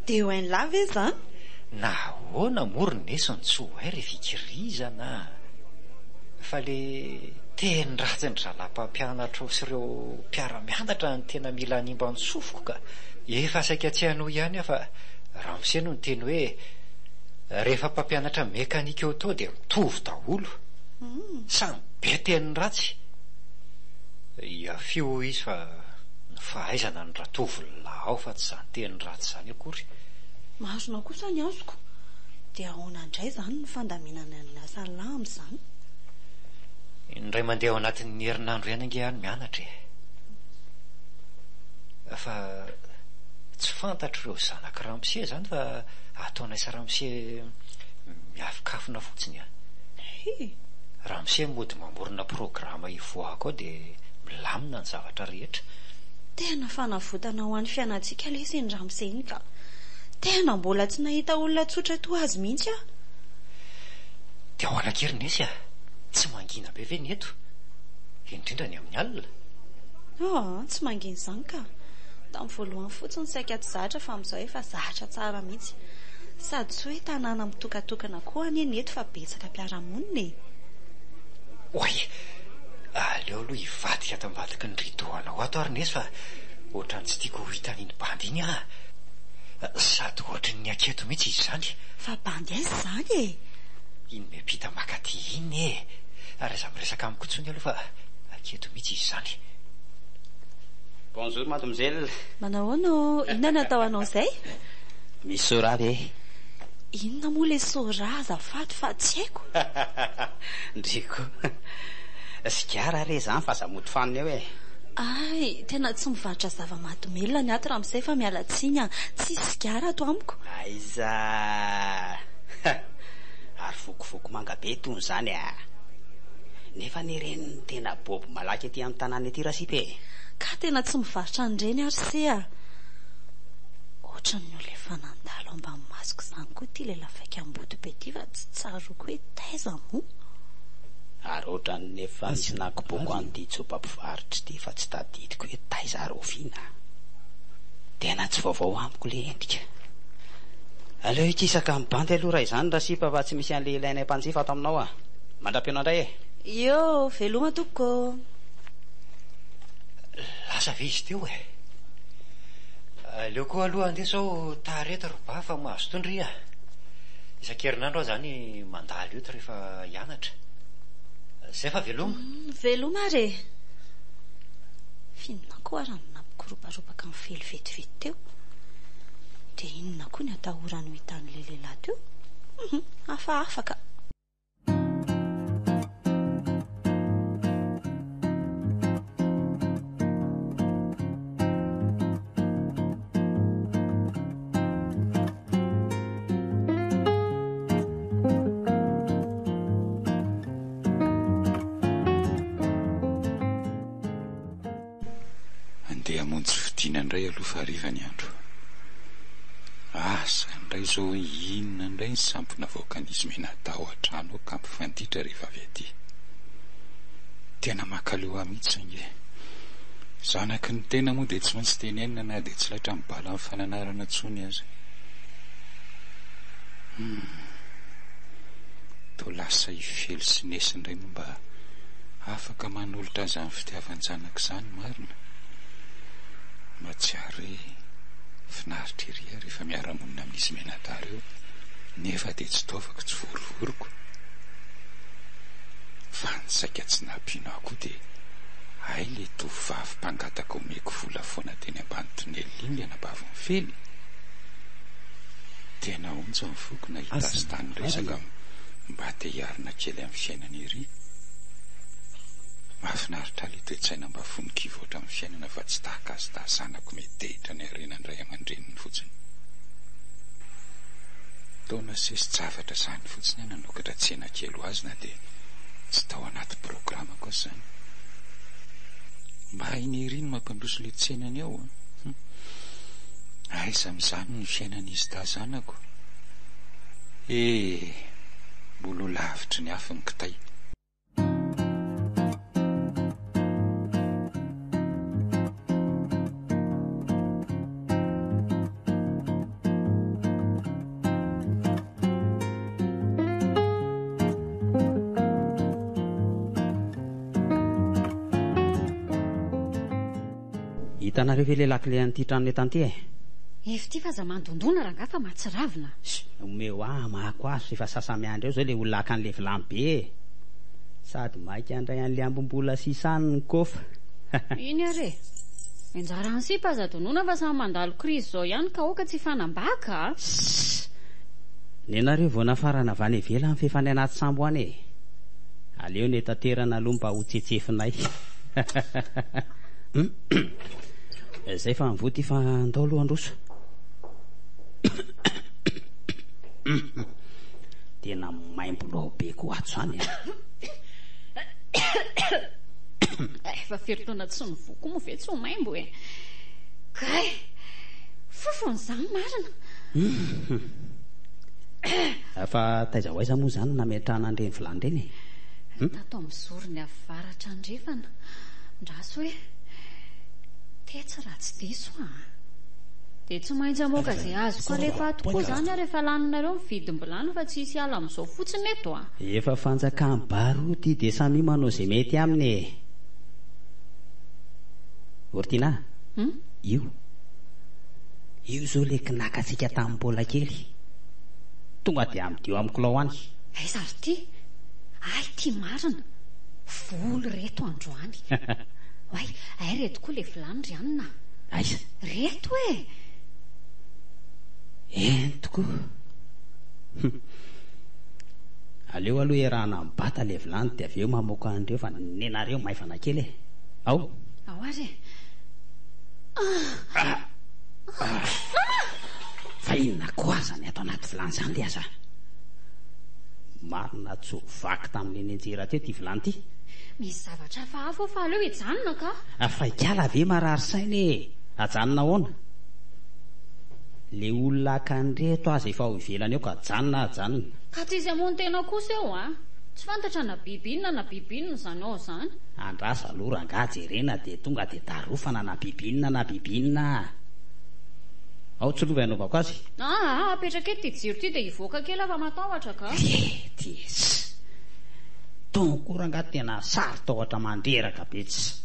Dia ho hain'lah ve izany? Nahoana moa ry Nesy no tsy ho hay ry fikirizana a! Fa le teny ratsin-dry zalahy mpampianatra ao sy ireo mpiara-mianatra no tena mila hanimba ny sofiko ka! Efa saika tsy hanohy ihany aho fa ramose no niteny hoe rehefa mpampianatra mécanique auto dia mitovy daholo. Samy be teny ratsy. Iafio hoy izy fa ny fahaizana no ratovolona ao fa tsy izany teny ratsy izany akory. Marina kosa ny azoko. Dia ahoana indray izany ny fandaminana ny asan'lah amin'izany? Indray mandeha ao anatin'ny herinandro ihany ange aho no mianatra e. Fa tsy fantatr'ireo zanak'i ramose izany fa ataonay sy ramose miafikafona fotsiny a. He! Ramose mody mamorona programa hivoahako ao dia milamina ny zavatra rehetra. Tena fanavotana ho an'ny fiainantsika lesy iny ramose iny ka. Tena mbola tsy nahita olona tsotra toa azy mihitsy aho. Dia ahoana akia ry Nesy a? Tsy mangina be ve ny eto? Indrindra ny amin'ny alina? Aa, tsy mangina izany ka. Tamin'ny voalohany fotsiny saika tsy zatra fa amin'izao efa zatra tsara mihitsy. Sady tsy hoe tanàna mitokatokana koa anie ny eto fa betsaka mpiara-monina e. Oay! Aleo aloha hivadika ato ambadiky ny rideau anao ato ary Nesy fa ohatran'ny tsy tiako ho hitan'iny bandy iny aho. Sady ohatry ny aketo mihitsy izy izany. Fa bandy aiza izany e? Iny miampita makaty iny e! Ary aza miresaka amiko intsony aloha fa aketo mihitsy izy izany. Bonjour mademoiselle. Manahoana ô? Inona no atao anao izay? Misy sôra ve? Inona moa ilay sôra azafady fa tsy haiko? Ndry koa. Sigara re izany fa aza mody fanina eo e. Hay, tena tsy mivarotra zava-mahadomelina ny ato ramose fa miala tsiny an! Tsisy sigara ato amiko. Aiza! Ary vokovoko manga be itony izany a! Nefa anie ireny no tena bobo malaky aty amin'ny tanàna ety rasipa e! Ka tena tsy mivarotra an'ireny ary se a! Ohatran'ny olona efa nandalo ambany masoko izany koa ity lehilahy faikam-body be ity fa tsy tsaroako hoe taiza moa? Ary ohatran'ny efa nisy nakoboko an'ity joba mpivarotra ity fa tsy tadidiko hoe taiza ary oviana. Tena tsy vaovao amiko le endrika. Aleo hikisaka amin'ny bandy aloha raha izany rasipa fa tsy misy an'ilay ilainay mpanjifa ato aminao a! Mandra-pihaona indray e! Io, veloma tompoko ô! Lasa ve izy teo e? Aleo koa aloha andeha sao tara eto ry ba fa mazotoa ndry a! Isan-kerinandro aho izany mandalo eto rehefa hianatra. Zay fa veloma. Veloma ary e! F'inona koa ary no nampikoroparopaka an'i Fely vetivety teo? Dia inona koa ny atahorany ho hitan'ilay lehilahy teo? Hum, hafahafa ka! Andeha hamonjy fodiana indray aloha fa hariva ny andro. Asa indray izao hoe inona indray ny sampy navoakan'izy mianadahy ao an-trano ao ka mifanditra rehefa avy aty. Tena mankaleo ahy mihitsy ange. Zanaky ny tena moa dia tsy maintsy tenenina na dia tsy laitra amin'ny balan'ny fananarana intsony aza. Hum. Toa lasa i Fely sy Nesy indray moa mba afaka manolotra azy izany fitiavan-janaka izany marina. Mahatsiaro hoe finaritra ery aho rehefa miara-monina amin'izy mianadahy ireo nefa dia tsy taovako tsy vorivoriko. Fa ny saika tsy nampino ahy koa dia hay ilay tovovavy mpangataka omeko vola foana teny ambany tonelina iny ilay anabavin'i Fely. Tena onja ny foko nahita azy tany niresaka mba te hiarina kely amin'ny fiainana ery. Mahafinaritra ahy ilay toe-tsaina mba vonon-kivoatra amin'ny fiainana fa tsy tahaka azy taha zanako metehitra ny harenan-dray aman-dreniny fotsiny. Taona sesi-javatra izany fotsiny aho nanokatra tsena kely ho azy na dia tsy tao anaty programako aza izany. Mba hainy ery ny mampandroso ilay tsenany ao an! Hum. Aiza amin'izany ny fiainan'izy dahy zanako? Eh! Mbola ho lavitry ny afo ny kitay. Hitanareo ve le lakile an'ity tranonay tany ity e? Efa ity fa aza mandondona rangahy fa mahatsiravina. Ssy, omeo ahy hamahako azy fa efa sasa-miandry eo zao le olona haka an'le vilany be e! Sady maika handray an'le ambim-bola sisa any ny kôfa. Iny ary e! Anjaran'ny sipa aza donona fa samy mandalo crise zao ihany ka aoka tsy hifanambaka a! Ssy! Nenareo vao nafarana avy any ivelany f'efa any anaty sambo any e! Aleo ny etaterana aloha mba ho tsetsefinay. Zay fa mivoa ty fa andao aloha handroso. Tena maimbo lao be koa ato zany a. Efa firy taona tsy nivoa koa moa ve tsy ho maimbo e. Kay! Fofona izany marina. Fa taiza ho aiza moa izany no nametrahana an'ireny vilany ireny e? Tato amin'ny zorony avaratra andrefana. Andraso hoe. Tetsy raha tsy diso aho an. Dia tsy maintsy hamoaka izay azoko alefa ato koa izany aho rehefa laninareo ny vidim-bilany fa tsy hisy hiala amin'izao fotsiny eto an. Efa fanjakan'i Baroa ity dia samia manao izay mety aminy e. Ortina, io. Io izao ilay kinakantsika tamin'ny mbola kely. Tonga dia amidio amiko lao any. Aiza ary ity? Hay ity marina. Vola ireto androany. Oay, hay reto koa ilay vilany ry anona a. Aiza? Reto e! Eny tokoa. Hum. Aleo aloha iarahana mibata ilay vilany dia avy eo mamoaka an'ireo fa nenareo maivana kely e. Ao. Ao ary e. Ah! Ah! Fa inona koa aza ny ato anaty vilany izany ry aza? Marina tsy ho vaky tamin'ilay nianjera teo ity vilany ity. Misy zavatra hafahafa ao fa aleo hijanona ka. Fa ikala ve marary saina e! Ajanona ahoana? Le olona haka an'ireto aza efa ao ivelany ao ka ajanona ajanona. Ka tsy hisy hamono tena kosa eo an! Tsy fantatra na biby inona na biby inona izany ao izany. Andraso aloha rangaha jerena dia tonga dia darofana na biby inona na biby inona a! Ao tsy lova hanaovako azy. Aa, apetraka eto ity jiro ity dia hivoaka kely aho fa matahotra ka. Ty e, tss. Tony koa rangahy tena saro-tahotra mandreraka be tss.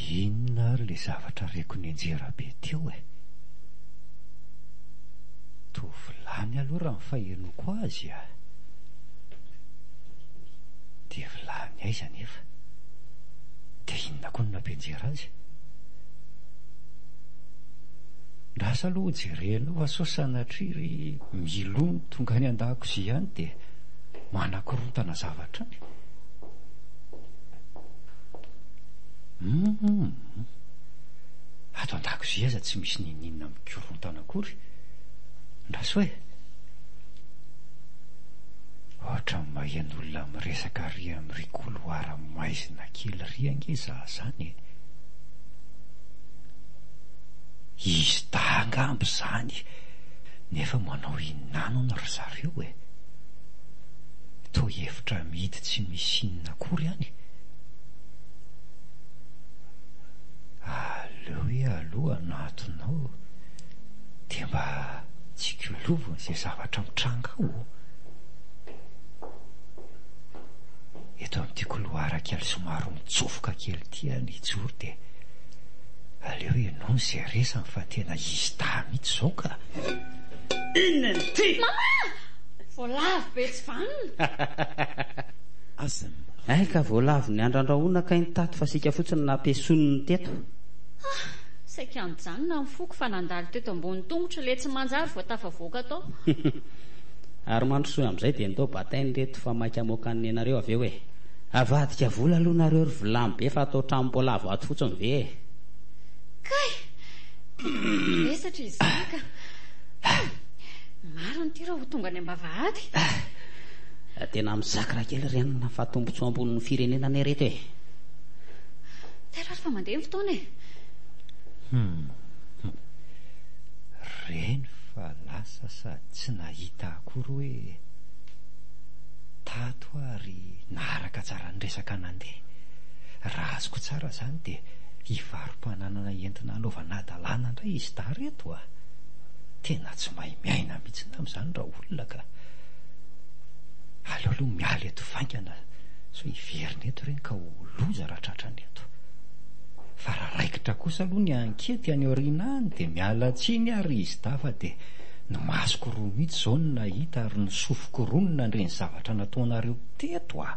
Inona ary ilay zavatra reko nianjera be teo e? Tovolany aloha raha ny fahenoako azy a! Dia vilany aiza anefa? Dia inona koa no nampianjera azy? Lasa aloha ho jerena eo fa sao sanatria ry Milou no tonga any an-dakozia any dia manakorontana zavatra any. Hum, ato an-dakozia aza tsy misy n'inon'inona mikorontana akory. Ndraso e! Ohatran'ny maheno olona miresaka ary amin'ry couloir maizina kely ry ange za zany e! Izy dahy angamba izany nefa manao inona any hono ry zareo e! Toa efitra mihidy tsy misy inona akory any. Aleo hoe aloha hanatona ao dia mba tsikoloviny izay zavatra mitranga ao. Eto amin'ity couloir kely somary mitsofoka kely ity aho no hijoro dia aleo henoina izay resany fa tena izy dahy mihitsy izao ka. Inona ity? Mama! Voalavo be tsy vanona. Azm. Hay ka voalavo niandrandrahona kay ny tato fa sika fotsiny nampiesoniny teto. Ah! Saika nijanona ny foko fa nandalo teto ambony tongotro ilay tsy manjary vao tafavoaka tao. Ary mandrosoa amin'izay dia ndao batainy reto fa maika hamoaka ny nenareo avy eo e! Avadika vola aloha nareo ry vilany be fa atao tranom-boalavo ato fotsiny ve e! Kay! Tena mavesatra izy izany ka! Marina ity raha ho tonga any am-bavahady. Tena misakra kely ry anona fa tombotsoa ambonin'ny firenena anie reto e! Tairo ary fa mandeha ny fotoana e! Hum. Reny fa lasa sady tsy nahita akory hoe tato aho ary naharaka tsara ny resaka nandeha. Raha azoko tsara izany dia hivaro-pananana entina hanaovana hadalana indray izy dahy reto a! Tena tsy mahay miaina mihitsy nama izany raolona ka! Aleo aloha miala eto faingana sao hiverina eto ireny ka ho loza raha tratrany eto. Fa raha raikitra kosa aloha ny ankety any aoriana any dia miala tsiny aho ry izy dahy fa dia ny masoko roa mihitsy izao no nahita ary ny sofiko roa no nandre ny zavatra nataonareo teto a!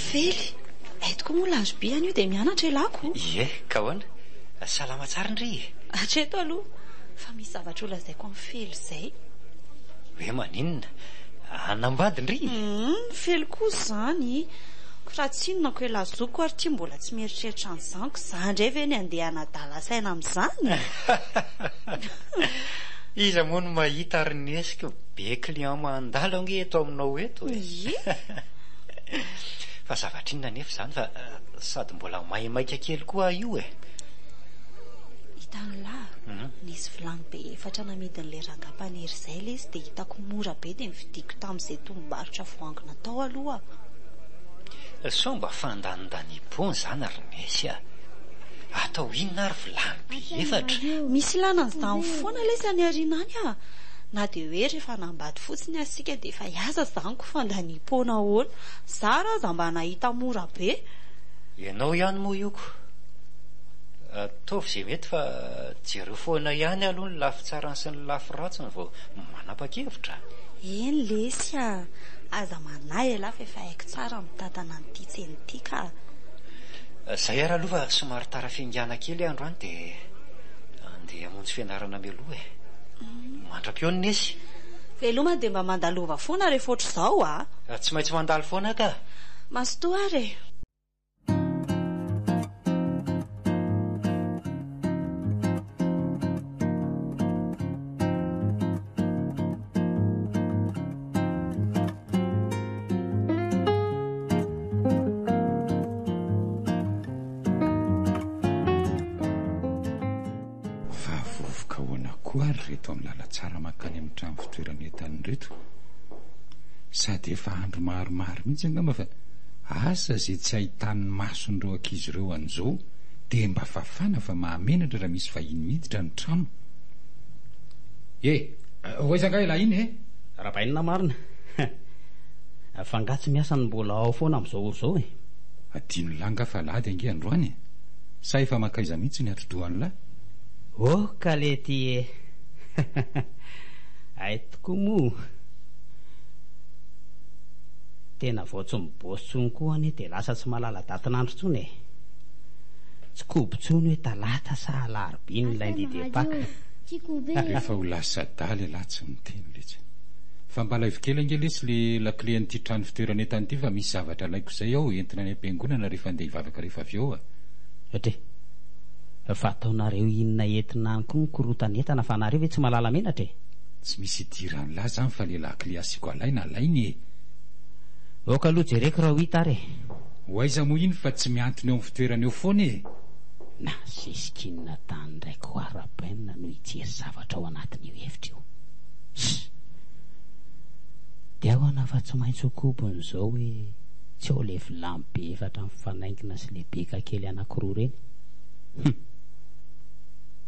Fely, hay tokoa moa larobia anio dia mianatra elah ko. Ie, ka ahoana? Salama tsara ndry e? Hatreto aloha, fa misy zavatra ho lazaiko an'i Fely izay. Hoe maninona? Hanambady ndry? Hum, Fely koa izany. Ko raha tsy inona ko elah zokiko ary ity mbola tsy mieritreritra an'izany ko za indray ve ny andeha hanadala saina amin'izany? Iza moa no mahita ry Nesy ko be client mandalo ange eto aminao eto e. Ie. Fa zavatra inona anefa izany fa sady mbola maimaika kely koa aho io e. Hitan'lah, nisy vilany be efatra namidin'ilay rangahy mpanery izay ilay izy dia hitako mora be dia novidiako tamin'izay tombom-barotra voangona tao aloha. Sao mba fandanindaniam-poana izany ry Nesy a! Atao inona ary vilany be efatra? Misy ilana an'izany foana lesy any aoriana any a! Na dia hoe rehefa hanambady fotsiny aza isika dia efa hiasa izany ko fandaniam-poana ahoana? Zara aza mba nahita mora be. Ianao ihany moa io ko. Ataovy izay mety fa jereo foana ihany aloha ny lafy tsarany sy ny lafy ratsiny vao manapa-kevitra. Eny lesy a! Aza manahy elah fa efa haiko tsara ny mitantana an'ity tsena ity ka. Zay ary aloha fa somary tara fiaingàna kely aho androany dia andeha hamonjy fianarana mialoha e. Mandra-pihaona Nesy. Veloma dia mba mandalova foana rehefa ohatr'izao a! Tsy maintsy mandalo foana aho ka! Mazotoa ary e! koa ary ireto amin'ny lalantsara mankany amin'ny trano fitoeran'entana ireto? Sady efa andro maromaro mihitsy angamba fa asa izay tsy ahitan'ny mason'ireo ankizy ireo an'izao dia mba fafana fa mahamenatra raha misy vahiny miditra ny trano. E! Ho aiza angaha ialahy iny e? Rabainina marina. Fa angaha tsy miasa no mbola ao foana amin'izao ora izao e? Adinon'lah angaha fa alahady ange androany e? Sa efa mankaiza mihitsy ny atidohan'lah? Oh ka lety e! Hay tokoa moa! Tena vao tsy miboss tsony koa anie dia lasa tsy mahalala datin'andro tsony e! Tsy kobo tsony hoe talata sa alarobia ny lundi de Pâques. Rehefa ho lasa adala ialahy tsy miteny letsy. Fa mba alaivo kely ange lesy le lakile an'ity trano fitoeran'entana ity fa misy zavatra alaiko izay ao entina any am-piangonana rehefa andeha hivavaka rehefa avy eo a! Dre. Fa ataonareo inona entina any koa ny korotan'entana fa nareo ve tsy mahalala menatra e? Tsy misy idiran'lah zany fa le lakile asiako alaina alainy e! Ok aloha jereko raha ho hita ary e! Ho aiza moa iny fa tsy mihantona eo amin'ny fitoerana eo foana e! Na zeskinina tany indray koa Rabainina no hijery zavatra ao anatin'io efitra io. Ss! Dia ahoana fa tsy maintsy ho kobony izao hoe tsy ao le vilany be efatra mifanaingina sy le beka kely anankiroa ireny? Hum!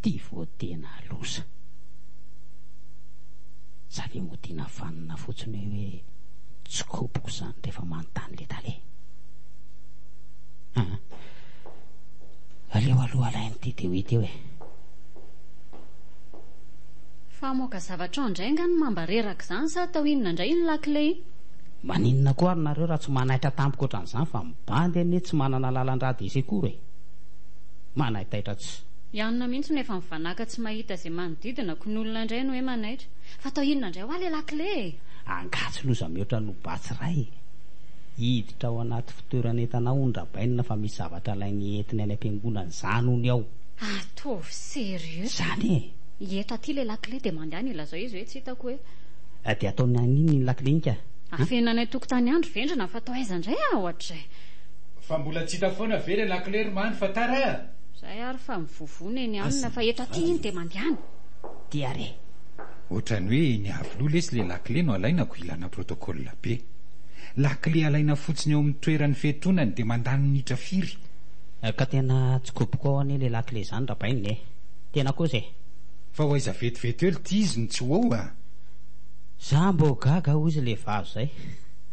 Ty vao tena loza. Sa ve modiana vanona fotsiny hoe hoe tsy koboko izany rehefa manontany le tale? Aa! Aleo aloha alaina ity dia ho hita eo e! Fa hamoaka zavatra ao indray angaha ny mamba reraka izany sa atao inona indray iny lakile iny? Maninona koa ary nareo raha tsy manaitra tampoka ohatran'izany fa ny bandy anie tsy manana lalan-drà de secours e! Manaitaitra tsy. I anona mihitsy no efa mivanàka tsy mahita izay manodidina ko ny olona indray no hoe manaitra. Fa atao inona indray hoa le lakile e? Angaha tsy loza mihoatra noho batsy iray e? Hiditra ao anaty fitoeran'entana ao hono Rabainina fa misy zavatra alainy entiny any am-piangonana izany hono ao. Ataovy sérieux. Izany e! Eto aty le lakile dia mandehana ilazao izy hoe tsy hitako hoe. Dia ataony an'inona iny lakile iny ka? Afenina any an-tokotany any ry vendrana fa atao aiza indray ah ohatr'izay. Fa mbola tsy hita foana ve le lakile ry Mamy fa tara a! Zay ary fa mivovona eny aminy fa eto aty iny dia mandehana. Ty ary e! Ohatran'ny hoe eny Iavoloha lesy le lakile no alaina ko ilana protocole be. Lakile alaina fotsiny eo amin'ny toeran'ny fiantonany dia mandany minitra firy? Ka tena tsy koboko ao anie le lakile izany Rabainina e! Tena kosa e! Fa ho aiza vetivety eo lty izy no tsy ho ao a! Za mbô gaga hozy le vazo zay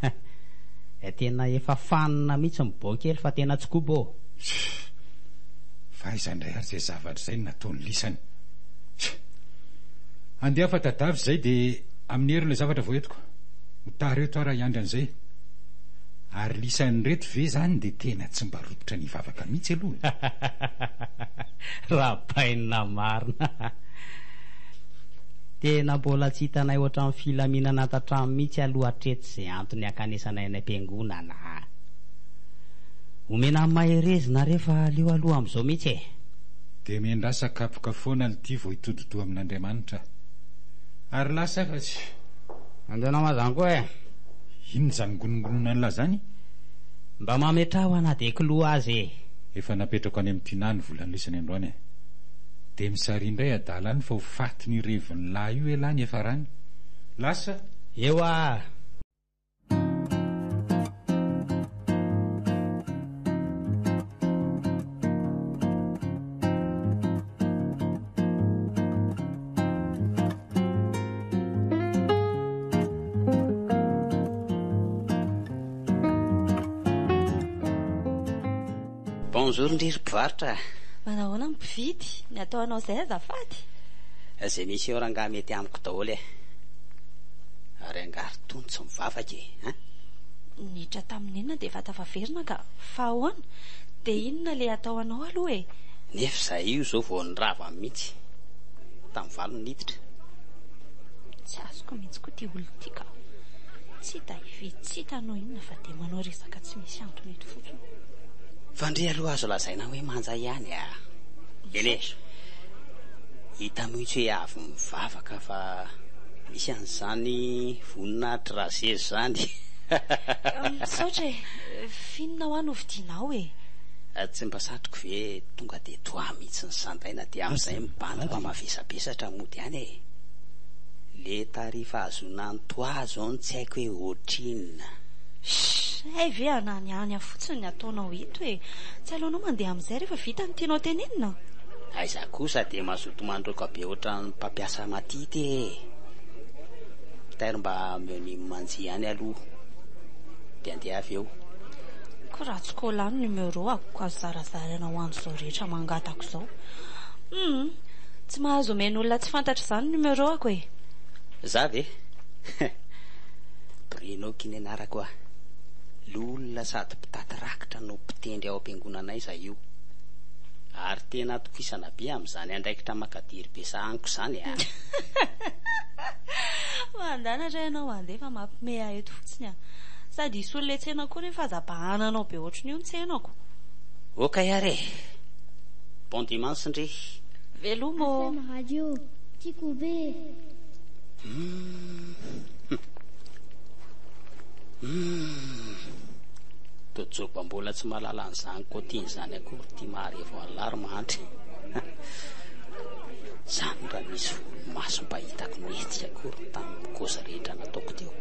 eh! Tena efa fanina mihitsy ny bô kely fa tena tsy kobo ô! Fa aiza indray ary izay zavatra izay no nataon'i lisany? Andeha fa tadavy izay dia amin'ny heriny ilay zavatra vao entiko. Ho tara eto aho raha hiandry an'izay. Ary lisan'ireto ve izany dia tena tsy mba rototra ny hivavaka mihitsy aloha e? Rabainina marina. Tena mbola tsy hitanay ohatran'ny filaminana ato an-trano mihitsy aloha hatreto izay antony hankanesanay any am-piangonana a. Omena maherezina re fa aleo aloha amin'izao mihitsy e. Dia miandrasa kapoka foana lty vao hitodi-doha amin'Andriamanitra. Ary lasa fa tsy. Andeha nama zany koa e. Inona izany ngonongononan'lah zany? Mba mametraha ho ana de k'lou azy e. Efa napetrako any amin'i Tinah ny volan'i lisany androany e. Dia misaria indray adala any fa ho fatin'io revin'lah io elah ny hiafarany. Lasa. Ewa! Bonjour ndry ry mpivarotra a! Manahoana ny mpividy? Ny atao anao izay azafady? Izay misy eo rangahy mety amiko daholo e! Ary angaha ry Tony tsy mivavaka e! An? Niditra tamin'ny enina dia efa tafaverina ka! Fa ahoana? Dia inona ilay atao anao aloha e? Nefa izahay io izao vao nirava mihitsy. Tamin'ny valo no niditra. Tsy azoko mihitsy koa ity olona ity ka. Tsy hita hividy tsy hita hanao inona fa dia manao resaka tsy misy antony eto fotsiny. Fa ndry aloha azo lazaina hoe manja ihany a! Eny e! Hita mihitsy hoe avy mivavaka fa misy an'izany voninahitry Razezy izany. Misaotra e! F'inona hoa no vidianao e? Tsy mba satriko ve tonga dia toi mihitsy ny sandaina dia amin'izay ny bandy mba mavesabesatra mody any e! Le tarif ahazoana an'i toi zao no tsy haiko hoe ohatrinona. Shh! Hay ve anany any fotsiny ny ataonao eto e! Tsy aleonao mandeha amin'izay rehefa vita ny tianao tenenina? Aiza kosa dia mazoto mandroaka be ohatran'ny mpampiasa matity e! Tairo mba ameo ny manji ihany aloha dia andeha avy eo. Ko raha tsy cola ny numéro ako azo zarazaraina ho an'izao rehetra mangataka izao. Humm! Tsy mahazo omen'olona tsy fantatra izany numéro ako e! Za ve? Bruno ky ny anarako a! Loholona sady mpitaty rakitra no mpitendry ao am-piangonanay za io. Ary tena atokisana be amin'izany andraikitra makadiry be sahaniko izany a! Mandanatra ianao mandeha fa mampime ahy eto fotsiny a! Sady hisy olona etsena koa nefa aza bahananao be ohatrin'io ny tsenako. Okay ary e! Bon dimanche ndry! Veloma ô! FM radio, tiako be. Humm. Humm. Toa joba mbola tsy mahalala an'izany cotine izany akory ity maharevo an'lah ry mahantra e. Zany raha nisy volomaso mba hitako nihetsika akory tamin'ny kozy rehetra nataoko teo.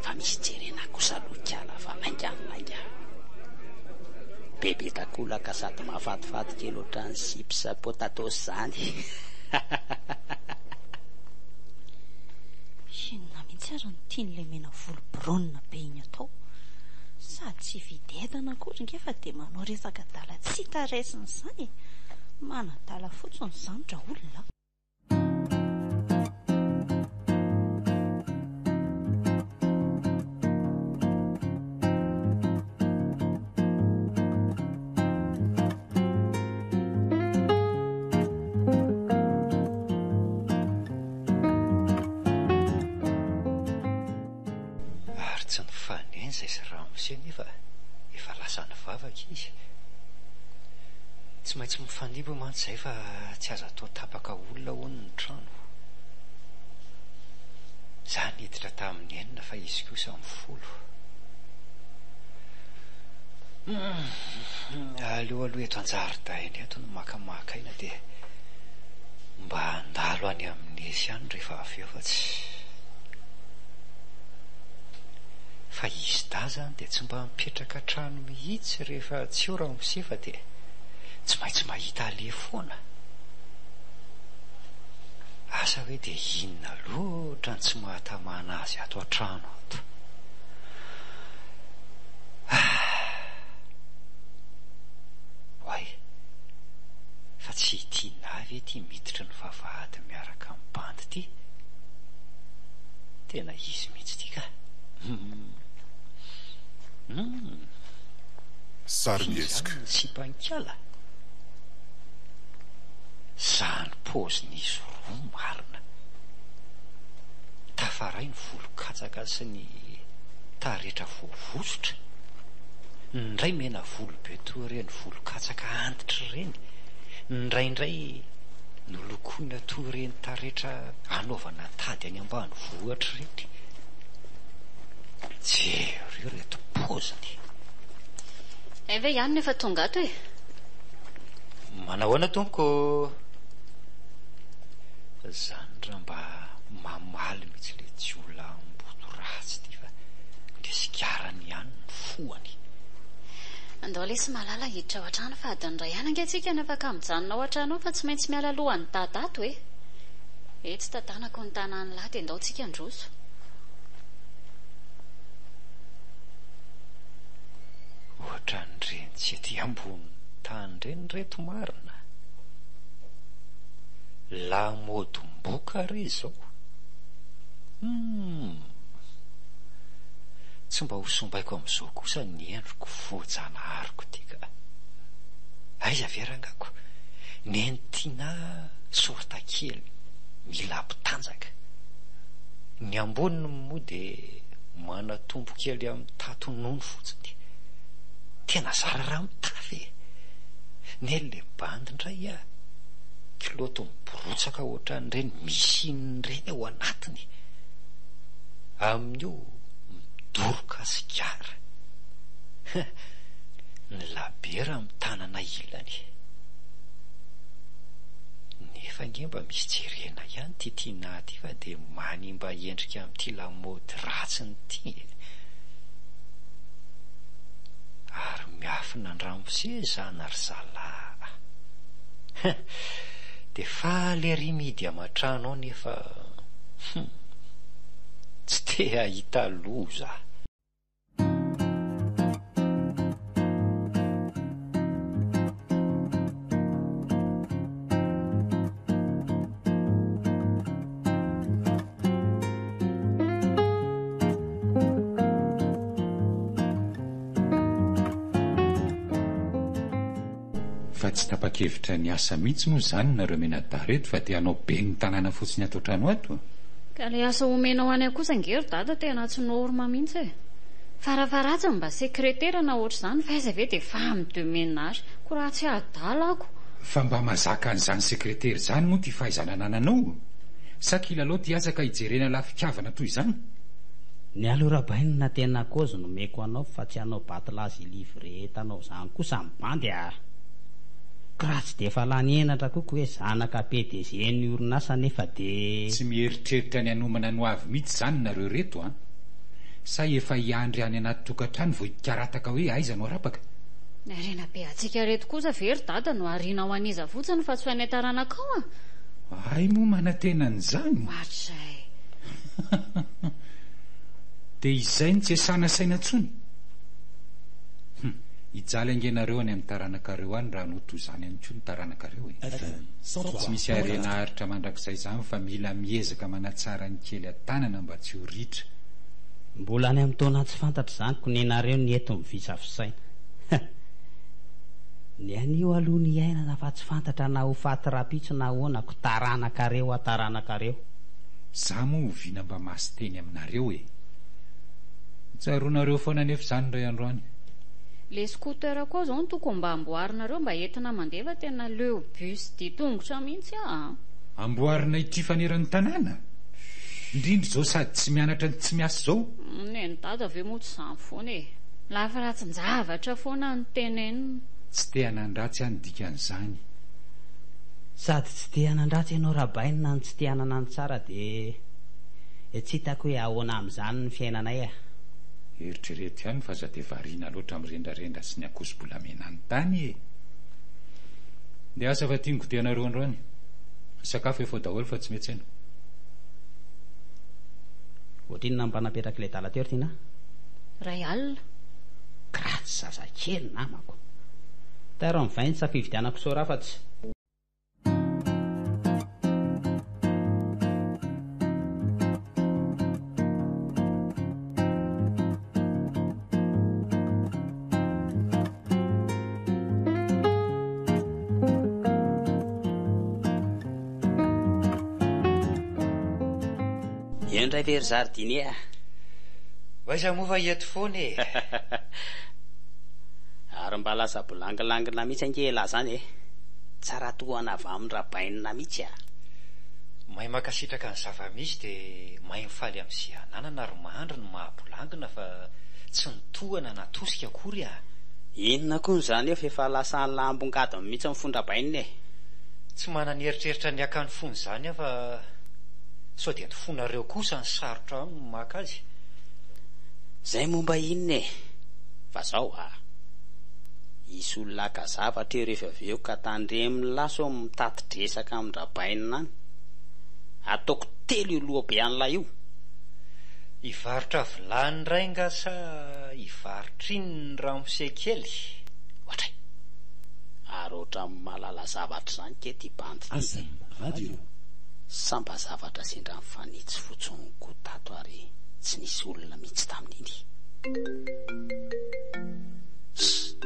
Fa misy jerena kosa aloha ikala fa lainga ny lainga. Bebe takolaka sady mahafatifaty kely ohatran'ny chips potatoes zany. Inona mihitsy ary no tian'ilay mena volo brown be iny atao? Sady tsy hividy entana akory nge fa dia manao resaka adala tsy hita raisina izany e! Manadala fotsiny izany raolona a! Ary tsy nifanena izay sy ramose nefa efa lasa nivavaka izy. Tsy maintsy mifanimba mantsy izay fa tsy azo atao tapaka olona hono ny trano. Za niditra tamin'ny enina fa izy kosa amin'ny folo. Humm, aleo aloha eto an-jaridaina eto no makamaka aina dia mba handalo any amin'ny Nesy any rehefa avy eo fa tsy. Fa izy dahy zany dia tsy mba mipetraka an-trano mihitsy rehefa tsy eo ramose fa dia tsy maintsy mahita aleha foana. Asa hoe dia inona loatra no tsy mahatamana azy ato an-trano ato. Ah! Oay! Fa tsy i Tinah ve ity miditra ny vavahady miaraka amin'ny bandy ity? Tena izy mihitsy ity ka! Hum! Hum! Sarimihetsika. Izany ny sipankala? Zany paozin'izy roa marina. Tafaray ny volon-katsaka sy ny taretra voavosotra. Ny indray mena volo be toa ireny volon-katsaka antitra ireny. Ny indray indray nolokoina toa ireny taretra anaovana tady any ambanivohitra ireny. Jereo ireto paoziny. Hay ve ihany no efa tonga ato e? Manahoana tompoko ô! Zany raha mba mamaly mihitsy le jiolahimboto ratsy ity fa le sigarany ihany no fohany. Andao lesy malala hiditra ao an-trano fa adiny iray ihany ange tsika no afaka mijanona ao an-trano ao fa tsy maintsy miala alohan'i dada ato e! Etsy tantanako ny tanan'lah dia ndao tsika handroso. Ohatran'ireny tsy ety ambony tany ireny ireto marina. Lamaodim-boka re izao. Humm. Tsy mba ho sombaiko amin'izao kosa ny endriko voajanahariko ity ka. Aiza ve rangako? Nentina sorta kely mila hampitanjaka. Ny amboniny moa dia manatombo kely amin'ny tato nono fotsiny. Tena zara raha mitafy e! Neny le bandy indray ah! Kilaoty miborotsaka ohatran'ireny misy inona ireny ao anatiny. Amin'io midoroka sigara. Ny labiera amin'ny tanana ilany. Nefa ange mba misy jerena ihany ity Tinah ity fa dia manimba endrika amin'ity lamaody ratsiny ity e. Ary miafina an-dramose izany ry zalahy a. Dia faly ery mihidy aman-trano ao nefa hum, tsy te hahita loza. Fa tsy tapa-kevitra ny hiasa mihitsy moa izany nareo mianadahy reto fa dia hanao ben'ny tanàna fotsiny ato an-trano ato? Ka ilay asa omenao any kosa ange ry dada tena tsy norme mihitsy e! Farafaharatsiny mba sekretera na ohatr'izany fa aiza ve dia femme de ménage ko raha tsy adala ako! Fa mba mazaka an'izany sekretera izany moa ity fahaizana anananao? Sa kilalao ty aza ka hijerena lafikavana toy izany? Ny aloha Rabainina tena cause nomeko anao fa tsy hanao batlazy livre entanao zany kosa ny bandy a! K'raha tsy dia efa lany henatra koa ko hoe zanaka PDG ny orinasa nefa de. Tsy mieritreritra ny hanomana ny ho avy mihitsy izany nareo reto an! Sa efa hiandry any anaty tokantrano vao hikarataka hoe aiza no arapaka? Ny harena be antsika reto kosa ve ry dada no hariana ho an'iza fotsiny fa tsy ho anay taranakao a! Hay moa manantena an'izany? Ohatrizay. Dia izay no tsy iasana saina intsony? Hum, hijaly ange nareo any amin'ny taranakareo any raha hanao toy izany ihany koa ny taranakareo e! Tsy misy harena haharitra mandrakizay izany fa mila miezaka manatsara ny kely an-tanana mba tsy ho ritra. Mbola any amin'ny taona tsy fantatra izany ko nenareo ny eto mivisavisaina. Ny anio aloha no iainana fa tsy fantatra na ho faty rapitso na ahoana ko taranakareo a taranakareo. Za moa oviana mba masy teny aminareo e! Tsaroanareo foana anefa izany indray andro any. Le scooter koa zao no tokony mba amboarinareo mba entina mandeha fa tena leo bus dia tongotra mihitsy aho a! Amboarina ity faneran'ny tanàna? Indrindra izao sady tsy mianatra no tsy miasa izao? Neny dada ve moa tsy izany foana e! Lafy ratsin-javatra foana no tenenina. Tsy te hanan-dratsy aho ny dikan'izany. Sady tsy te hanan-dratsy ianao Rabainina no tsy te hanana ny tsara dia tsy hitako hoe ahoana amin'izany ny fiainanay a! Eritrereto ihany fa aza dia variana loatra amin'ny rendrarendra sy ny ankoso-bolamena any tany e! Ndeha asa fa tiany goteanareo androany. Ny sakafo efa ao daholo fa tsy miantsena. Ohatrinona no mba napetrak'ilay dala teo ry Tiana? Iray alina. Gratsy zazakely namako. Tairo amin'ny vainsa fividianako soa rafatsy. Eo indray ve ry jardinier a? Ho aiza moa fa eto foana e! Ary mba lasa bolangilangina mihitsy ange elah zany e! Tsara tohana avy amin-dRabainina mihitsy a! Mahay mankasitraka ny zava-misy dia mahay mifaly amin'izay ananana ary mahandry ny maha-bolangina fa tsy ny tohana na tosika akory a! Inona koa izany eo fa efa lasa lambongadiny mihitsy ny fon-dRabainina e! Tsy manana eritreritra ny haka ny fony izany aho fa sao dia ny fonareo kosa no sarotra aminy ny maka azy. Izay momba inona e! Fa zao a! Hisy olona haka zavatra eo rehefa avy eo ka tandremo lahy sao mitati-dresaka amin-dRabainina any. Ataoko telo io loha be an'lah io. Hivarotra vilany indray nga sa hivarotra inn ramose kely? Ohatray! Ary ohatran'ny mahalala zavatra izany kay ty bandy ty. Azm radio. Sa mba zavatra sendra nifanitsy fotsiny koa tato ary tsy nisy olona mihitsy tamin'iny? Ss!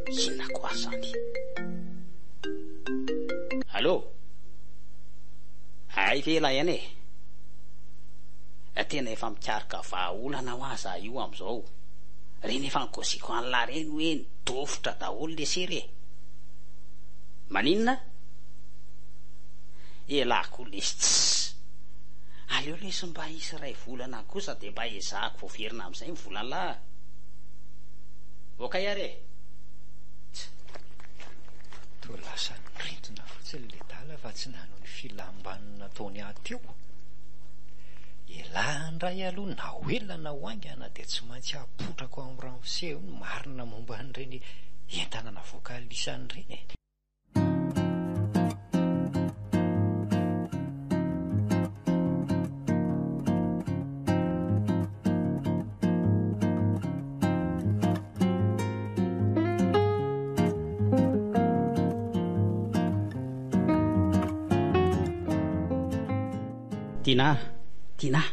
Inona koa izany? Allô? Hay ve ilay any e? Tena efa mikaroka vahaolana hoa za io amizao. Reny efa nikaoziko anlah reny hoe nidofotra daholo le sery e. Maninona? Elah koa lesy tss. Aleo lesy mba hisy iray volana kosa de mba ezahako voaverina amizay ny volanlah. Ok ary e. Toa lasa nirintona fotsiny ledala fa tsy nanao ny filam-banony nataony ahy teo. Elah indray aloha na ho ela na ho haingana dia tsy maintsy apotrako amin'ny ramose io ny marina momba an'ireny entana navoaka lisany ireny e. Tinah! Tinah!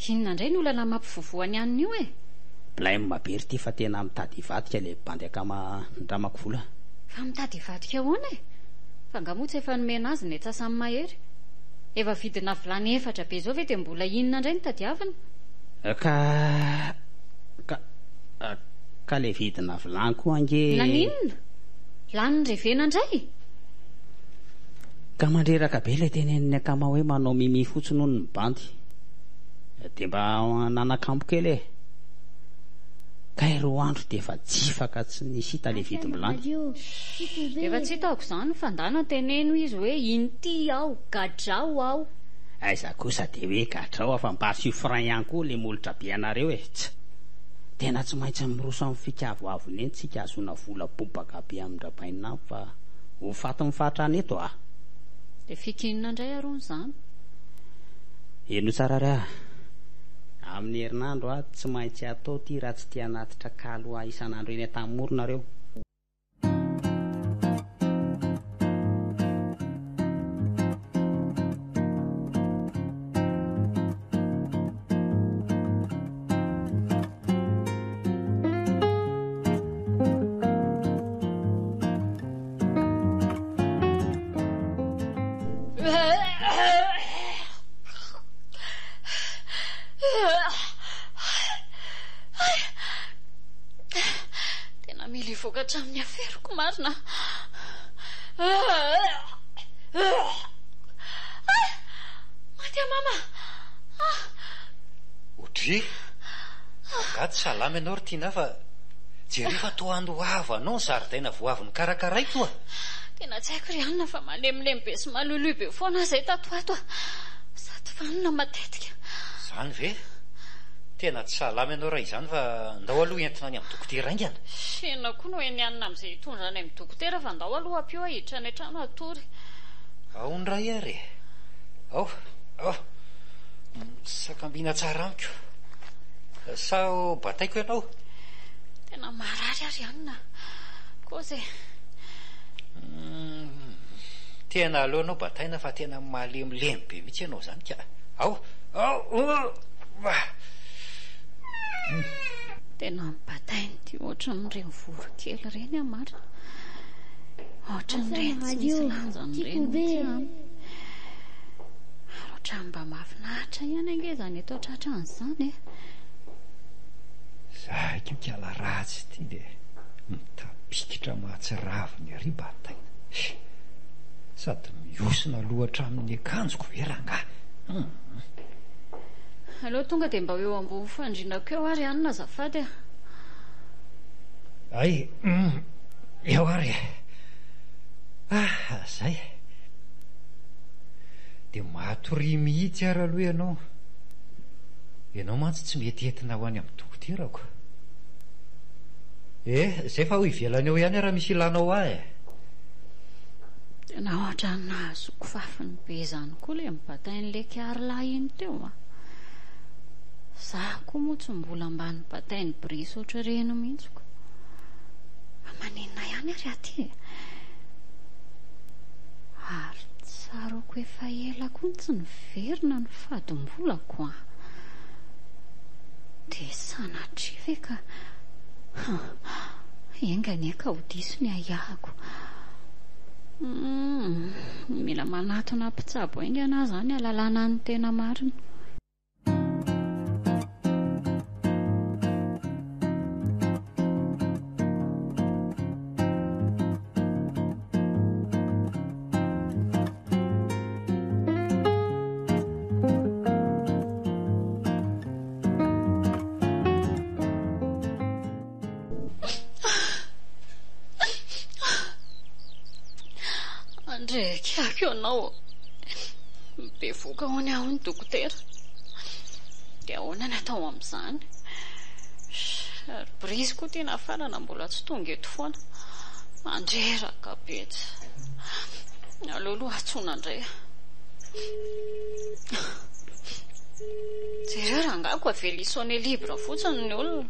Inona indray ny olana mampivovoa ny anona io e? Blème be ry ty fa tena mitady hivadika le bandy akama nindramako vola. Fa mitady hivadika ahoana e? Fa nga moa tsy efa nomena azy ny antsasany mahery? Efa vidina vilany efatra be izao ve dia mbola inona indray no tadiavina? Ka ka ka le vidina vilany koa ange. Naninona? Lany revena indray? Ka mandreraka be le tenenin'ny akama hoe manao mimi fotsiny hono ny bandy. Dia mba nanakambo kely e. Kay roa andro dia efa jifaka tsy nisy hita le vidim-bilany. Efa tsy hitako izany fa ndana teneno izy hoe inty aho, gadrao aho. Aiza kosa dia hoe gadrao aho fa mba asio frein ihany koa le molotra be anareo e! Tsa! Tena tsy maintsy miroso amin'ny fika avoavona eny tsika ahazoana vola bobaka be amin-dRabainina any fa ho faty mifatrana eto a! Dia fika inona indray arony izany? Henoy tsara ary aho. Amin'ny herinandro aho tsy maintsy atao ity raha tsy te hanatitra kalo ahy isan'andro eny Antanimora nareo. Tena mila hivoaka hatramin'ny aferoko marina. Maty aho mama. Audrey, angaha tsy salama ianao ry Tina fa jereo fa toa andohavanao ny zaridaina vao avy nokarakaraiko a! Tena tsy haiko ry anona fa malemilemy be sy maloloy be foana aho izay tato ho ato a! Sady vanona matetika. Izany ve? Tena tsy salama ianao raha izany fa ndao aloha entina any amin'ny dokotera haingana. Inona koa no eny anona amin'izay hitondra any amin'ny dokotera fa ndao aloha ampio aho hiditra any an-trano hatory. Ao indray ary e! Ao, ao! Misakambina tsara amiko. Sa ho bataiko ianao? Tena marary aho ry anona. Kosa e. Tena aleo anao bataina fa tena malemilemy be mihitsy ianao izany ka. Ao, ao, Tena mibatain'ity ohatran'ireny voronkely ireny aho marina. Ohatran'ireny tsy misy lanjany ireny mihitsy aho. Ary ohatran'ny mba mahafinaritra ihany ange izany eto an-tratrany izany e. Za io kala ratsy ity dia mitapikitra mahatsiravina ery bataina. Sady mihosina aloha hatramin'ny akanjoko ve rangahy? Hum. Aleo tonga dia mba ho eo ambony fandrinako eo ary anona azafady a. Hay, hum, eo ary e. Ah, zay. Dia matoria mihitsy ary aloha ianao. Ianao mantsy tsy mety entina ho any amin'ny dokoterako. Eh, zay fa ho ivelany eo ihany raha misy ilanao ahy e. Tena ohatran'ny nahazoako fafiny be izany koa ilay nibatain'ilay kiarilahy iny teo a. Za koa moa tsy mbola mba nibatain'i Brice ohatr'ireny mihitsy ko. Fa maninona ihany ary aty e? Ary tsaroako efa ela koa no tsy niverina ny fadim-bolako an. Dia sanatria ve ka Enga anie ka ho diso ny ahiahiko. Humm, mila manatona mpitsabo haingana aho izany hahalalana ny tena marina. anao ô. Bevoka hono aho ny dokotera. Dia ahoana ny atao amin'izany? Ry Brice koa tena hafanana mbola tsy tonga eto foana. Mandreraka be tsy. Aleo aloha antsoina indray. Jereo rangahy ko avela hi-sonner libre fotsiny ny olona.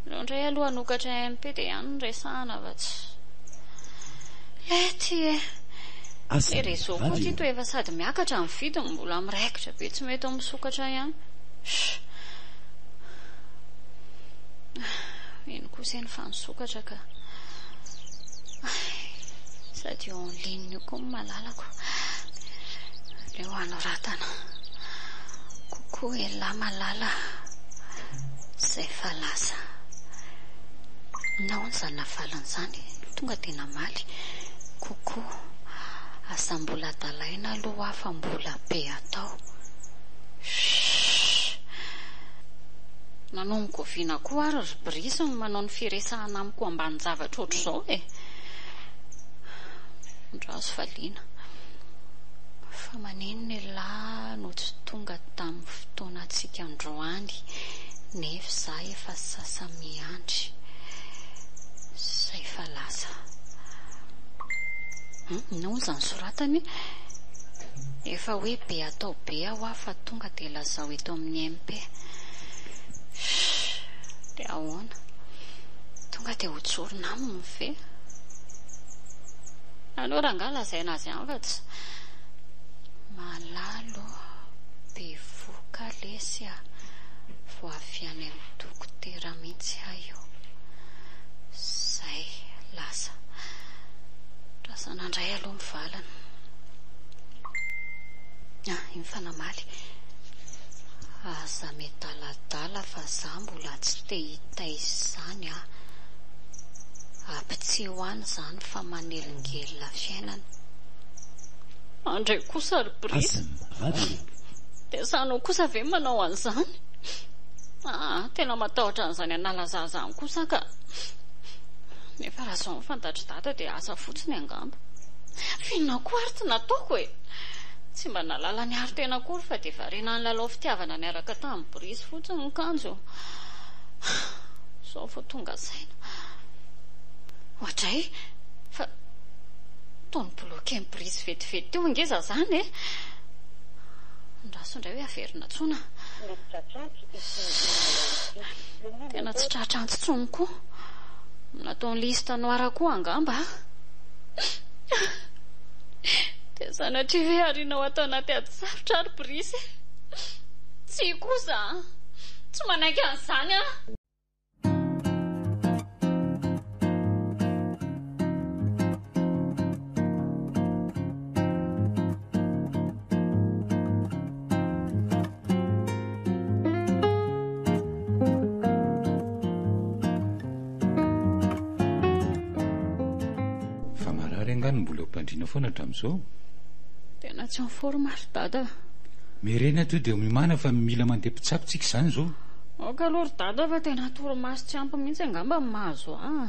Aleo indray aloha hanokatra MP dia ihany no resahana fa tsy. Lety e! Le réseau koa ity toa efa sady miakatra ny vidiny mbola miraikitra be tsy mety misokatra ihany. Iny kosa eny fa nisokatra ka. Sady eo en ligne io koa ny malalako. Aleo hanoratana. Coucou elah malala. Zay fa lasa. Nahoana izany navaliny izany? Tonga dia namaly. Coucou. Aza mbola adalaina aloha aho fa mbola be atao. Shhh. Nanomboka oviana koa ary ry Brice no manao ny firesahana amiko ambanin-javatra ohatr'izao e? Andraso valiana. Fa maninona elah no tsy tonga tamin'ny fotoanantsika androany nefa za efa sasa-miandry. Zay fa lasa. Hum, inona hono izany soratany? Efa hoe be atao be aho aho fa tonga dia lazao eto amin'ny MP. Shh, dia ahoana? Tonga dia hotsorina aminy ve? Aleo rangahy lazaina azy ihany fa tsy. Malalo, bevoka lesy a! Vao avy any amin'ny dokotera mihitsy aho io. Zay, lasa. Razana indray aloha mivalana. Ah, iny fa namaly. Aza miadaladala fa za mbola tsy te hitaiza izany ah. Apitsiho any izany fa manelingelina fiainana. Andray kosa ry Brice. Dia sahinao kosa ve manao an'izany? Aa, tena matahotra an'izany hanala zaza izany kosa aho ka. Nefa raha izao no fantatr'i Dada dia asa fotsiny angamba. F'inona koa ary tsy nataoko e? Tsy mba nahalala niaro tena akory fa dia variana nilalao fitiavana niaraka tamin'i Brice fotsiny kanjo. Izao vao tonga saina. Oadray! Fa toa ni-bloquer-n'i Brice vetivety teo ange za zany e! Andraso indray hoe averina antsoina. Tena tsy tratra antso intsony koa. Nataony liste noire koa angamba a! Dia sanatria ve arinao ato anaty ady sarotra ary Brice e? Tsia kosa a! Tsy manaiky an'izany aho! Fa marary angaha no mbola eo am-pandriana foana hatramin'izao? Tena tsy en forme ry dada a! Miherena atoa dia miomàna fa mila mandeha mpitsabo tsika izany izao. Aoka aloha ry dada fa tena torimaso tsy ampy mihitsy angamba no mahazo ahy a!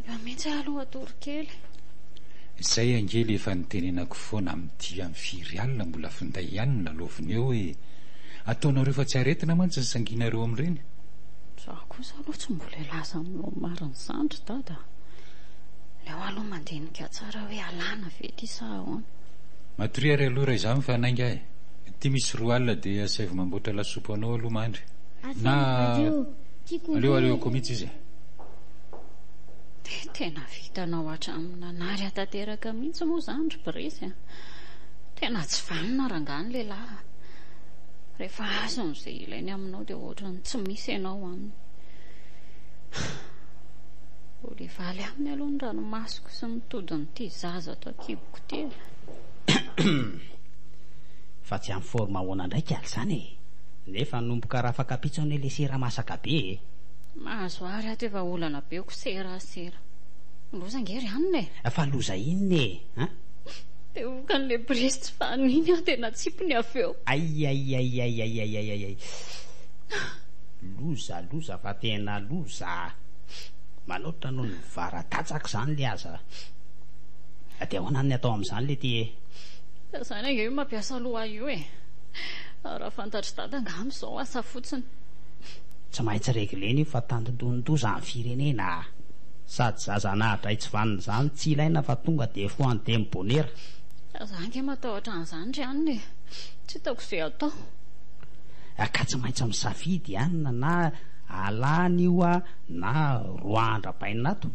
Aleo mihitsy aho aloha hatory kely. Izay ange le efa nitenenako foana amin'ity amin'ny firy alina mbola finday ihany no lalaovina eo e! Ataonareo fa tsy aretina mantsy ny sanginareo amin'ireny. Izaho kosa aloha tsy mbola hilaza aminao ny marina izany ry dada a! Aleo aloha mandinika tsara hoe alana ve ity sa ahoana. Matoria ary aloha raha izany fa hanainga aho e! Ity misy 20 dia asaivo mamboatra lasopy ho anao aloha mandry. Na aleo aleoko mihitsy izy e! Dia tena vitanao hatramin'ny nanary ahy tanteraka mihitsy moa izany ry Brice a! Tena tsy vanona rangahy ny lehilahy a! Rehefa azony izay ilainy aminao dia ohatran'ny tsy misy ianao aminy. Mbola hivaly aminy aloha ny ranomasoko sy ny todin'ity zaza ato an-kiboko ity e! Fa tsy en forme ahoana indray kally izany e! Nefa hanomboka rafakapitso anie le sera masaka be e! Mahazo ary ato efa olana be ko sera sera. Loza ange ry anona e! Fa loza inona e! An? Bevohokan'le brisy tsy fahan'iny aho dia natsipiny avy eo. Aiaiaiaiaiaiaiai. Loza loza fa tena loza a! Manoatra noho ny varadatsaka izany le aza. Dia ahoana ny atao amin'izany leity e? Ka izany ange io mampiasa loha io e! Raha fantatr'i dada angamba izao asa fotsiny. Tsy maintsy reglena io fa tandindonin-doza ny firenena a! Sady zaza anahadray tsy vanona izany tsy ilaina fa tonga dia foan demi bonera. Za ange matahotra an'izany ry anona e! Tsy hitako izay atao. Ka tsy maintsy misafidy anona na alana io a na roahan-drabainina ato.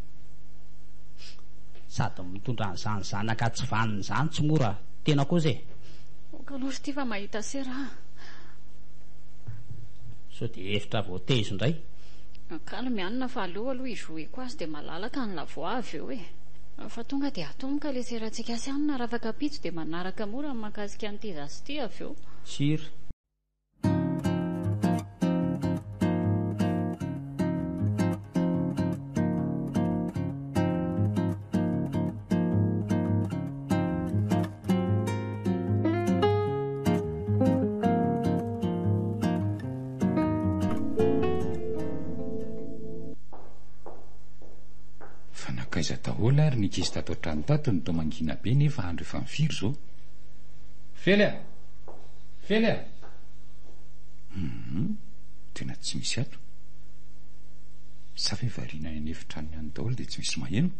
Sady mitondra an'izany zanaka tsy vanona izany tsy mora tena kosa e! Ok aloha ry ty fa mahita sera a! Sao dia hevitra voatezo indray? Calme anona fa aleo aloha hi-jouer-ko azy dia malalaka ny la voix avy eo e! Fa tonga dia atomboka ilay serantsika sy anona rafakapitso dia manaraka mora ny mahakasika an'ity zaza ity avy eo. Sur. Fa nankaiza daholo ary ny ankizy tato an-trano tato no toa mangina be nefa andro efa mifiry izao? Fely a! Fely a! Hum, tena tsy misy ato. Sa ve variana any an'efitranony any daholo dia tsy misy maheno?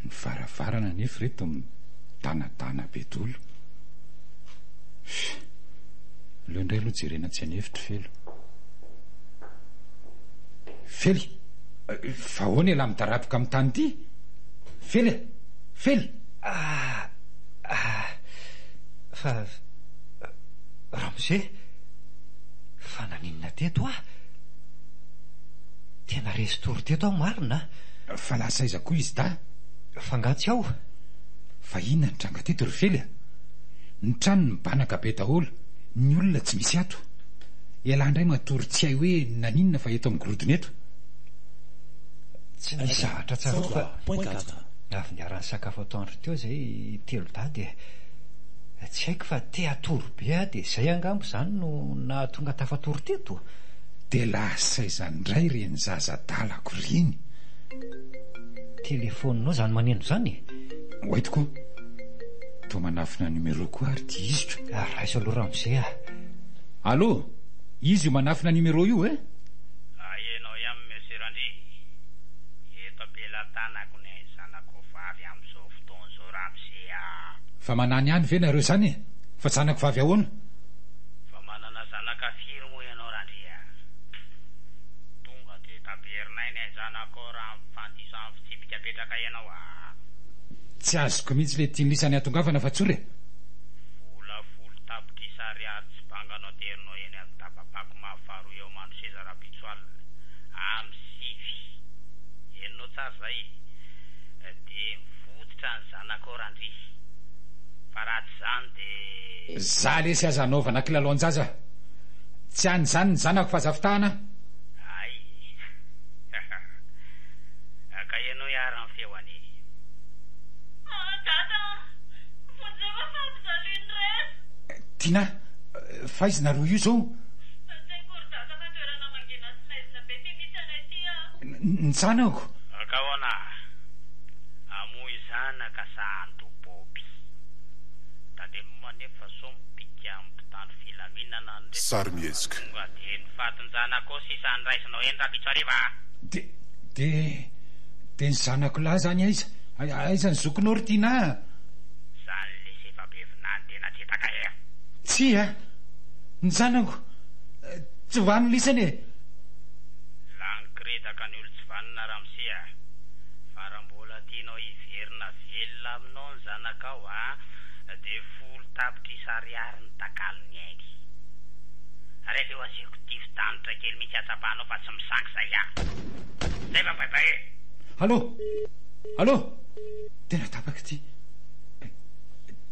Ny varavarana anefa ireto midanadana be daholo. Fff. Aleo indray aloha jerena tsy an'efitra Felo. Fely! Fa ahoana ialahy midaraboka amin'ny tany ity? Fely a! Fely! Ah! Ah! Fa. Ramose! Fa naninona teto aho? Tena resy tory teto aho marina a! Fa lasa aiza koa izy dahy? Fa angaha tsy ao? Fa inona ny tranga teto ry Fely a? Ny trano mibanaka be daholo, ny olona tsy misy ato. Ialahy indray matory tsy hay hoe naninona fa eto amin'ny gorodona eto. Tsy nisy zavatra tsaroako fa avy niara-nisakafo atoandro teo izay telodahy dia tsy haiko fa te hatory be aho dia izay angamba izany no nahatonga tafatory teto. Dia lasa aiza indray ireny zaza adalako ireny? Telefaoninao izany maneno izany e? Oay tokoa. Toa manafina numéro koa ary ity iziko. Raiso aloha ramose a. Allô, iza io manafina numéro io e? Ahenao ihany Monsieur Randria, eto am-pelatanako ny zanako vavy amin'izao fotoana izao ramose a. Fa manany ihany ve nareo izany e? Fa zanako vavy ahoana? Fa manana zanaka firy moa ianao Randria? Tonga dia taberinay ny zanakao raha mifandiso amin'ny fitsipika apetraka ianao a. Tsy azoko mihitsy le tian'lisa ny hatongavana fa tsory e! Vola 10 tapitrisa ariary tsy banga no aterinao eny amin'ny dabapako mavo faharoa eo Mandroseza rahampitso alina, amin'ny sivy. Henonao tsara izay? Dia mivototra ny zanakao Randria. Fa raha tsy izany dia. Za lesy aza anaovana kilalaon-jaza. Tsy any izany ny zanako fa aza fitahana a! Hay! Ka henoy ary ny feo anie. Ah dada a! Vonjeo fa fampijalian'ireto! Tinah, fa aiza nareo io zao? Tsy haiko ry dada fa toerana mangina sy maizina be ty misy anay ty a! Ny zanako? Ka ahoana? Hamoy zanaka sa handoa bôby? Tandremo anefa sao mipika amin'ny mpitandro filaminana ny resaka fa Sarimihetsika. tonga dia ny fatin-janakao sisa no raisinao eny rahampitso hariva a! Dia, dia. Dia ny zanako lahy zany aiza? Aiza ny zokinao ry Tinah a? Zany lesy efa be vinany tena tsy taka e! Tsia! Ny zanako tsy vanona isany e! Lany kiredaka ny olon-tsy vanona ramose a! Fa raha mbola tianao hiverina velona aminao ny zanakao a, dia 10 tapitrisa ariary ny takalon'ny ainy. Ary aleo asiako tifi-danitra kely mihitsy hahatsapanao fa tsy misangy zay a! Zay fa bye bye e! Allô! Allô! Tena tapaka ity.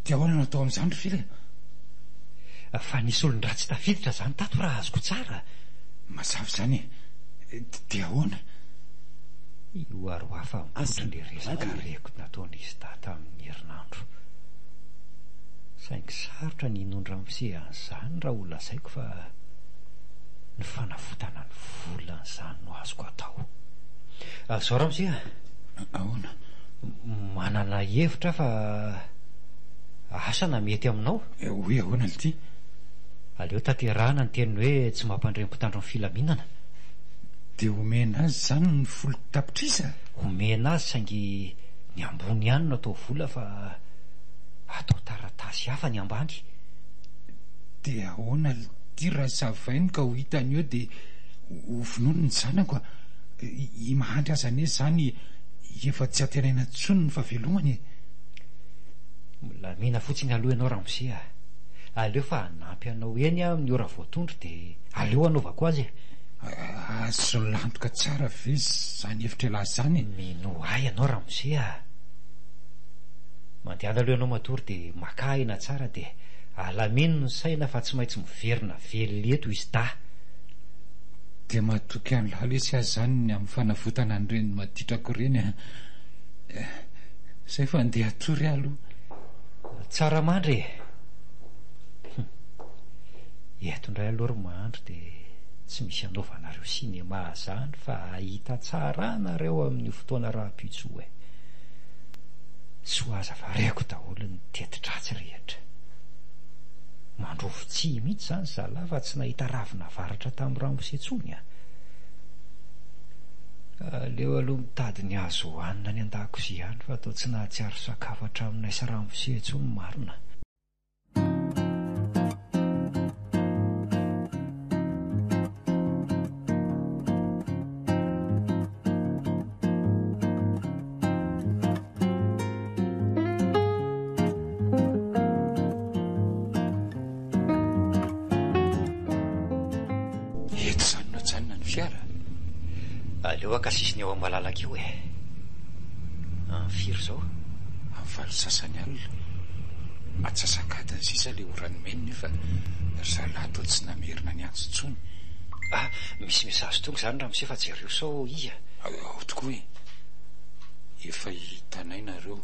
Dia ahoana no atao amin'izany ry Fily a? Fa nisy olon-dratsy tafiditra izany tato raha azoko tsara. Mazava izany e! Dia ahoana? Io ary ho hafa mipoitra ilay resaka reko nataon'izy dahy tamin'ny herinandro. Saingy sarotra ny hinoan-dramose an'izany raha ho lazaiko fa ny fanavotana ny volan'izany no azoko atao. Izao ramose a! Ahoana? Manana hevitra aho fa asa na mety aminao. Hoe ahoana lty? Aleo tanterahana ny teniny hoe tsy mampandre ny mpitandro ny filaminana. Dia omena azy izany ny folo tapitrisa? Omena azy saingy ny ambony ihany no atao vola fa atao taratasy hafa ny ambany. Dia ahoana lty raha savainy ka ho hitany eo dia ho vonoiny ny zanako a! I Mahandry aza anie izany efa tsy antenaina intsony ny fahavelomany e! Milamina fotsiny aloha ianao ramose a! Aleo fa hanampy anao eny aho amin'ny ora voatondro dia aleo hanaovako azy e! Azo lantoka tsara ve izany hevitr'ialahy izany e? Minoa ahy ianao ramose a! Mandehana aloha ianao matory dia makà aina tsara dia alamino ny saina fa tsy maintsy miverina velona eto izy dahy. Dia matoky an'lah lesy aho izany ny amin'ny fanavotana an'ireny maditrako ireny a! Izay fa andeha hatory aho aloha. Tsara mandry e! Hum. Eto indray aloha ry mahandro dia tsy misy anaovanareo cinéma zany fa hahita tsara nareo amin'io fotoana rahampitso io e! Soa aza fa reko daholo ny teti-dratsy rehetra. Mandrovi-tsihy mihitsy izany zalahy fa tsy nahita ravina varatra tamin'ny ramose intsony a! Aleo aloha mitady ny azo hohanina any an-dakozia any fa toa tsy nahatsiaro sakafo hatraminay sy ramose intsony marina. Eto izany no ajanona ny fiara? Aleo haka sisiny eo am-balalaka eo e. Amin'ny firy izao? Amin'ny valo sasany alina. Atsasak'adiny sisa ilay ora nomeny nefa ry zalahy toa tsy namerina ny antso intsony. Ah, misy message tonga izany ramose fa jereo sao iza. Ao tokoa e. Efa hitanay nareo.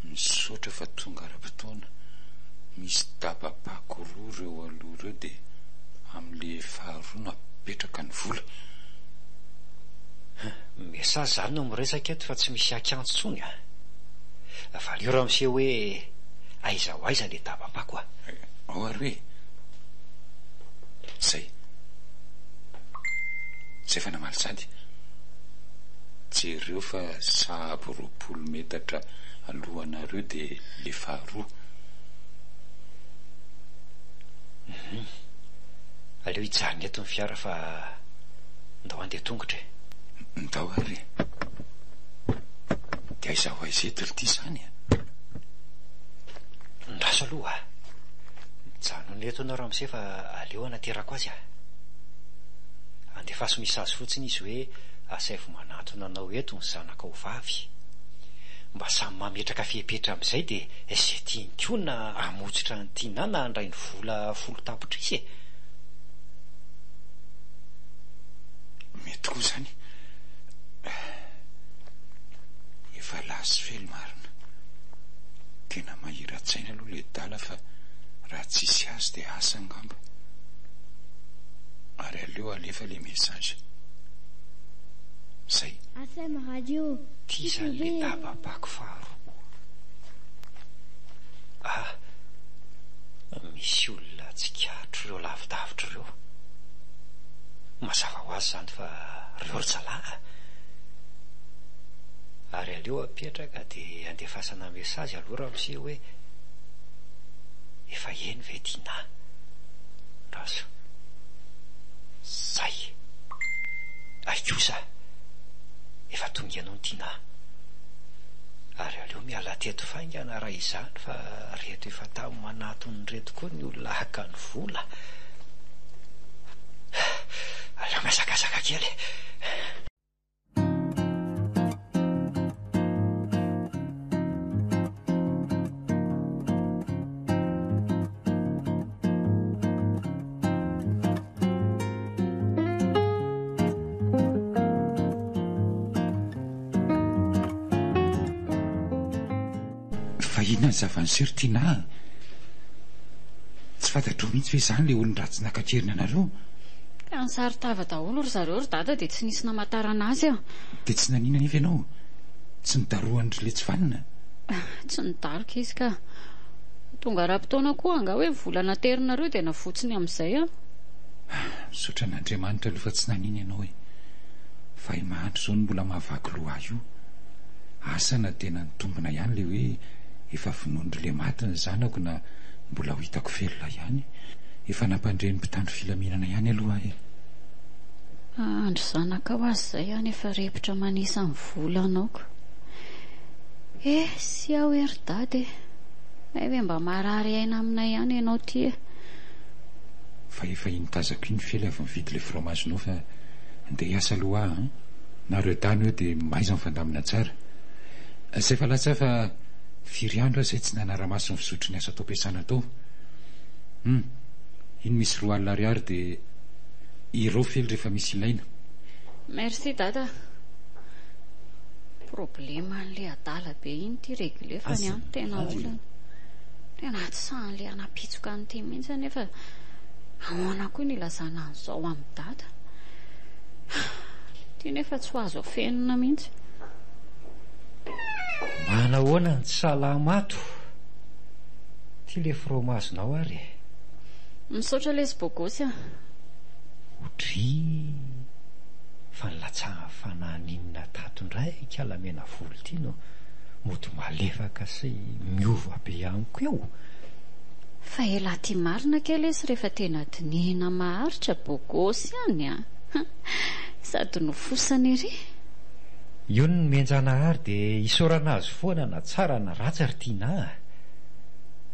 Misaotra fa tonga ara-potoana. Misy daba-pako roa ireo aloha ireo dia amin'le faharoa no apetraka ny vola. Hum, message zany no miresaka eto fa tsy misy hakiantso tsony a! Valio ramose hoe aiza ho aiza le daba-pako a! Ao ary hoe zay. Zay fa namaly sady. Jereo fa sahabo 20 metatra alohanareo dia le faharoa. Hum. Aleo hijanona eto ny fiara fa ndao handeha tongotra e. Ndao ary e. Dia aiza ho aiza eto ry izany a? Ndraso aloha a. Mijanona eto ianao ramose fa aleo anaterako azy a. Andefaso message fotsiny izy hoe asaivo manantona anao eto ny zanakao vavy. Mba samy mametraka fepetra amin'izay dia izay tiany koa na hamotsitra an'i Tinah na handray ny vola folo tapitrisa e! Mety koa izany. Efa lasy fely marina. Tena mahira-tsaina aloha ilay adala fa raha tsisy azy dia asa angamba. Ary aleo alefa ilay message. Zay. FM radio. Ty zany le dababako faharoa. Ah, misy olona tsikaritro ireo lavidavitra ireo. Mazava ho azy izany fa ireo ry zalahy a. Ary aleo apetraka dia andefasana message aloha ramose hoe efa eny ve Dinah? Raso. Zay. Ay kosa. Efa tonga ianao ny Tinah. Ary aleo miala teto faingana raha izany fa reto efa tamy manatona ireto koa ny olona haka ny vola. Aleo mihazakazaka kely. Fa inona ny zava-niseho ry Tinah a? Tsy fantatrao mihitsy ve izany ilay olon-dratsy naka an-keriny anareo? Ka nisaron-tava daholo ry zareo ry dada dia tsy nisy namantarana azy aho. Dia tsy naninona anefa ianao? Tsy nidarohan-dry le tsy vanona? Tsy nidaroka izy ka. Tonga ara-potoana koa angaha hoe vola naterinareo dia navotsiny amin'izay aho. Misaotra an'Andriamanitra aloha fa tsy nanina ianao e. Fa i Mahantra izao no mbola mahavaky loha ahy io. Asa na tena nitombina ihany ilay hoe efa vonoin-dry le maty ny zanako na mbola ho hitako velona ihany. Efa nampandre ny mpitandro filaminana ihany aloha aho e. Andry zanakao aza izay any efa repotra manisa ny volanao ko. Eh, sy aho e ry dada e. Hay ve mba marary aina aminay ihany ianao ity e. Fa efa iny tazako iny fely avy nividy le fromage nao fa ndeha hiasa aloha aho an. Nareo tany eo dia mahaiza mifandamina tsara. Zay fa latsa fa firy andro aho zay tsy nanara-maso ny fizotry ny asa tao am-piasana tao. Hum. Iny misy 20 ariary dia ireo fely rehefa misy ilaina. Merci dada a. Problème an'le adala be iny ity regle fa ny ahy no tena olana. Tena tsy sahan'le hanapitsoka an'ity mihitsy anefa ahoana koa ny ilazana an'izao amin'i dada. Ity nefa tsy ho azo afenina mihitsy. Manahoana ny salama ato? Ty le fromage-nao ary e. Misaotra lesy bogosy a. Odryy! Fa nilatsahan'ny fanahy n'inona tato indray ikala menavolo ity no mody malefaka sy miova be amiko eo? Fa elah ty marina kay lesy rehefa tena dinihina maharitra bogosy ihany a! Sady nofosana ery. Io ny nomen-janahary dia isaorana azy foana na tsara na ratsy ry Tinah a!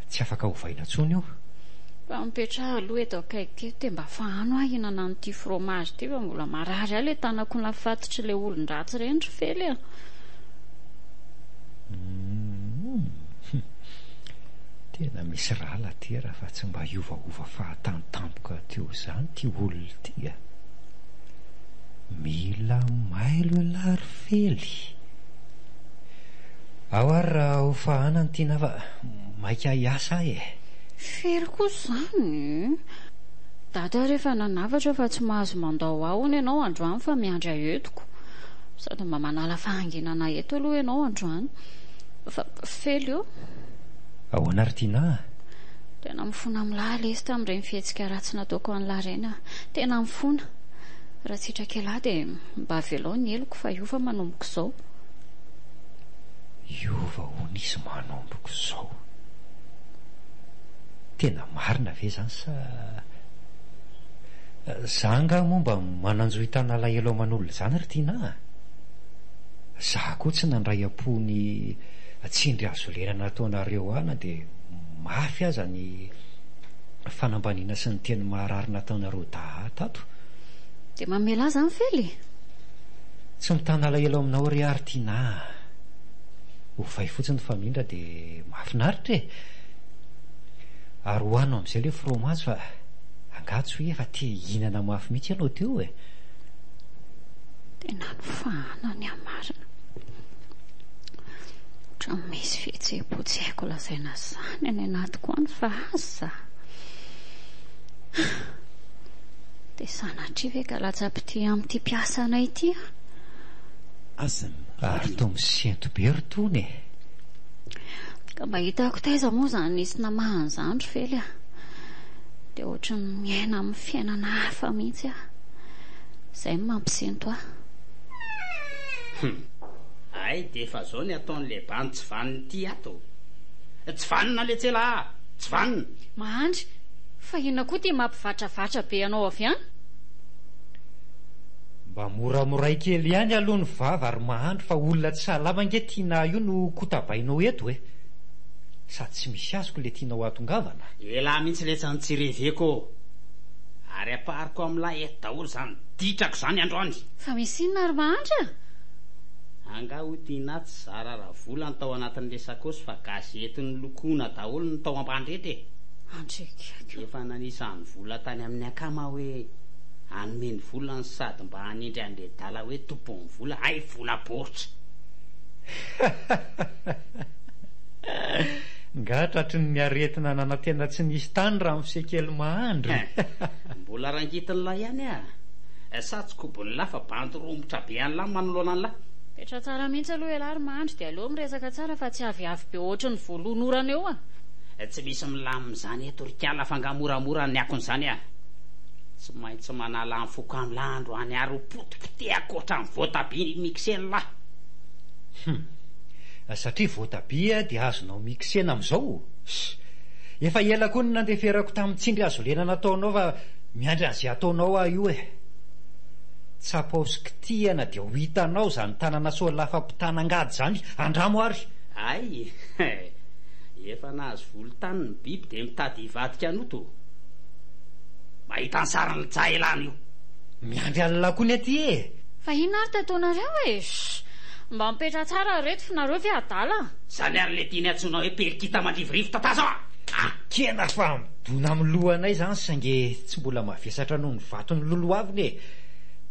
Tsy afaka ovaina intsony io. Mba mipetraha aloha eto akaiky eto dia mba fahano aho hihinana an'ity fromage ity fa mbola marary ahy ilay tanako nafatotr'ilay olon-dratsy ireny ry Fely a! Humm. Tena misy rala aty raha fa tsy mba hiovaova fahatany tampoka teo izany ity olona ity a! Mila mailo elah ry Fely. Ao ary raha ho fahanana ny tiana fa maika hiasa aho e! Firy koa izany e? Dada ary efa nanafatra fa tsy mahazo mandao ahy hono ianao androany fa miandry ahy eto ko. Sady mba manala fahanginana eto aloha ianao androany. Fa Fely o! Ahoana ry Tinah a? Tena mifona amin'lah lesy tamin'ireny fihetsika ratsy nataoko an'lah ireny aho. Tena mifona. Raha tsy hitrak'elah dia mba avelao ny heloko fa hiova manomboka izao. Hiova hono izy manomboka izao. Tena marina ve izany sa. Za angaha moa mba manan-jo hitana alahelo aman'olona izany ry Tinah a! Za koa tsy nandray am-po ny tsindry hazo lena nataonareo ahy na dia mafy aza ny fanambaniana sy ny teny maharary nataonareo dahy tato. Dia mamelà izany Fely e! Tsy mitana alahelo aminao re aho ry Tinah a! Ovay fotsiny ny famindra dia mahafinaritra e! Ary hohanina amin'izay ilay fromage fa angaha tsy hoe efa te hihinana mafy mihitsy ianao teo e! Tena nofahana ny ahy marina. Ohatran'ny misy fihetseham-po tsy haiko lazaina izany any anatiko any fa aza. Dia sanatria ve ka latsa-pitia amin'ity mpiasanay ity aho? Ary toa misento be ry Tony e! Ka mba hitako taiza moa izany nisy namaha an'izany ry Fely a! Dia ohatran'ny miaina amin'ny fiainana hafa mihitsy aho. Izay no mampisento ahy. Hum. Hay dia efa zao ny ataon'le bandy tsy vanona ity ato. Tsy vanona letsy elah a! Tsy vanona! Mahandry, fa inona koa ity mampivatravatra be anao avy any? Mba moramoray kely ihany aloha ny vava ry Mahandry fa olona tsy salama ange Tinah io no kotabainao eto e! Sady tsy misy azoko le tianao hahatongavana. Elah mihitsy letsy any tsy reveko ô! Ary ampariko amin'lah eto daholo izany ditrako izany androany! Fa misy inona ry Mahandry a? Angaha hoy Tinah tsy zara raha vola ny tao anatin'le sakaosy fa gazety nolokoina daholo ny tao ambany rehetra e! Andry Efa nanisa ny vola tany amin'ny akama aho hoe hanome ny volany sady mba hanindry an'le dala hoe tompon'ny vola, hay vola baoritra! Nga tratry ny aretina nanantena tsy nisy tany ramose kely mahandry? Mbola rangitin'lah ihany ah! Sa tsy kobon'lah fa bandy romotra be an'lah manoloana an'lah? Mipetraha tsara mihitsy aloha ialahy ry Mandry dia aleo miresaka tsara fa tsy aviavy be ohatry ny voalohan'orana eo a! Tsy misy milamina izany eto ry kala fa angaha moramora ny akon'izany a! Tsy maintsy manala ny foko amlah androany ary ho potipotehako ohatran'ny voatabia mixer-lah! Hum. Satria voatabia dia azonao mixena amin'izao? Ss. Efa ela koa no nandeferako tamin'ny tsindry hazolena nataonao fa miandry an'izay ataonao aho io e! Tsapao sy kitihana dia ho hitanao izany tanana soalafa mpitana angady izany, andramo ary! Hay e! Efa nahazo volon-tany ny biby dia mitady hivadika anoto. Mahita ny sarin'i Lja elah anio. Miandry alina koa ny aty e! Fa inona ary ty ataonareo e? Shh! Mba mipetraha tsara ry reto fa nareo ve adala? Zany ary le tiany antsoina hoe perikita mandrivorivo tatazo a! Ekena fa midona amin'ny lohanay izany saingy tsy mbola mavesatra noho ny vato nololohavina e!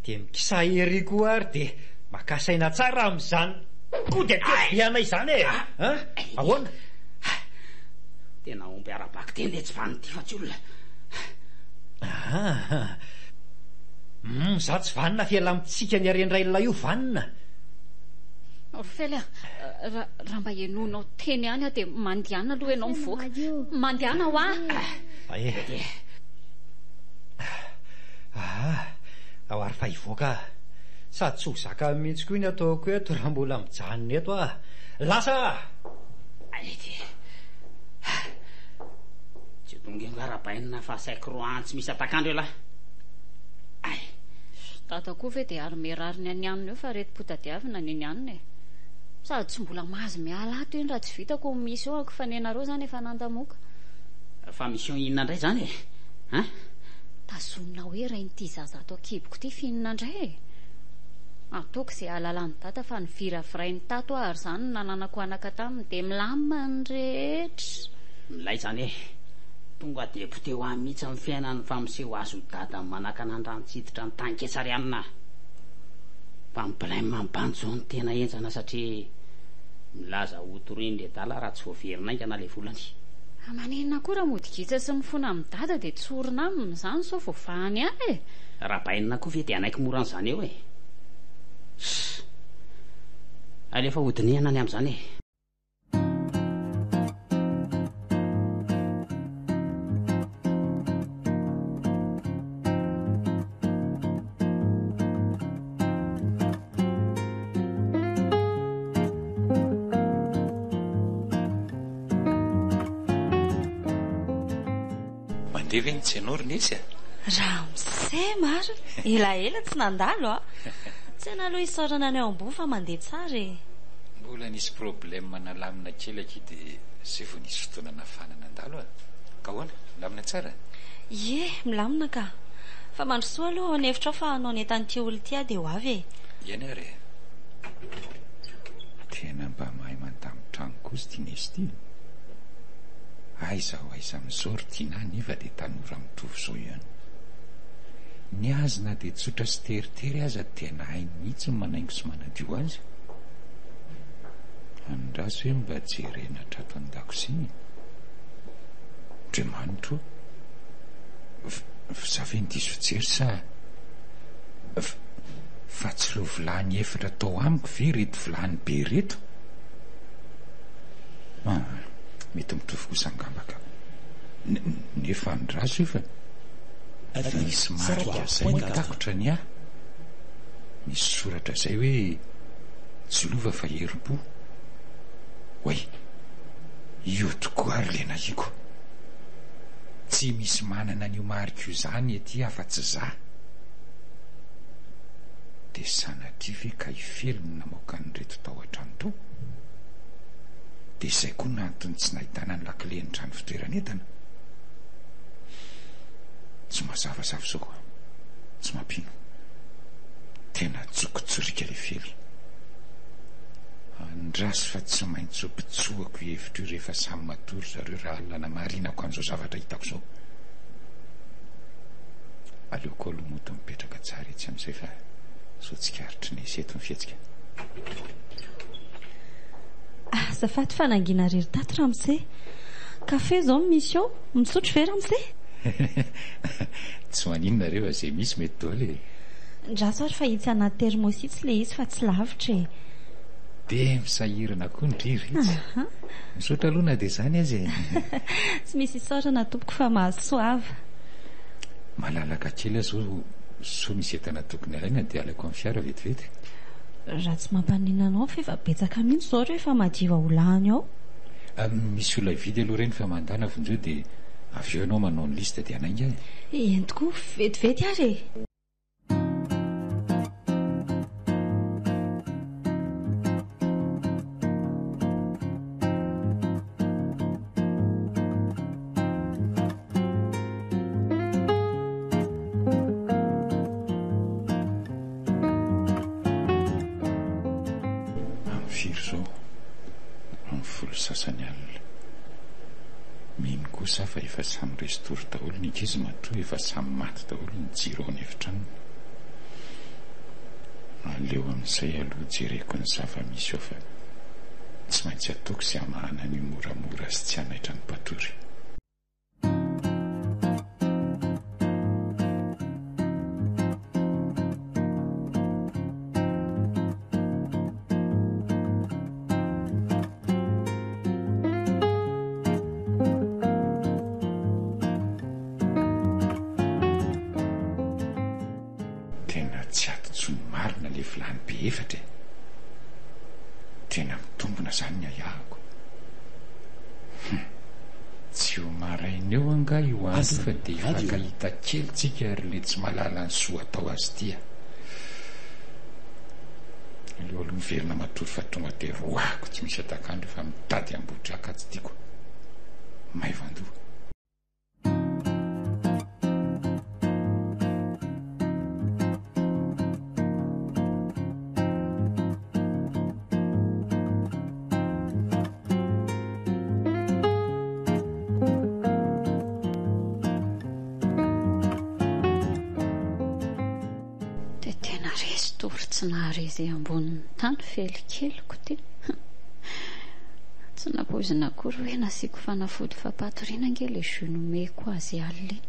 Dia mikisaha ery koa ary dia makà saina tsara amin'izany koa dia teo be anay izany e! An! Ahoana? Tena omby ara-bakiteny le tsy vanona ity fa tsy olona. Aha! Humm za tsy vanona fa ialahy mitsika ny haren-drain'ilay io vanona. Rofely a, raha mba henoinao teny ihany aho dia mandehana aloha ianao mivoaka. Mandehana hoa! Ae. Aa, ao ary fa hivoaka aho. Sady tsy ho zaka mihitsy koa ny ataoko eto raha mbola mijanona eto aho. Lasa aho! Ae dia. Tsy ho tonga eo angaha Rabainina fa saiky roahany tsy misy atak'andro ialahy. Ay. Dada koa ve dia arme rariny any anona eo fa aretim-potadiavina ny eny anona e. Sady tsy mbola mahazo miala ato iny raha tsy vitako ny mission ako fa nenareo zany efa nandamoka. Fa mission inona indray izany e? An? Tazonina hoe rain'ity zaza ato an-kiboko ity f'inona indray e? Ataoko izay hahalalan'i dada fa niviravirainy tato aho ary izany no nananako anaka taminy dia milamina ny rehetra. Milay izany e! Tonga dia poteho ahy mihitsy ny fiainany fa miseho azy ho dadany manakana ny rano tsy hiditra ny tany kesarianina. Fa ny blème ny bandy zao no tena henjana satria milaza ho toriany ledala raha tsy voaverina haingana le volany. Fa maninona koa raha mody gitsa sy mifona amin'i dada dia tsorina aminy izany sao voavahany ihany e! Raha bainina koa ve dia hanaiky mora an'izany eo e! Ssss! Alefa hodinihana ny amin'izany e! Mandeha ve ny tsena ry Nesy a? Ramose marina, elaela tsy nandalo a! Tsena aloha isaorana ny ao ambony fa mandeha tsara e! Mbola nisy problème nalamina kely akia dia zay vao nisy fotoana nafana nandalo a! Ka ahoana? Milamina tsara? Ie, milamina ka! Fa mandrosoa aloha ao an'efitra ao fa hanao ny entan'ity olona ity aho dia ho avy e! Eny ary e! Tena mba mahay mandamin-trano kosa ity Nesy ity e! Aiza ho aiza amin'izao ry Tinah nefa dia tanora mitovy izao ihany. Ny azy na dia tsotra sy teritery aza tena hainy mihitsy ny manaingo sy manadio azy. Andraso hoe mba jerena hatrato an-dakozia e. Andriamanitro o! Fa za ve no diso fijery sa fa tsy ireo vilany efatra tao amiko ve ireto vilany be ireto? Ah, mety mitovy kosa angamba ka. Nefa andraso io fa misy marika zay ny takotra ny ahy. Misy soratra zay hoe tsy lova fa herim-po. Oay, io tokoa ary le nahiko. Tsy misy manana an'io marika io zany ety afa-tsy za. Dia sanatria ve ka i Felo no namoaka an'ireto tao an-trano tao? Dia izay koa no antony tsy nahitana ny lakilen'ny trano fitoeran'entana. Tsy mazavazava izao ka. Tsy mampino. Tena jokojorika le Fely. Andraso fa tsy maintsy ho pitsohako io hevitra io rehefa samy matory zareo raha alina anamarinako an'izao zavatra hitako izao. Aleoko aloha mody mipetraka tsara etsy amin'izay fa sao tsikaritry ny eto ny fihetsika. Azafady fa nangina rery tato ramose. Kafe zao no misy ao, misotro ve ramose? Tsy maninona re fa zay misy mety daholo e. Ndraso ary fa itsy anaty thermos itsy le izy fa tsy lavitra e. Dia misahirana koa ndry ry itsy. Misaotra aloha na dia izany aza e. Tsy misy isaorana tompoko fa mahasoava. Malalaka kely aho izao sao misy entana tokony alaina dia alaiko amin'ny fiara vetivety. Raha tsy mampaninona anao fa efa betsaka mihitsy izao ireo efa madiva ho lany ao. Misy olona hividy aloha ireny fa mandana vonjeo dia avy eo ianao manao ny liste dia hanainga e. Eny tokoa, vetivety ary e. Amin'ny firy izao? Amin'ny folo sasany alina. Mino kosa aho fa efa samy resy tory daholo ny ankizy matoa efa samy maty daholo ny jiro ao an'efitranony. Aleo amin'izay aloha jereko ny zava-misy ao fa tsy maintsy ataoko izay hamahana an'io moramora sy tsy hanaitra ny mpatory. Tena tsy ato intsony marina le vilany be efatra e! Tena mitombina zany ny ahiahiko. Hum! Tsy eo maraina eo angaha io andro io fa dia hifankahita kely tsika ry le tsy mahalala ny soa atao azy ity a! Aleo aloha miverina matory fa tonga dia roahiko tsy misy atak'andro efa mitady hambotraka tsy tiako. Maivan-doha. Dia tena resy tory tsy nahare izay ambonin'ny tany felikeliko ty. Tsy nampoizina akory hoe nasiako fanafody fampatoriana ange ilay jus nomeko azy alina iny.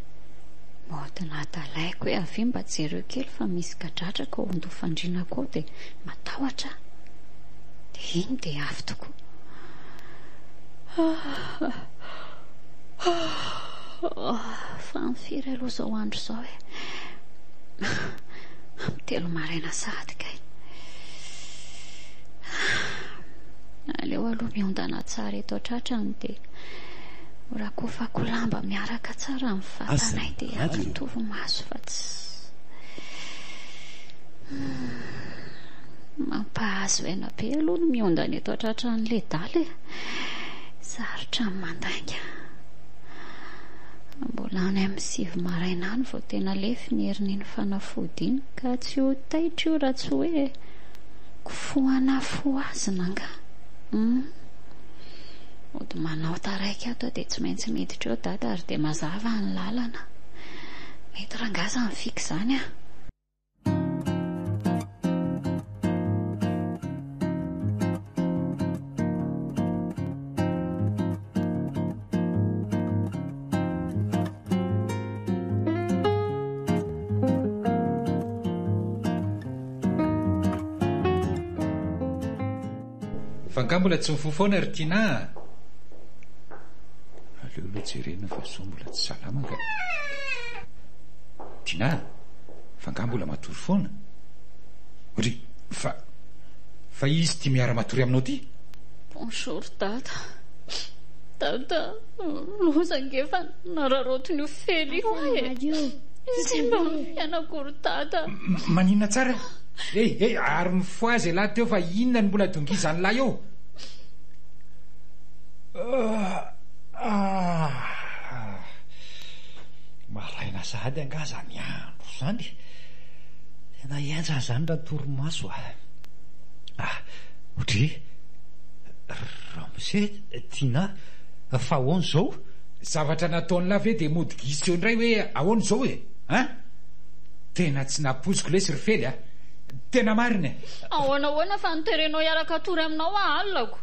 Mody nadalaiko hoe avia mba jereo kely fa misy kadradraka ao andoha fandrianako ao dia matahotra aho. Dia iny dia avy tokoa. Fa amin'ny firy aloha izao andro izao e? Amin'ny telo maraina sahady kay. Aleo aloha miondana tsara eto an-tratrany dia ho rakofako lamba miaraka tsara ny vatanay dia hitovy maso fa tsy Mampahazo aina be aloha ny miondana eto an-tratran'ilay dala e. Sarotra ny mandainga. Mbola any amin'ny sivy maraina any vao tena lefy ny herin'iny fanafody iny ka tsy ho taitra io raha tsy hoe kofohana fohazina angaha. Hum. Mody manao taraiky ato dia tsy maintsy miditra eo dada ary dia mazava ny lalana. Mety rangaha izany fika izany ah. Fa angaha mbola tsy mifoha foana ry Tinah a? Aleo aloha jerena fa sao mbola tsy salama ka. Tinah, fa angaha mbola matory foana? Ry, fa, fa izy ity miara-matory aminao ity? Bonjour Dada. Dada, loza ange fa nararaotin'io Fely io aho e. Simba ny fiainako ry Dada. Maninona tsara? Hey, hey, ary mifohaza ialahy teo fa inona no mbola dongizan'lahy eo? Maraina sahady angaha izany andro izany? Tena henjana izany raha torimaso a. Ah, odry, ramose, Tina, fa ahoana izao? Zavatra nataon'lah ve dia mody gisy eo indray hoe ahoana izao e? Hein? Tena tsy nampoiziko lesy ry Fely a! Tena marina e! Ahoana ahoana fa noterenao hiaraka hatory aminao aho alina ko!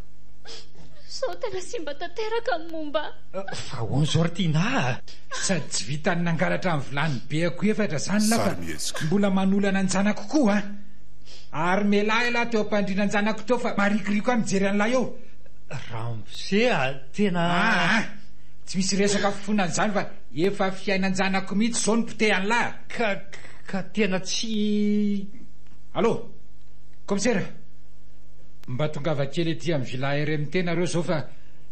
Sao tena simba tanteraka ny momba ahy. Fa ahoana izao ry Tinah a! Sady tsy vitan'ny nangalatra ny vilany beako efatra izany lah fa mbola manolana ny zanako koa a! Ary mialà ialahy teo am-pandriana an-janako teo fa marikoriko ahy mijery an'lah eo. Ramose a, tena. Aa! Tsy misy resaka fofona an'izany fa efa fiainan-janako mihitsy izao ny potehan'lah. Ka, ka tena tsy. Allô! Kaomisera! Mba tongava kely aty amin'ny villa RMT nareo izao fa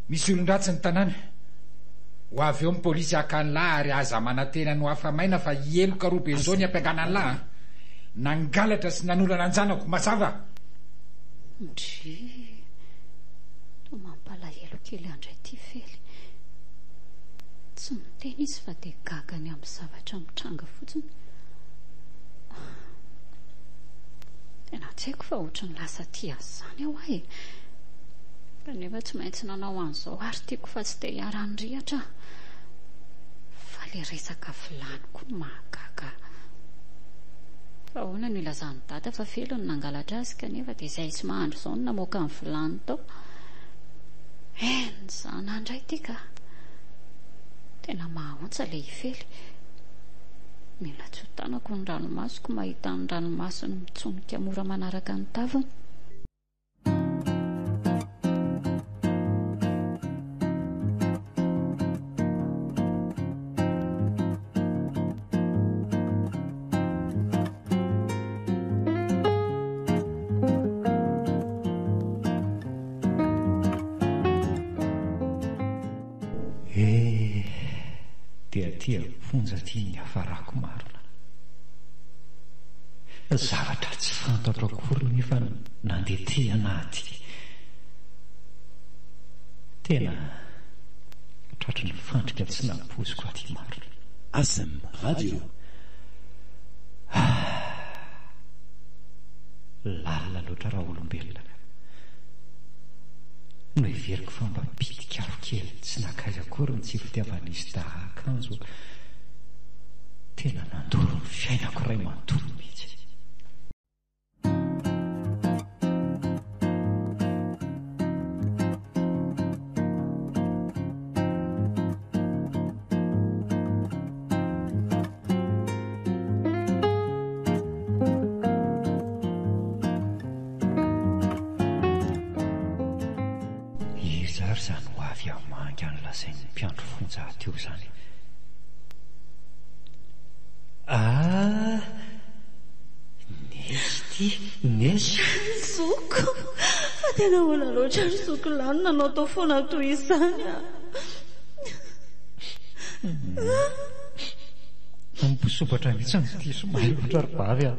misy olon-dratsy ny tanàna. Ho avy eo ny polisy haka an'lah ary aza manantena ny ho afa-maina fa heloka roa be izao ny hampiangana an'lah a! Nangalatra sy nanolana an-janako, mazava! Ndrii! Toa mampalahelo kely ahy indray ity Fely. Tsy miteny izy fa dia gaga ny amin'ny zavatra mitranga fotsiny. Tena tsy haiko fa ohatran'ny lasa tia azy izany aho ahy e. Kanefa tsy maintsy nanao an'izao ary tiako fa tsy te hiara-nirihatra aho. Fa ilay resaka vilany koa no mahagaga ahy. Fa ahoana no ilazan'i Dada fa Fely no nangalatra azy kanefa dia izay sy mahandro izao no namoaka ny vilany tao. Henjana indray ity ka. Tena mahaontsa ilay i Fely. Mila tsy ho tanako ny ranomasoko mahita ny ranomasony mitsonika mora manaraka ny tavany. Eh, dia aty am-ponja aty ny niafarako marina. Zavatra tsy fantatro akory nefa no nandetehana aty. Tena tratry ny fandrika tsy nampoiziko aty marina. Asm Radio. Ah! Lalina loatra raolombelona. Noheveriko fa mba pitik'afo kely tsy nankaiza akory ny tsy fitiavan'izy dahy akanjo tena nandoro ny fiainako iray manontolo mihitsy. Iza ary izany ho avy hamangy an'i lazain'ny mpiandry fonja ahy teo izany? Ah! Nesy ity, Nesy! Zoko! Fa tena ahoana loatra ry zoky lahy no nanao tao foana toy izany ah! Miposobatra mihitsy ny diso mahay loatra ry bavy a!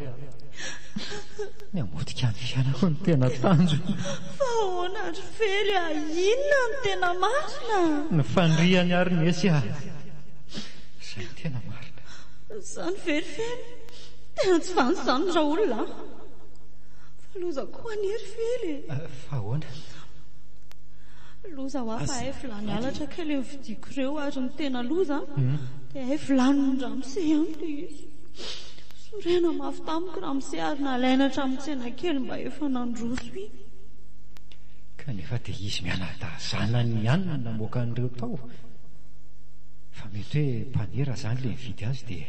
Ny hamotika ny fiainako no tena tanjona. Fa ahoana ry Fely a! Inona no tena marina? Ny fandrihany ary Nesy a! Izay no tena marina. Izany ve ry Fely? Tena tsy vanona izany raolona a! Fa loza koa anie ry Fely e! Fa ahoana? Loza hoa fa hay vilany halatra kay le novidiako ireo ary ny tena loza dia hay vilanin'ny ramose ihany le izy. Sorena mafy tamiko ramose ary nalaina hatramin'ny tsena kely mba efa nandroso iny. Kanefa dia izy mianadahy zanany ihany no namoaka an'ireo tao. Fa mety hoe mpanera izany ilay nividy azy dia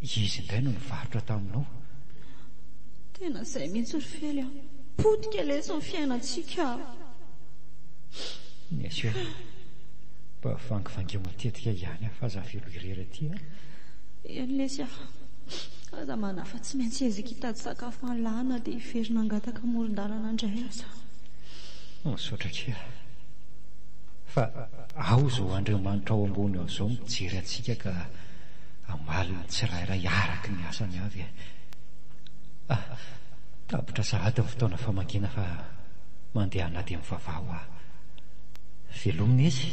izy indray no nivarotra taminao. Tena izay mihitsy ry Fely a! Potika lesy ny fiainantsika a! Bien sûr. Mba vangivangio matetika ihany aho fa aza avelo irery aty a! Eny lesy a! Aza manahy fa tsy maintsy hiezaka hitady sakafo an'lah na dia hiverina hangataka amoron-dalana indray aza. Misaotra akia. Fa ao izao Andriamanitra ao ambony ao izao mijery antsika ka hamaly ny tsirairay araka ny asany avy e! Ah! Tapitra sahady ny fotoana famangiana fa mandehana dia mivavaha hoa. Velomina izy.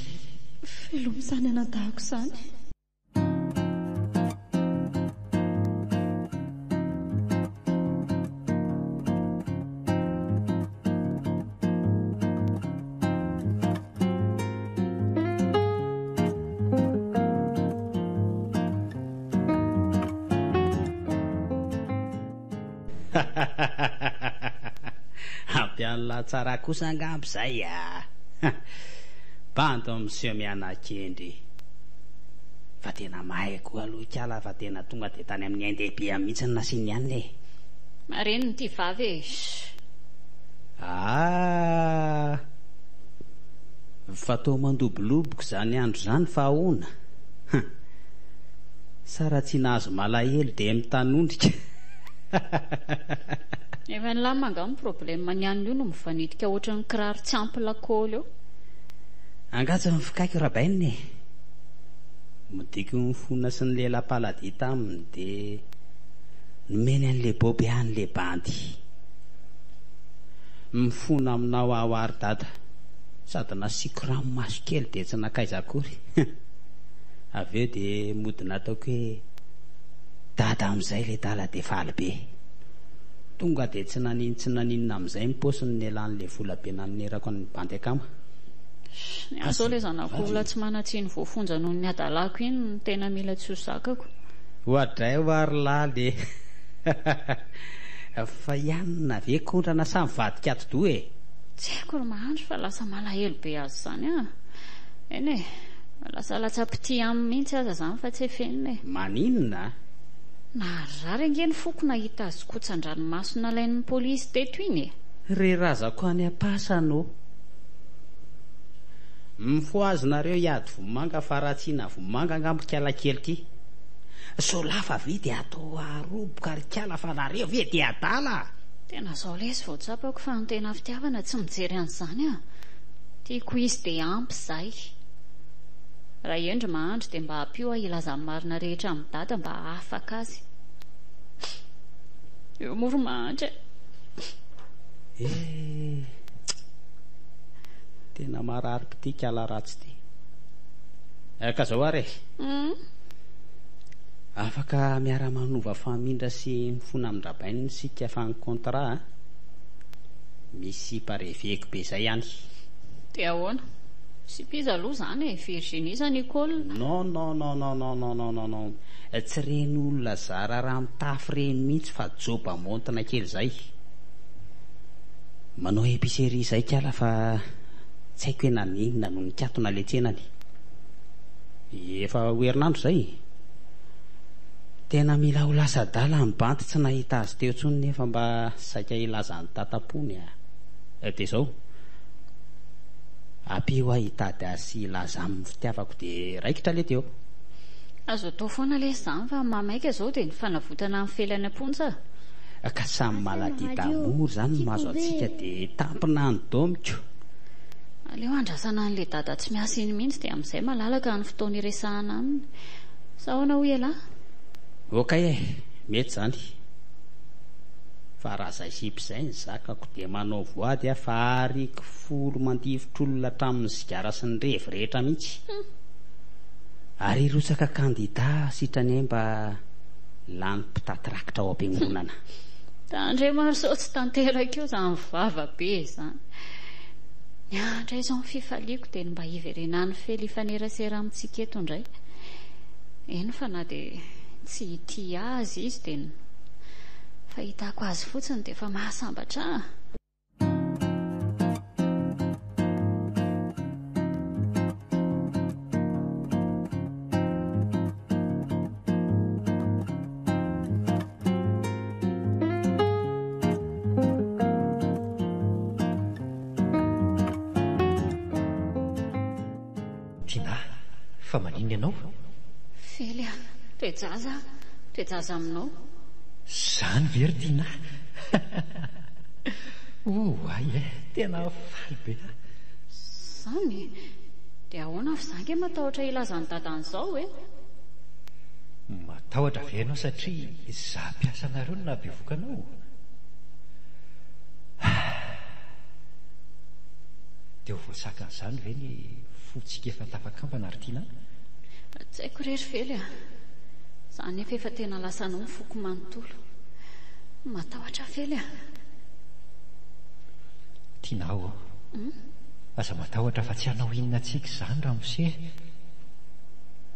Veloma izany anadahiko izany. Ampy an'lah tsara kosa angamba izay a! Bandy miseho mianakendry. Fa tena mahay koa aloha ikala fa tena tonga dia tany amin'ny ain-dehibe mihitsy no nasiany anona e! Marenina ity vava e! Shh! Ah! Fa toa mandoboloboka izany andro izany fa ahoana? Hum! Sa raha tsy nahazo malahelo dia mitanondrika? Efa nilamina angaha ny problème ny anona io no mivanitika ohatran'ny kiraro tsy ampy lakôly eo. Angaha tsy mifikaiko Rabainina e! Modiko nifona sy ny lelam-paladia taminy dia nomeny an'ilay bobe any ilay bandy. Mifona aminao aho ary dada. Sady nasiako ranomaso kely dia tsy nankaiza akory. Avy eo dia mody nataoko hoe dada amin'izay ilay dala dia faly be. Tonga dia tsy naninon-tsy naninona amin'izay ny paosiny nialan'ilay vola be nanonerako an'ny bandy akama. Ny ahy izao ilay zanak'olona tsy manan-tsiny voafonja noho ny hadalako iny no tena mila tsy ho zakako. Oadray hoa ry laly e! Fa i anona ve kondrana sa mivadika atidoha e? Tsy haiko ry Mahandry fa lasa malahelo be azy izany aho. Eny e, lasa latsa-pitia aminy mihitsy aza izany fa tsy efenina e. Maninona? Naharary ange ny foko nahita azy kotsan-dranomaso nalain'ny polisy teto iny e. Ry razako any am-pasana ô! Mifohaza nareo hiady vomanga fa raha tsy hina vomanga angamba kala kely ty. Sao lafa ve dia atao aroboka ry kala fa nareo ve dia adala? Tena zao lesy vao tsapako fa ny tena fitiavana tsy mijery an'izany ah! Tiako izy dia ampy zay. Raha hendry mahandry dia mba ampio aho hilaza ny marina rehetra amin'i dada mba hahafaka azy. Eo moa ry mahantra e! Eh! Tena marary p'ty kala ratsy ty. Eh, ka zao ary e. Afaka miara-manova famindra sy mifona amin-dRabainina isika fa ny contrat a! Misy sipa reveko be zay any. Dia ahoana? Sipa iza aloha izany e? Virginie sa Nicole? Non non non non non non non non non tsy ireny olona zara raha mitafy ireny mihitsy fa joba maontina kely zay. Manao épicerie zay kala fa tsy haiko hoe naninona no nikatona le tsenany. Efa ho herinandro izay. Tena mila ho lasa adala ny bandy tsy nahita azy teo intsony nefa mba saika hilaza ny tatapony a. Dia izao, ampio aho hitady azy sy hilaza aminy ny fitiavako dia raikitra lety eo. Azo atao foana lesy izany fa ny mahamaika izao dia ny fanavotana an'i Fely any am-ponja. Ka samy maladie d'amour izany no mahazo antsika dia tampina ny domiko. Aleo andrasana an'ilay dada tsy miasa iny mihitsy dia amin'izay malalaka ny fotoana iresahana aminy. Sa ahoana hoy ialahy? Ok e, mety izany. Fa raha izay sipa izay ny zakako dia manao voady aho fa ariky folo mandifotr'olona hatramin'ny sigara sy ny revy rehetra mihitsy. Ary hirotsaka kandida sitrany ahy mba lany mpitaty rakitra ao am-piangonana. Tandremo ary sao tsy tanteraka eo izany vava be izany. Ny ahy indray izao ny fifaliako dia ny mba hiverenan'i Fely hifanerasera amintsika eto indray. Eny fa na dia tsy hitia azy izy dia ny fahitako azy fotsiny dia efa mahasambatra ahy. Tinah, fa maninona ianao? Fely a, toe-jaza aho, toe-jaza aminao. Izany ve ry Tinah? Oay e, tena faly be aho. Izany? Dia ahoana fa izaho ange matahotra hilaza an'i Dada an'izao e? Matahotra ve ianao satria izaho mpiasanareo no nahabevoka anao? Dia ho voasakan'izany ve ny fontsika efa tafakambana ry Tiana? Tsy haiko re ry Fely a! Izaho anefa efa tena lasanao ny foko manontolo. Matahotra aho Fely a! Tiana ô! Aza matahotra fa tsy hanao inona antsika izany ramose.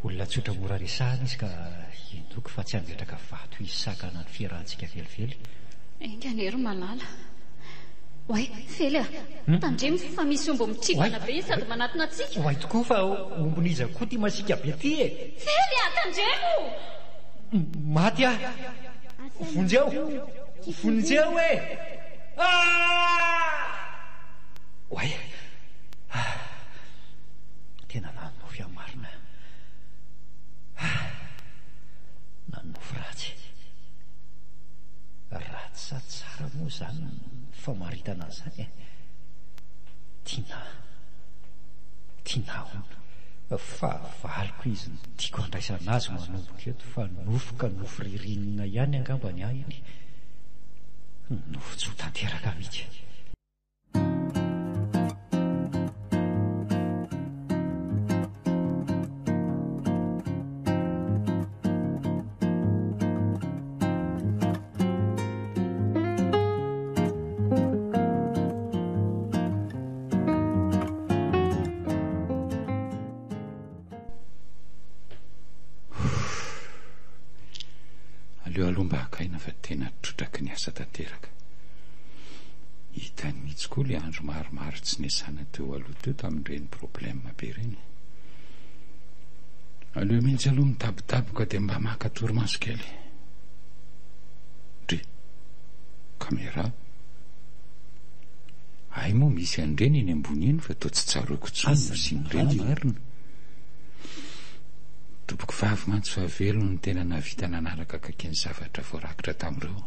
Olona tsotra mora resahana izy ka inoako fa tsy hametraka vato hisakana ny fiarahantsika velively. Enga anie ry Malala. Oay, Fely a! Tandremo fa misy omby mitrifana be sady manatona antsika. Oay tokoa fa ombin'iza koa ity masiaka be ity e! Fely a! Tandremo! Maty aho! Vonjeo! Vonjeo e! Ah! Oay! Ah! Tena nanonofy aho marina. Ah! Nanonofy ratsy. Ratsy sa tsara moa izany ny famaritana an'izany e? Tiana. Tiana hono. Fahavaloko izy no tiako handraisana azy manomboka eto fa nofy ka nofy ririnina ihany angamba ny ahy iny. Nofy tsy ho tanteraka mihitsy. Aleo aloha mba haka aina fa tena trotraky ny asa tanteraka. Hitany mihitsy koa ilay andro maromaro tsy niasana teo aloha teo tamin'ireny problème be ireny. Aleo mihitsy aloha mitabitaboka dia mba maka torimaso kely. Ndry. Caméra. Hay moa misy an'ireny eny ambony eny fa toa tsy tsaroako intsony ny fisian'ireny marina. Tompoko vavy mantsy fa velona no tena nahavita nanaraka akaiky ny zavatra voarakitra tamin'ireo.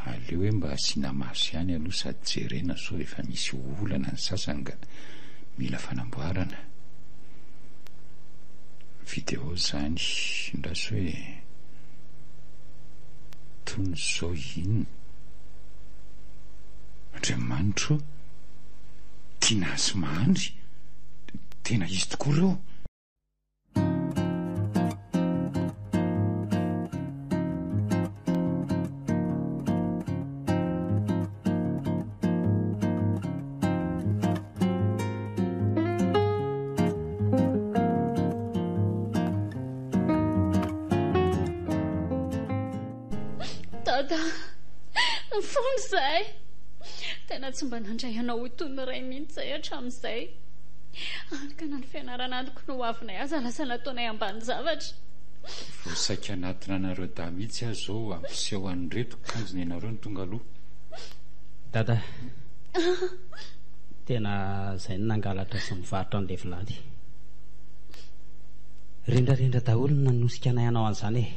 Aleo hoe mba asiana maso ihany aloha sady jerena sao efa misy olana ny sasany ka mila fanamboarana. Video izany, andraso hoe tony izao inona? Andriamanitro o! Tiana sy Mahandry? Tena izy tokoa ireo? Dada, mifona izahay. Tena tsy mba nandray anao ho toy ny ray mihitsy izahay hatramin'izay. Hany ka na ny fianarana antoko ny hoavinay aza lasa nataonay ambanin-javatra. Vao saika hanatona anareo dahy mihitsy aho izao hampiseho an'ireto kanjo nenareo no tonga aloha. Dada, tena izay no nangalatra sy nivarotra an'ilay vilany. Rendrarendra daholo no nanosika anay hanao an'izany e!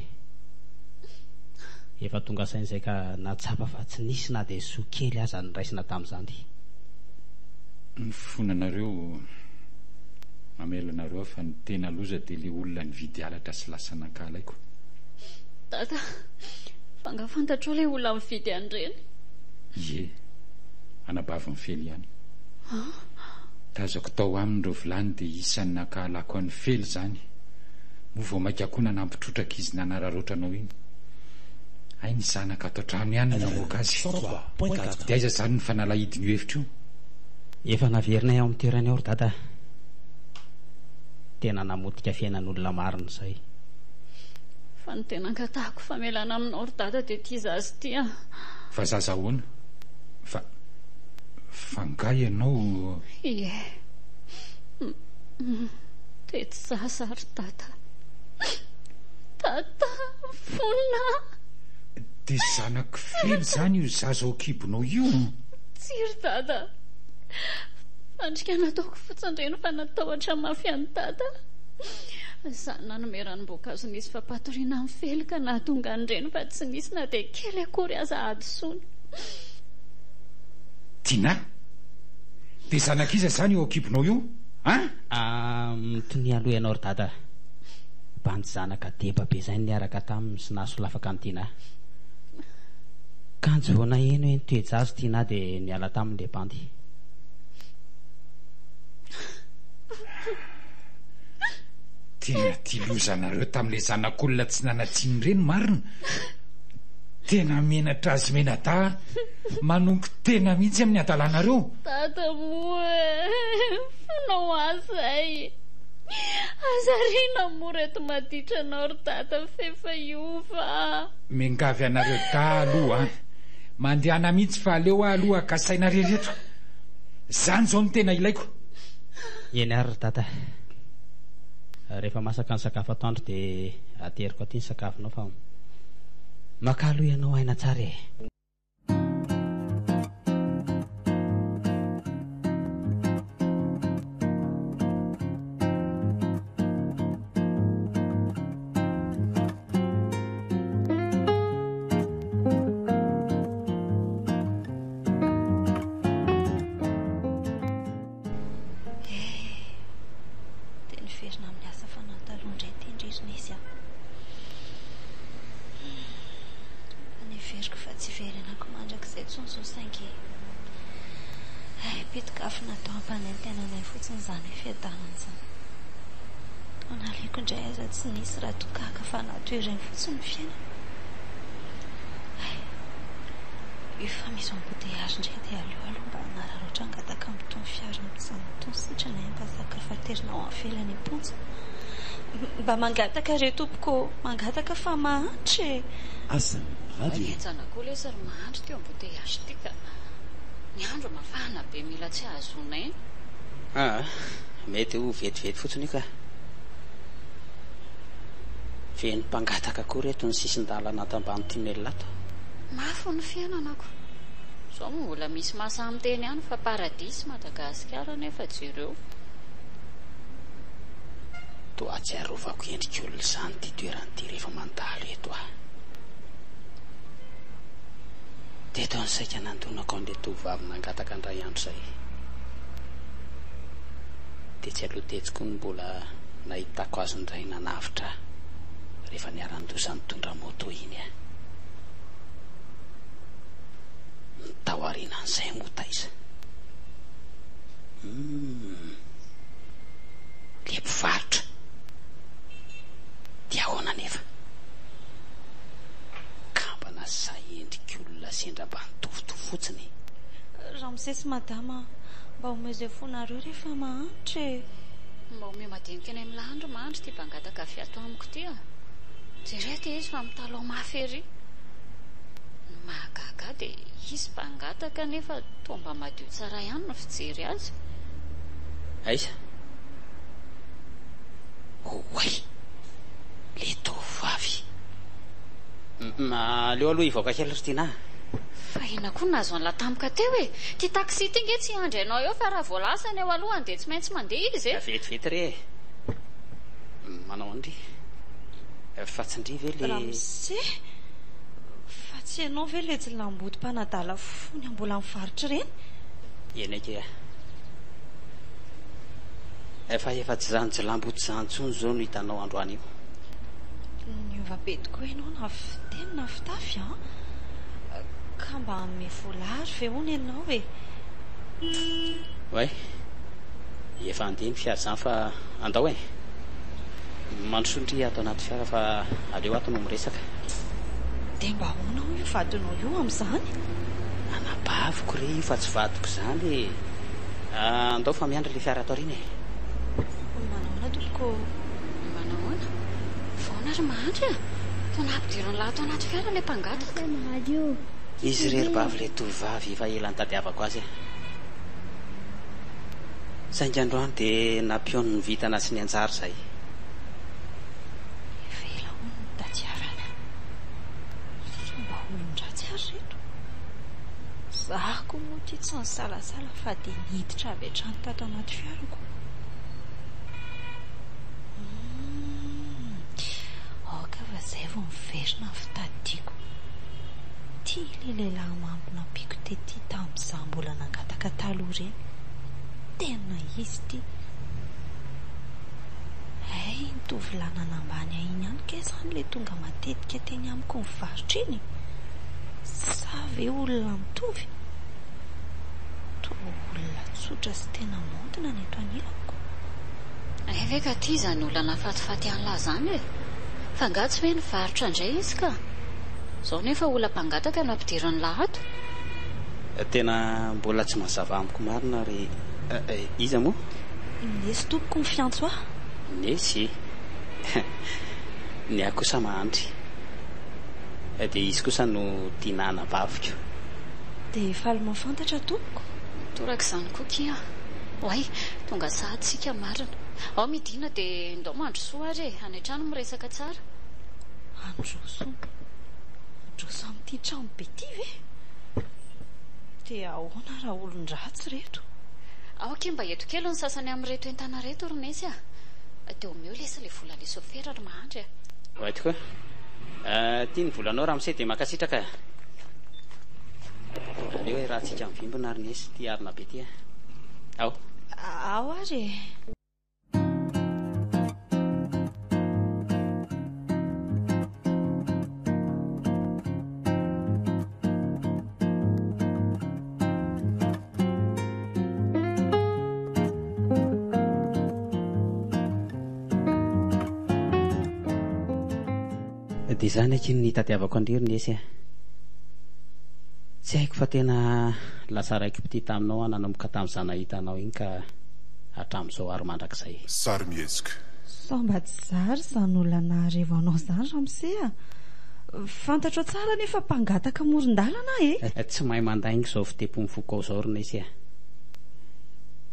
Efa tonga saina izay ka nahatsapa fa tsy nisy na dia soa kely aza noraisina tamin'izany. Mifona anareo, mamela anareo aho fa ny tena loza dia ilay olona nividy halatra sy lasa nankahalaiko. Dada, fa angaha fantatrao ilay olona nividy an'ireny? Ie, anabavin'i Fely ihany. Tazako tao aminy ireo vilany dia isan'ny nankahalako an'i Fely izany. Moa vao mainka koa nanampy trotraka izy nanararaotra anao iny. Hay ny zanaka ato an-trano ihany no namoaka azy. Dia aiza izany ny fanalahidin'io hevitra io? Efa naverinay ao amin'ny toerany ao ry dada a! Tena namotika fiainan'olona marina izay. Fa ny tena angatahako famelana aminao ry dada dia ity zaza ity a! Fa zaza ahoana? Fa, fa nga ianao. Ie. Tety zaza ry dada. Dada, mifona. Dia zanak'i Fely izany io zaza ao an-kibonao io? Tsia ry dada. Fandrika nataoko fotsiny ireny fa natahotra mafy an'i dada. Izaho nanome ranom-boankazo nisy fampatoriana an'i Fely ka nahatonga an'ireny fa tsy nisy na dia kely akory aza hadisoana. Tinah! Dia zanak'iza izany io ao an-kibonao io? An? Ah, mitonia aloha ianao ry dada. Bandy zanaka deba be izay niaraka taminy sy nahasolafaka an'i Tinah. Kanjo vao naheno hoe nitoe-jaza Tinah dia niala taminy ilay bandy. Tena tia loza anareo tamin'ilay zanak'olona tsy nanan-tsiny ireny marina. Tena menatra azy menadahy manongo tena mihitsy amin'ny hadalanareo. Dada moa e, fanao ahy izay. Aza ariana moa reto maditra anao ry dada f'efa hiova a. Miangavy anareo dahy aloha an. Mandehana mihitsy fa aleo aho aloha haka saina re reto. Zany izao no tena ilaiko. Eny ary ry dada. Rehefa masaka ny sakafo atoandro dia ateriko aty ny sakafonao fa. Makà aloha ianao aina tsara e. Eh, dia niverina amin'ny asa fanao taloha indray ity ndry ry Nesy a. Efa neveriko fa tsy hiverenako mandrakizay intsony izao saingy hay pitik'afo natao hampanaintaina anay fotsiny izany hoe fiadanana izany. Toa naleoko indray aza tsy nisy raha toa gaga fa nato ireny fotsiny ny fiainana. Hay, io fa misy embouteillage indray dia aleo aloha mba hanararaotra hangataka amin'itony fiara mijanona itony sitrana eh, mba zaka fa terina ao ivelany am-ponja. Mba mangataka re tompoko ô, mangataka fa mahantra e! Asa radio. Henjana koa lesy ry mahantra ity embouteillage ity ka. Ny andro mafana be mila tsy ahazoana aina. Aa, mety ho vetivety fotsiny io ka. Feno mpangataka koa reto ny sisin-dalana ato ambany tunnel ato. Mafy ny fiainana ko. Zao moa mbola misy mahasahy miteny ihany fa paradis Madagasikara nefa jereo. Toa ahatsiarovako endrik'olona izany ity toerana ity rehefa mandalo eto aho. Teto aho no saika nandonako an'ilay tovovavy nangataka indray andro izay. Tetsy aloha tetsy koa no mbola nahitako azy indray nanavotra ahy rehefa niharan-doza nitondra moto iny aho. Ny tao aorianan'izay moa taiza? Humm. Le mpivarotra. Dia ahoana anefa? Kambana sa endrik'olona sendra mba nitovitovy fotsiny e? Ramose sy madama mba omeo izay fonareo rehefa mahantra e! Mba omeo madinika eny amin'ny lany ry mandry ity mpangataka avy ato amiko ity a! Jereo ity izy fa mitalaho mafy ery! Ny mahagaga ahy dia izy mpangataka nefa toa mba madio tsara ihany ny fijery azy. Aiza? Oay! Le tovovavy! Aleo aloha hivoaka kely ry Tinah a! Fa inona koa no nahazo an'lah tampoka teo e? Ity taxi ity nge tsy hiandry anao eo fa raha vao lasa ny eo alohany dia tsy maintsy mandeha izy e! Vetivety re e! Manao an-dry? Fa tsy ndry ve le. Ramose, fa tsy ianao ve le jilamboto mpanadala fony mbola mivarotra ireny? Eny akia. Fa efa tsy izany jilamboto izany intsony izao no hitanao androany io. Niova be tokoa ianao na fiteny na fitafy an! Ka mba hanome vola ary ve hono ianao e? Oay, efa handeha ny fiara izany fa andao e! Mandrosoa ndry ato anaty fiara fa aleo ato no miresaka. Dia mba ahoana hoy io vadinao io amin'izany? Anabaviko re io fa tsy vadiko izany e! Andao fa miandry ilay fiara ato aoriana e! Manahoana tompoko ô? Manahoana? Vaona ry mahantra a! Toa nampidirin'lah ato anaty fiara ilay mpangataka. Izy irery bavy ilay tovovavy efa ela nitadiavako azy a! Saingy androany dia nampihaoniny ny vintana sy ny anjara izahay. Efa ela hono nitadiavana. Sao mba olon-dratsy ary ireto? Izaho koa moa ity tsy nisalasala fa dia niditra avy hatrany tato anaty fiarako. Humm, aoka fa izay vao miverina ny fitadidiako. Ity ilay lehilahy mamo nampiako tety tamin'izaho mbola nangataka taloha ireny. Tena izy ity. Hay iny tovolahy nanambany ahy iny ihany kay izany ilay tonga matetika teny amiko nivarotra iny e? Sa ve olona mitovy? Toa olona tsotra sy tena maontina ny eto anilako. Hay ve ka ty izany olona nahafatifaty an'lah izany e? Fa angaha tsy hoe nivarotra indray izy ka? Izao nefa olona mpangataka no ampidirin'lah ato. Tena mbola tsy mazava amiko marina ry iza moa? Nesy tompoko ny fiantso ahy. Nesy? Ny ahy kosa Mahandry. Dia izy kosa no Dina anabaviko. Dia faly mahafantatra tompoko. Toraka izany koa kia. Oay, tonga sahady isika marina. Ao midina dia ndao mandrosoa ary e, any an-trano miresaka tsara. Handroso hono. Handroso amin'ity trano be ity ve? Dia ahoana raha olon-dratsy ireto? Ao akia mba eto kely ny sasany amin'ireto entana ireto ry Nesy a! Dia omeo lesy ilay volan'ilay sôfera ry Mahandry a! Oay tokoa. Ity ny volanao ramose dia mankasitraka a! Aleo iarahantsika mivimbina ry Nesy ity harona be ity a! Ao. Ao ary e! Dia izany akia no nitadiavako an-dry ry Nesy a. Tsy haiko fa tena lasa raiki-pitia taminao aho nanomboka tamin'izaho nahita anao iny ka hatramin'izao ary mandrakizay. Sarimihetsika. Sao mba tsy zary izany olona naharevo anao izany ramose a! Fantatrao tsara anie fa mpangataka amoron-dalana aho e! Tsy mahay mandainga izao fitepon'ny foko ao izao ry Nesy a!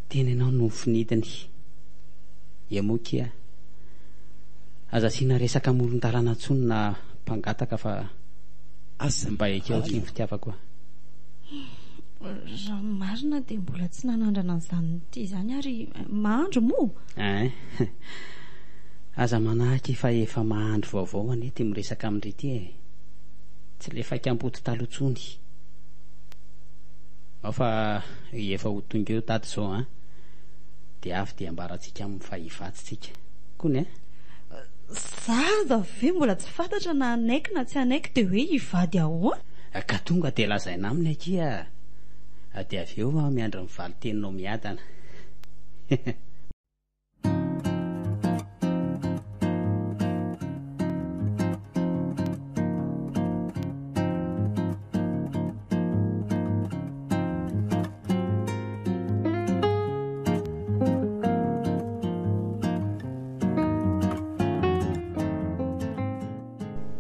Tena ianao no nofinidiny. Ia moa kia. Aza asiana resaka amoron-dalana intsony na mpangataka fa mba ekeo akia ny fitiavako a! Raha ny marina dia mbola tsy nanandrana an'izany ity izany ary mahandro moa? Ein! Aza manahy fa efa mahandro vaovao anie ity miresaka amin-dry ity e! Tsy ilay faikam-poto taloha intsony. Ao fa efa ho tonga eo dada izao an! Dia avy dia ambarantsika aminy fa hivatsy tsika. Kony an! Zaza ve mbola tsy fantatra na hanaiky na tsy hanaiky dia hoe hivady ahoana? Ka tonga dia lazaina aminy akia dia avy eo aho miandry ny valin-teninao miadana.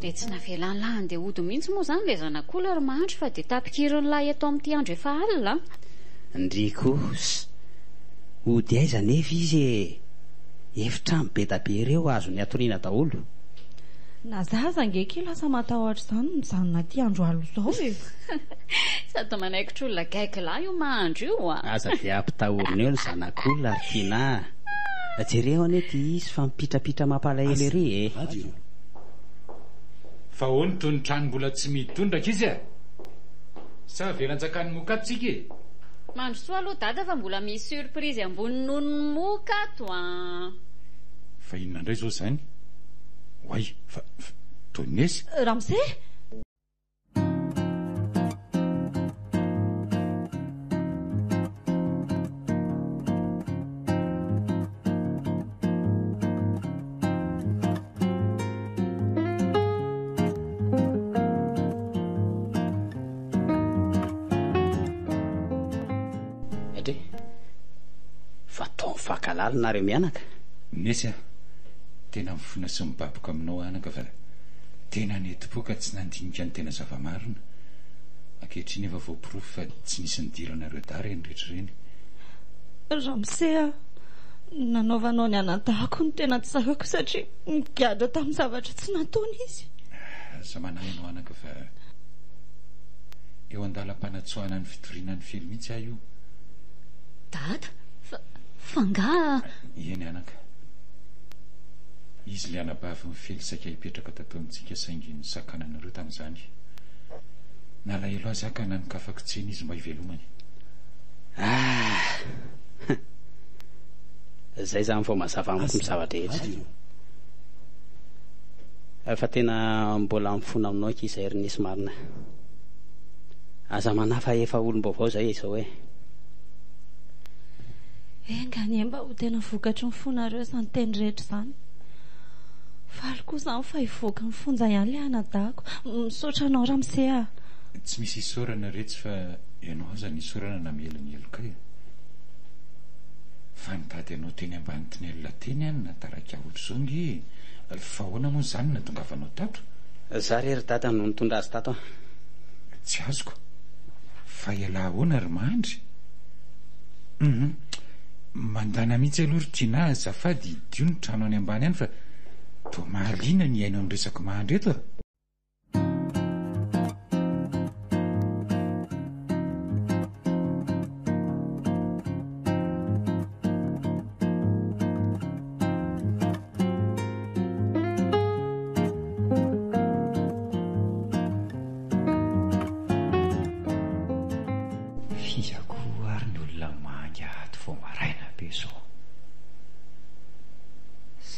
Dia tsy navelan'lah handeha hody mihitsy moa izany ilay zanak'olona ry Mahandry fa dia tapikirin'lah eto amin'ity andro efa alina an! Ndry kosa! Hody aiza anefa izy e! Efitrano be da be ireo azony hatoriana daholo. Na za aza ange kely lasa matahotra izany mijanona aty andro alina izao e! Sady manaikitra olona gaigy lahy io mahandro io a! Aza dia ampitahorina eo ny zanak'olona ry Tiana a! Jereo anie ity izy fa mipitrapitra mampalahelo ery e! Fa hono toy ny trano mbola tsy mihidy tony rankizy a! Sa avela anjakan'ny moka ato tsika e? Mandrosoa aloha dada fa mbola misy surprise ambony noho ny moka ato an! Fa inona indray izao izany? Oay! Fa, fa, Toinesa? Ramose! Dre, fa toa mifankahalala nareo mianaka? Nesy a, tena mifona sy mibaboka aminao anaka fa tena neti-po ka tsy nandinika ny tena zava-marina. Ankehitriny efa voaporofo fa tsy nisy nidiranareo dahy ireny rehetra ireny. Ramose a, nanaovanao ny anadahiko no tena tsy zakako satria nigadra tamin'ny zavatra tsy nataony izy. Aza manahy ianao anaka fa eo an-dalam-panatsoahana ny fitoriana an'i Fely mihitsy aho io. Dada, fa, fa angaha. Eny anaka. Izy ilay anabavin'i Fely saika hipetraka tato amintsika saingy nosakananareo tamin'izany. Nalahelo azy aho ka nanokafako tsena izy mba hivelomany. Ah! Zay zany vao mazava amiko ny zava-drehetra. Fa tena mbola mifona aminao akia izay ry Nisy marina. Aza manahy fa efa olom-baovao izay izao e. Enga anie mba ho tena vokatry ny fonareo izany teny rehetra izany. Faly koa izany fa hivoaka ny fonja ihany ilay anadahiko. Misaotra anao ramose a. Tsy misy isaorana retsy fa ianao aza no isaorana namela ny helokay e. Fa nitady anao teny ambany tinelina teny aho no nataraiky ahy ohatr'izao nge e. Fa ahoana moa izany no nahatongavanao tato? Za re ry dada no nitondra azy tato a. Tsy azoko. Fa ialahy ahoana ry Mandry? Hum. Mandana mihitsy aloha ry Tinah azafady hidio ny trano any ambany any fa toa mahaliana ny hihaino ny resak'i Mandry eto a.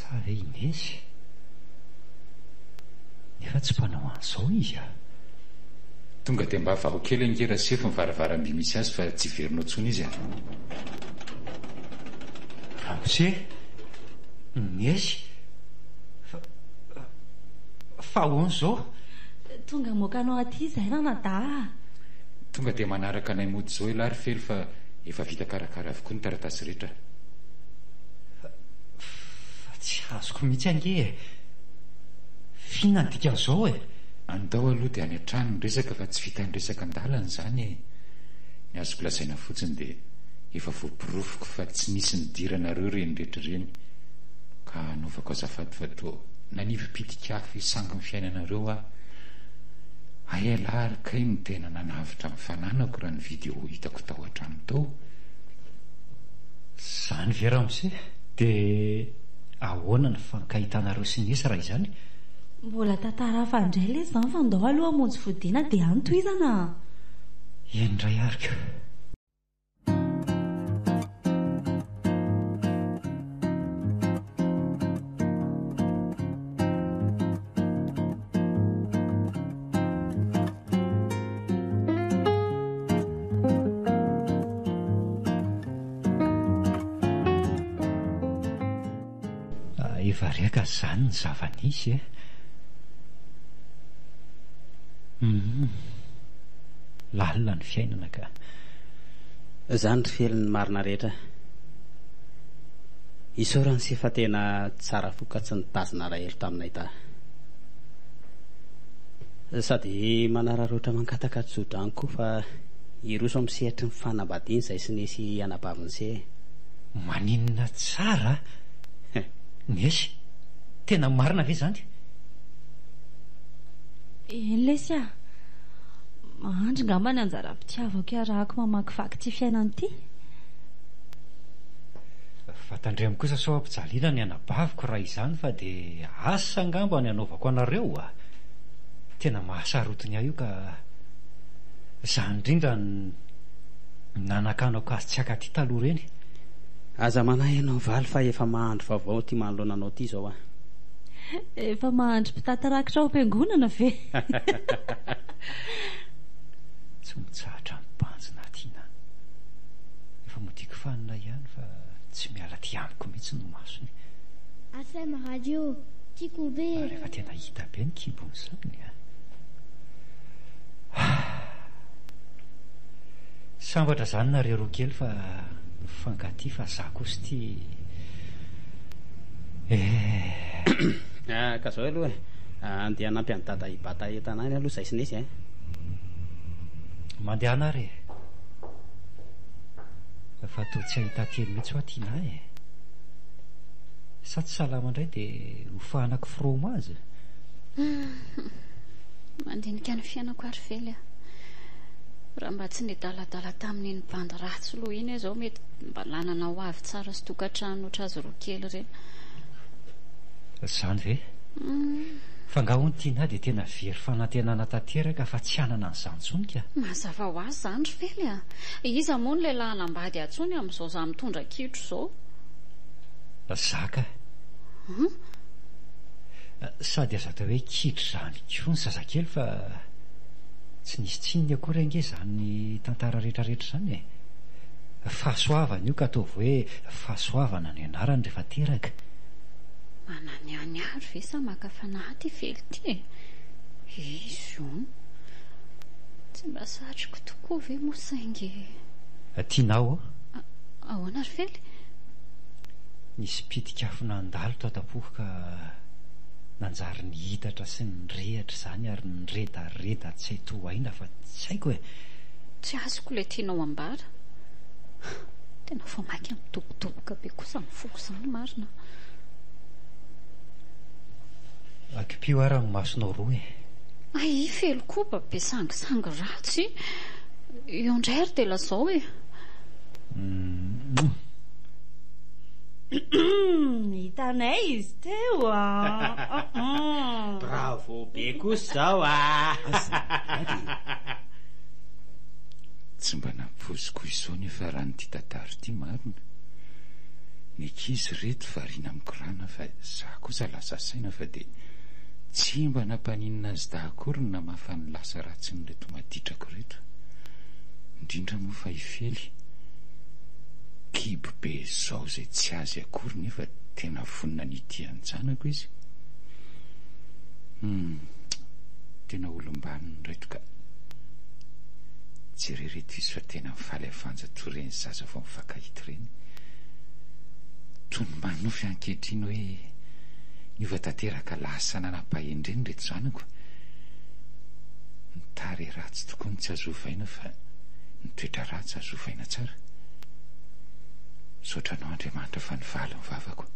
Sa ve i Nesy? Nefa tsy mpanao an'izao izy a! Tonga dia mba vaho kely ange Rasefo ny varavaram-by misy azy fa tsy hiverina ao intsony izy a! Ramose! Nesy! Fa, fa ahoana izao? Tonga hamoaka anao aty izahay ranadahy a! Tonga dia manaraka anay mody izao ialahy ry Fely fa efa vita karakara avokoa ny taratasy rehetra. Fa, fa tsy azoko mihitsy ange e! F'inona ny dikan'izao e? Andao aloha dia any an-trano ny resaka fa tsy vitan'ny resaka an-dalana izany e! Ny azoko lazaina fotsiny dia efa voaporofoko fa tsy nisy nidiranareo ireny rehetra ireny ka hanaovako azafady fa toa nanivy pitik'afo hisangy ny fiainanareo aho. Hay ialahy ary kay no tena nanavotra ny fananako raha ny video hitako tao an-trano tao. Izany ve ramose? Dia ahoana ny fankahitanareo sy Nesy raha izany? Mbola tantara hafa indray lesy izany fa ndao aloha hamonjy fodiana dia any tohizana a! Eny indray ary ka. Efa reka zany ny zava-nisy e. Humm. Lalina ny fiainana ka. Zany ry Fely ny marina rehetra. Isaorana se fa tena tsara fo ka tsy nitazona alahelo taminay ta. Sady manararaotra mangataka tsodrano koa fa hiroso amin'ny sehatry ny fanambadiana izay sy Nesy anabaviny se e. Maninona tsara a! Nesy, tena marina ve izany? Eny lesy a! Mahandry ngamba ny anjaram-pitiavako iarahako mamakivaky ity fiainana ity. Fa tandremo kosa sao ampijaliana ny anabaviko raha izany fa dia asa angamba ny hanaovako anareo a! Tena mahasarotiny ahy io ka izany indrindra no nanakanako azy tsy haka aty taloha ireny. Aza manahy ianao Valy fa efa mahandro vaovao ity manoloana anao ity izao aho. Efa mahandro mpitaty rakitra ao am-piangonana ve? Tsy mitsahatra mibanjina aty na. Efa modiako fanina ihany fa tsy miala aty amiko mihitsy ny masony. FM radio, tiako be. Ary efa tena hita be ny kibony izany a. Sambatra izany nareo roa kely fa mifankatia fa za kosa ity eh. Ka zao aloha e, andeha hanampy an'i Dada hibata entana any aloha zay sy Nesy eh. Mandehana ary e. Fa toa tsy ahitan-teny mihitsy hoa Tinah e. Sa tsy salama indray dia hofahanako fromage? Mandinika ny fiainako ary Fely a. Raha mba tsy niadaladala tamin'iny bandy ratsy loha iny aho izao mety mba nanana ho avy tsara sy tokantrano ohatr'azy roa kely ireny. Izany ve? Fa angaha hono Tinah dia tena very fanantenana tanteraka fa tsy hanana an'izany intsony ka? Mazava ho azy izany ry Fely a! Iza moa no lehilahy hanambady ahy intsony amin'izao izaho mitondra kitro izao? Za ka! Sady aza atao hoe kitro izany koa ny zazakely fa tsy nisy tsininy akory ange izany tantara rehetrarehetra izany e! Fahasoavana io ka ataovy hoe fahasoavana ny anarany rehefa teraka. Mananihany ary ve sa maka fanahy ity Fely ity e? Izy hono. Tsy mba satriko tokoa ve moa saingy. Tianao ô? Ahoana ry Fely? Nisy pitik'afo nandalo tato am-poko ka nanjary nihitatra sy nirehatra izany ary niredareda tsy hay tohaina fa tsy haiko e! Tsy azoko ilay tianao ambara. Tena vao mainka midobodoboka be kosa ny foko izany marina. Akipio ara ny masonao roa e! Hay felo koba be sangisangy ratsy. Eo indray ary dia lazao e! Humm. Hitanay izy teo a! Bravo be kosa izao a! Tsy mba nampoiziko izao ny fiaran'ity tantara ity marina. Ny ankizy ireto variana mikorana fa za kosa lasa saina fa dia tsy mba nampaninona azy dahy akory ny namafa ny lasa ratsin'ireto maditrako ireto. Indrindra moa fa i Fely. Kibo be izao izay tsy azy akory nefa tena vonona ny hitia an-janako izy. Hum, tena olom-banona ireto ka. Jereo ireto izy fa tena mifaly avanja toy ireny zaza vao mifankahita ireny. Toy ny manofy ankehitriny hoe niova tanteraka lasa nanam-pahendrena ireto zanako. Ny tarehy ratsy tokoa no tsy azo ovaina fa ny toetra ratsy azo ovaina tsara. Misaotra anao Andriamanitra fa nivaly ny vavako.